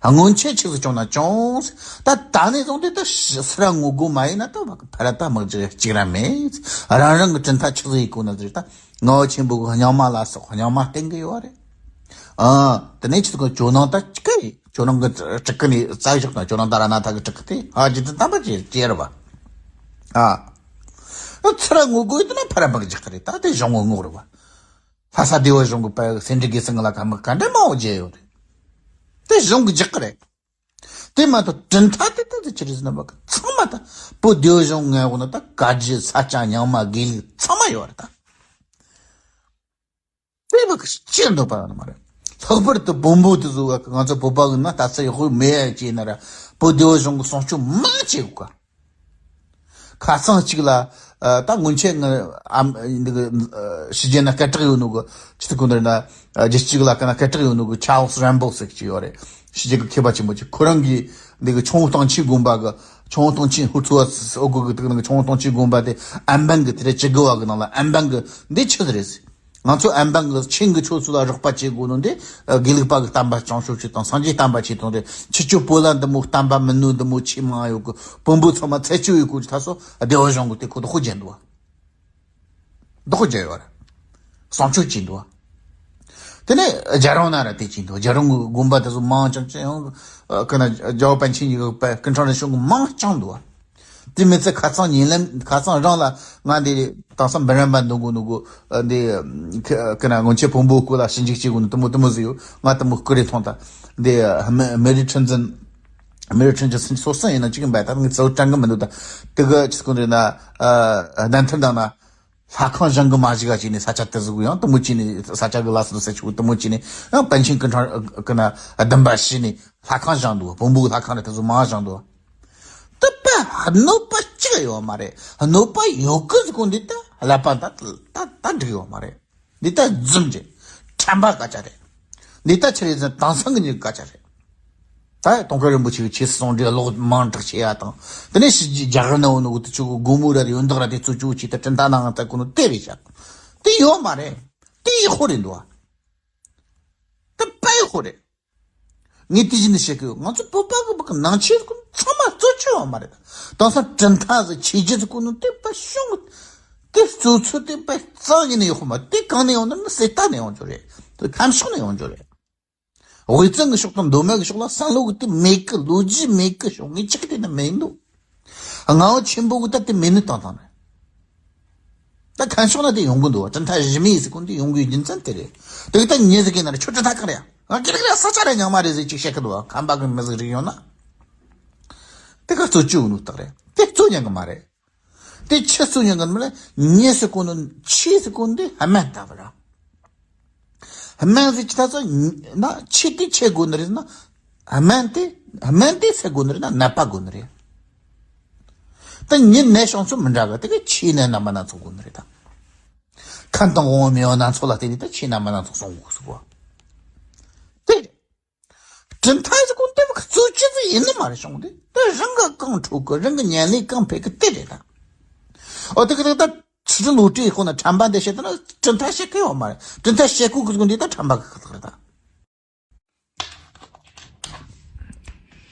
སྔོན་ཆད་ཆི་ཟིག་བྱུང་ན་བྱུང་། ད་ད་ནས་བཟུང་སྟེ་ད་ཕྱི་སི་ར་ངོ་རྒོལ་མ་ཡིན་ན་ད་བ་གི་ཕ་ར་ད་དམག་རྒྱག་གཅིག་ར་མེད། རང་རང་གི་གྲུབ་མཐའ་ཆི་ཟིག་ཡིན་གོ་ན་ཟེར་ད་ངག་དབང་ཆེན་པོ་གི་རྙིང་མ་ལ་སོགས་རྙིང་མ་བསྟེན་གི་ཡོད་རེད། ཨ་དེ་ནས་ཆི་ཟིག་ཇོ་ནང་ད་ཅི་ག་ཡིན་ཇོ་ནང་གི་སྤྲུལ་སྐུ་ནས་རྩ་བཞག་ན་ཇོ་ནང་ད་ར་ན་ཐ་གི་སྤྲུལ་སྐུ་དེ་ཧ་ཇི་ཏི་དམ་པ་ཅེ་ཅེ་རེད་བ། ཨ་ཚུར་ངོ་རྒོལ་ཡིན་ན་ཕ་ར་དམག་རྒྱག་གི་རེད། ད་དེ་གཞུང་ངོ་ངོ་རེད་བ། ལྷ་ས་སྡེ་བ་གཞུང་གི་པ་སེ་འབྲས་དགེ་སེང་གི་ལ་ཁ་མི་ག་འདྲ་མང་བོ་བརྒྱབ་ཡོད་རེད། དེ་གཞུང་གི་རྒྱག་གི་རེད། དེ་མ་གཏོགས་གྲུབ་མཐའ་དེ་ད་དེ་ཅི་རེད་ཟེར་ན་བ་གི་ཚང་མ་ད་བོད་སྡེ་བ་གཞུང་ངའི་འོག་ན་ད་བཀའ་བརྒྱུད་ས་སྐྱ་རྙིང་མ་དགེ་ལུགས་ཚང་མ་ཡོད་རེད་ད། དེ་བ་གི་ཅི་འདོད་པ་ཡོད་ནི་མ་རེད། ལྷག་པར་དུ་བོན་པོ་དེ་ཚོ་བ་གི་ང་ཚོ་བོད་པ་གི་ན་ད་ཚ་ཡག་པོ་མེད་ཡ་ཅེ་ན་ར་བོད་སྡེ་བ་གཞུང་གི་སྲུང་སྐྱོབ་མང་བྱེད་དགོས་ཀ་ཁ་སང་གཅིག་ལ་ཨ་ད་སྔོན་ཆད་ང་ཨམ་འདི་གི་ཨ་ཕྱི་རྒྱལ་ན་སྐད་གྲགས་ཡོད་ནོ་གི་ཆི་ཏི་ཀུན་དེར་ན་ཨ་རྒྱལ་སྤྱི་གི་ལ་ཀ་ན་སྐད་གྲགས་ཡོད་ནོ་གི་ཆཱ་ལིས་རན་པོ་ཟེར་གི་ཅིག་ཡོད་རེད། ཕྱི་རྒྱལ་གི་མཁས་པ་ཆེན་པོ་ཅིག་ཁོ་རང་གིས་འདི་གི་ཆུང་བོ་སྟོང་ཆེན་དགོན་པ་གི་ཆུང་བོ་སྟོང་ཆེན་ཧུར་ཚུ་བ་ཨོ་གི་གི་དེ་གི་ནང་གི་ཆུང་བོ་སྟོང་ཆེན་དགོན་པ་དེ་ཨན་བན་གི་དེ་རེད་ཅི་གི་བ་གི་ནང་ལ་ཨན་བན་གི་འདི་ཆི་ཟིག་རེད། ང་ཚོ་ཨན་བན་གི་ཆིང་གི་ཆོས་ཚུལ་ལ་རོགས་པ་བྱེད་དགོས་ནོ་འདི་དགེ་ལུགས་པ་གི་བསྟན་པ་སྐྱོང་ཕྱོགས་ཆེད་དང་སངས་རྒྱས་བསྟན་པ་ཆེད་དང་རེད། ཕྱི་ཆོས་བོད་ལ་འདི་མོ་བསྟན་པ་མི་ནུས་འདི་མོ་ཆེས་མང་ཡོད་གི་བོན་པོ་ཚང་མ་ཚད་ཆོས་ཡོད་གི་ད་སོ་སྡེ་བ་གཞུང་གི་དེ་ཁོ་ད་ཁོ་རྒྱན་འདུག་བ། ད་ཁོ་རྒྱན་ཡོད་ར་སྲུང་སྐྱོབ་བྱེད་འདུག་བ། དེ་ནས་རྒྱལ་རོང་ན་ར་དེ་བྱེད་འདུག་རྒྱལ་རོང་གི་དགོན་པ་དེ་ཚོ་མང་ཅང་ཅང་ཡང་ཀི་ན་རྒྱལ་བ་པཎ་ཆེན་གྱི་སྐུ་ཕྲེང་རིམ་བྱོན་གི་མང་ཅང་འདུག་བ། དེ་མི་ཚད་ཁ་སང་ཉིན་ལམ་ཁ་སང་རང་ལ་ང་འདི་དེང་སང་འབུམ་རམས་པ་འདུག་གོ་འདུག་གོ་འདི་ཀི་ན་སྔོན་ཆད་བོན་པོ་སྐུ་ལ་ཞིབ་འཇུག་བྱེད་དགོས་ནི་དུ་མོ་དུ་མོ་ཟིག་ཡོད། ང་དུ་མོ་སྐུ་རེ་མཐོང་ད་འདི་མེ་རི་ཁྲི་འཛིན་མེ་རི་ཁྲི་འཛིན་སོ་སོ་ཡིན་ན་ཅིག་ཡིན་པ་ད་ངས་གཙོ་བོ་དྲན་གི་མི་འདུག་ད་དེ་གི་ཅི་སྐོར་རེད་ན་གདན་ཐར་འདང་ན། ལྷ་ཁང་བཞེངས་གི་མ་བཞག་ག་བྱས་ནས་ས་ཆ་དེ་ཟིག་ཡང་དུ་མོ་བྱས་ནས་ས་ཆ་གི་ལ་སུ་ས་ཆུ་དུ་མོ་བྱས་ནས་ཡང་པཎ་ཆེན་སྐུ་ཕྲེང་ཀི་ན་བདུན་པ་བྱས་ནས་ལྷ་ཁང་བཞེངས་འདུག་བོན་པོའི་ལྷ་ཁང་རེད་དེ་ཚོ་མང་བཞེངས་འདུག་དུ་པ་གནོད་པ་གཅིག་ཡོད་མ་རེད། གནོད་པ་ཡོད་གི་ཟིག་གོ་འདི་ད་ཀླད་པ་ད་ད་ད་འགྲིག་ཡོད་མ་རེད། འདི་ད་རྫུན་རེད། ཁྲམ་པ་སྐད་ཆ་རེད། འདི་ད་ཆི་རེད་ཟེར་ན་དེང་སང་གི་མྱི་གི་སྐད་ཆ་རེད། ད་དུང་དཀར་རིན་པོ་ཆེ་གི་ཆོས་སྲིད་ཟུང་འབྲེལ་ལོག་མང་དྲགས་བྱེད་ཡ་དང་། དེ་ནས་ཕྱི་རྒྱལ་རྒྱ་གར་ན་འོ་ནོ་གི་དུ་ཆུ་གི་སྒོ་མོ་ར་ཡོན་བདག་ར་དེ་ཚོ་ཆུ་བྱེད་དུ་གྲུབ་མཐའ་ནང་ད་གོ་ནོ་དེ་རེད་ཤག་དེ་ཡོད་མ་རེད། དེ་ཡག་པོ་རེད་འདུག་བ། དེ་དཔེ་ཡག་པོ་རེད། ངས་དེ་བཞིན་དུ་བཤད་གི་ཡོད། ང་ཚོ་བོད་པ་གི་བོད་གི་ནང་ཆོས་གི་ཚང་མ་རྩོད་ཆོད་ཡོད་མ་རེད། དེང་སང་གྲུབ་མཐའ་ཟེར་ཆོས་བརྒྱུད་ཟེར་གོ་ནོ་དེ་དཔེ་ཤོང་གི་དེ་རྩོད་ཚུལ་དེ་དཔེ་རྩ་བ་ཉིད་ནས་ཡག་པོ་མ་རེད། དེ་གང་ནས་ཡོང་ན་ནི་གསེར་རྟ་ནས་ཡོང་རྒྱུ་རེད། དེ་ཁམས་ཕྱོགས་ནས་ཡོང་རྒྱུ་རེད། དབུས་གཙང་གི་ཕྱོགས་དང་མདོ་སྨད་གི་ཕྱོགས་ལ་བསམ་བློ་གི་དེ་མེད་གི་ལོ་རྒྱུས་མེད་གི་ཕྱོགས་ངས་ཅིག་དེ་ན་མེད་འདུག་ངག་དབང་ཆེན་པོ་གི་ད་དེ་མེད་ནི་བཏང་བཏང་རེད། ད་ཁམས་ཕྱོགས་ན་དེ་ཡོང་གི་འདུག་གྲུབ་མཐའ་གཞི་མེད་ཟེར་གོ་ནོ་དེ་ཡོང་གི་ཡོད་རྒྱུ་མཚན་དེ་རེད། དེ་གི་ད་ཉེ་ཟེར་གི་ན་རེད། ཁྱོད་གྲུབ་མཐའ་གང་རེད། ང་ཀི་ལི་ཀི་ར་ས་ཆ་རེ་ཉང་མ་རེད་ཟེར་ཅིག་བཤད་ཀི་འདུག་བ། ཁམས་པ་གི་མི་ཟིག་རིག་ཡོང་ན། དེ་ག་རྩོད་རྒྱུ་ནུ་རྟགས་རེད། དེ་རྩོད་ཉན་གི་མ་རེད། དེ་ཆི་རྩོད་ཉན་གི་མ་རེད། ཉེ་སི་གོ་ནུ་ཆི་སི་གོ་ནུ་དེ་ཧ་མན་ད་བ་ར། ཧ་མན་ཟེར་ཅི་ད་ཚོ་ན་ཆི་དེ་ཆི་གོ་ནུ་རེད་ན། ཧ་མན་དེ་ཧ་མན་དེ་སི་གོ་ནུ་རེད་ན་ནད་པ་གོ་ནུ་རེད། ད་ཉི་ནད་བྱུང་ཚུལ་མི་འདྲ་གི། དེ་གི་ཆི་ནད་ན་མ་ན་ཚོ་གོ་ནུ་རེད་ད། ཁམས་དང་འོང་མི་ཡོང་ན་ཚོ་ལ་བརྟེན་ནས་ད་ཆི་ན་མ་ན་ཚོ་སོང་གོ་སུ་གོ། དེ་གྲུབ་མཐའ་ཟེར་གོ་དེ་བ་གཙོ་ཆེ་ཚོ་ཡིན་ནི་མ་རེད་བྱུང་དེ། ད་རང་གི་གང་འཕྲོད་གི། རང་གི་ཉན་ལས་གང་ཕེབས་གི་དེ་རེད་ད། ཨོ་དེ་གི་དེ་ད་ཆུ་ཚོད་ལོ་དྲུག་ཁོ་ན་ཁྲམ་པ་འདི་བཤད་ད་ན་གྲུབ་མཐའ་བཤད་གི་ཡོད་མ་རེད། གྲུབ་མཐའ་བཤད་གོ་གི་ཟེར་གོ་འདི་ད་ཁྲམ་པ་གི་ཁ་ཐག་རེད་ད།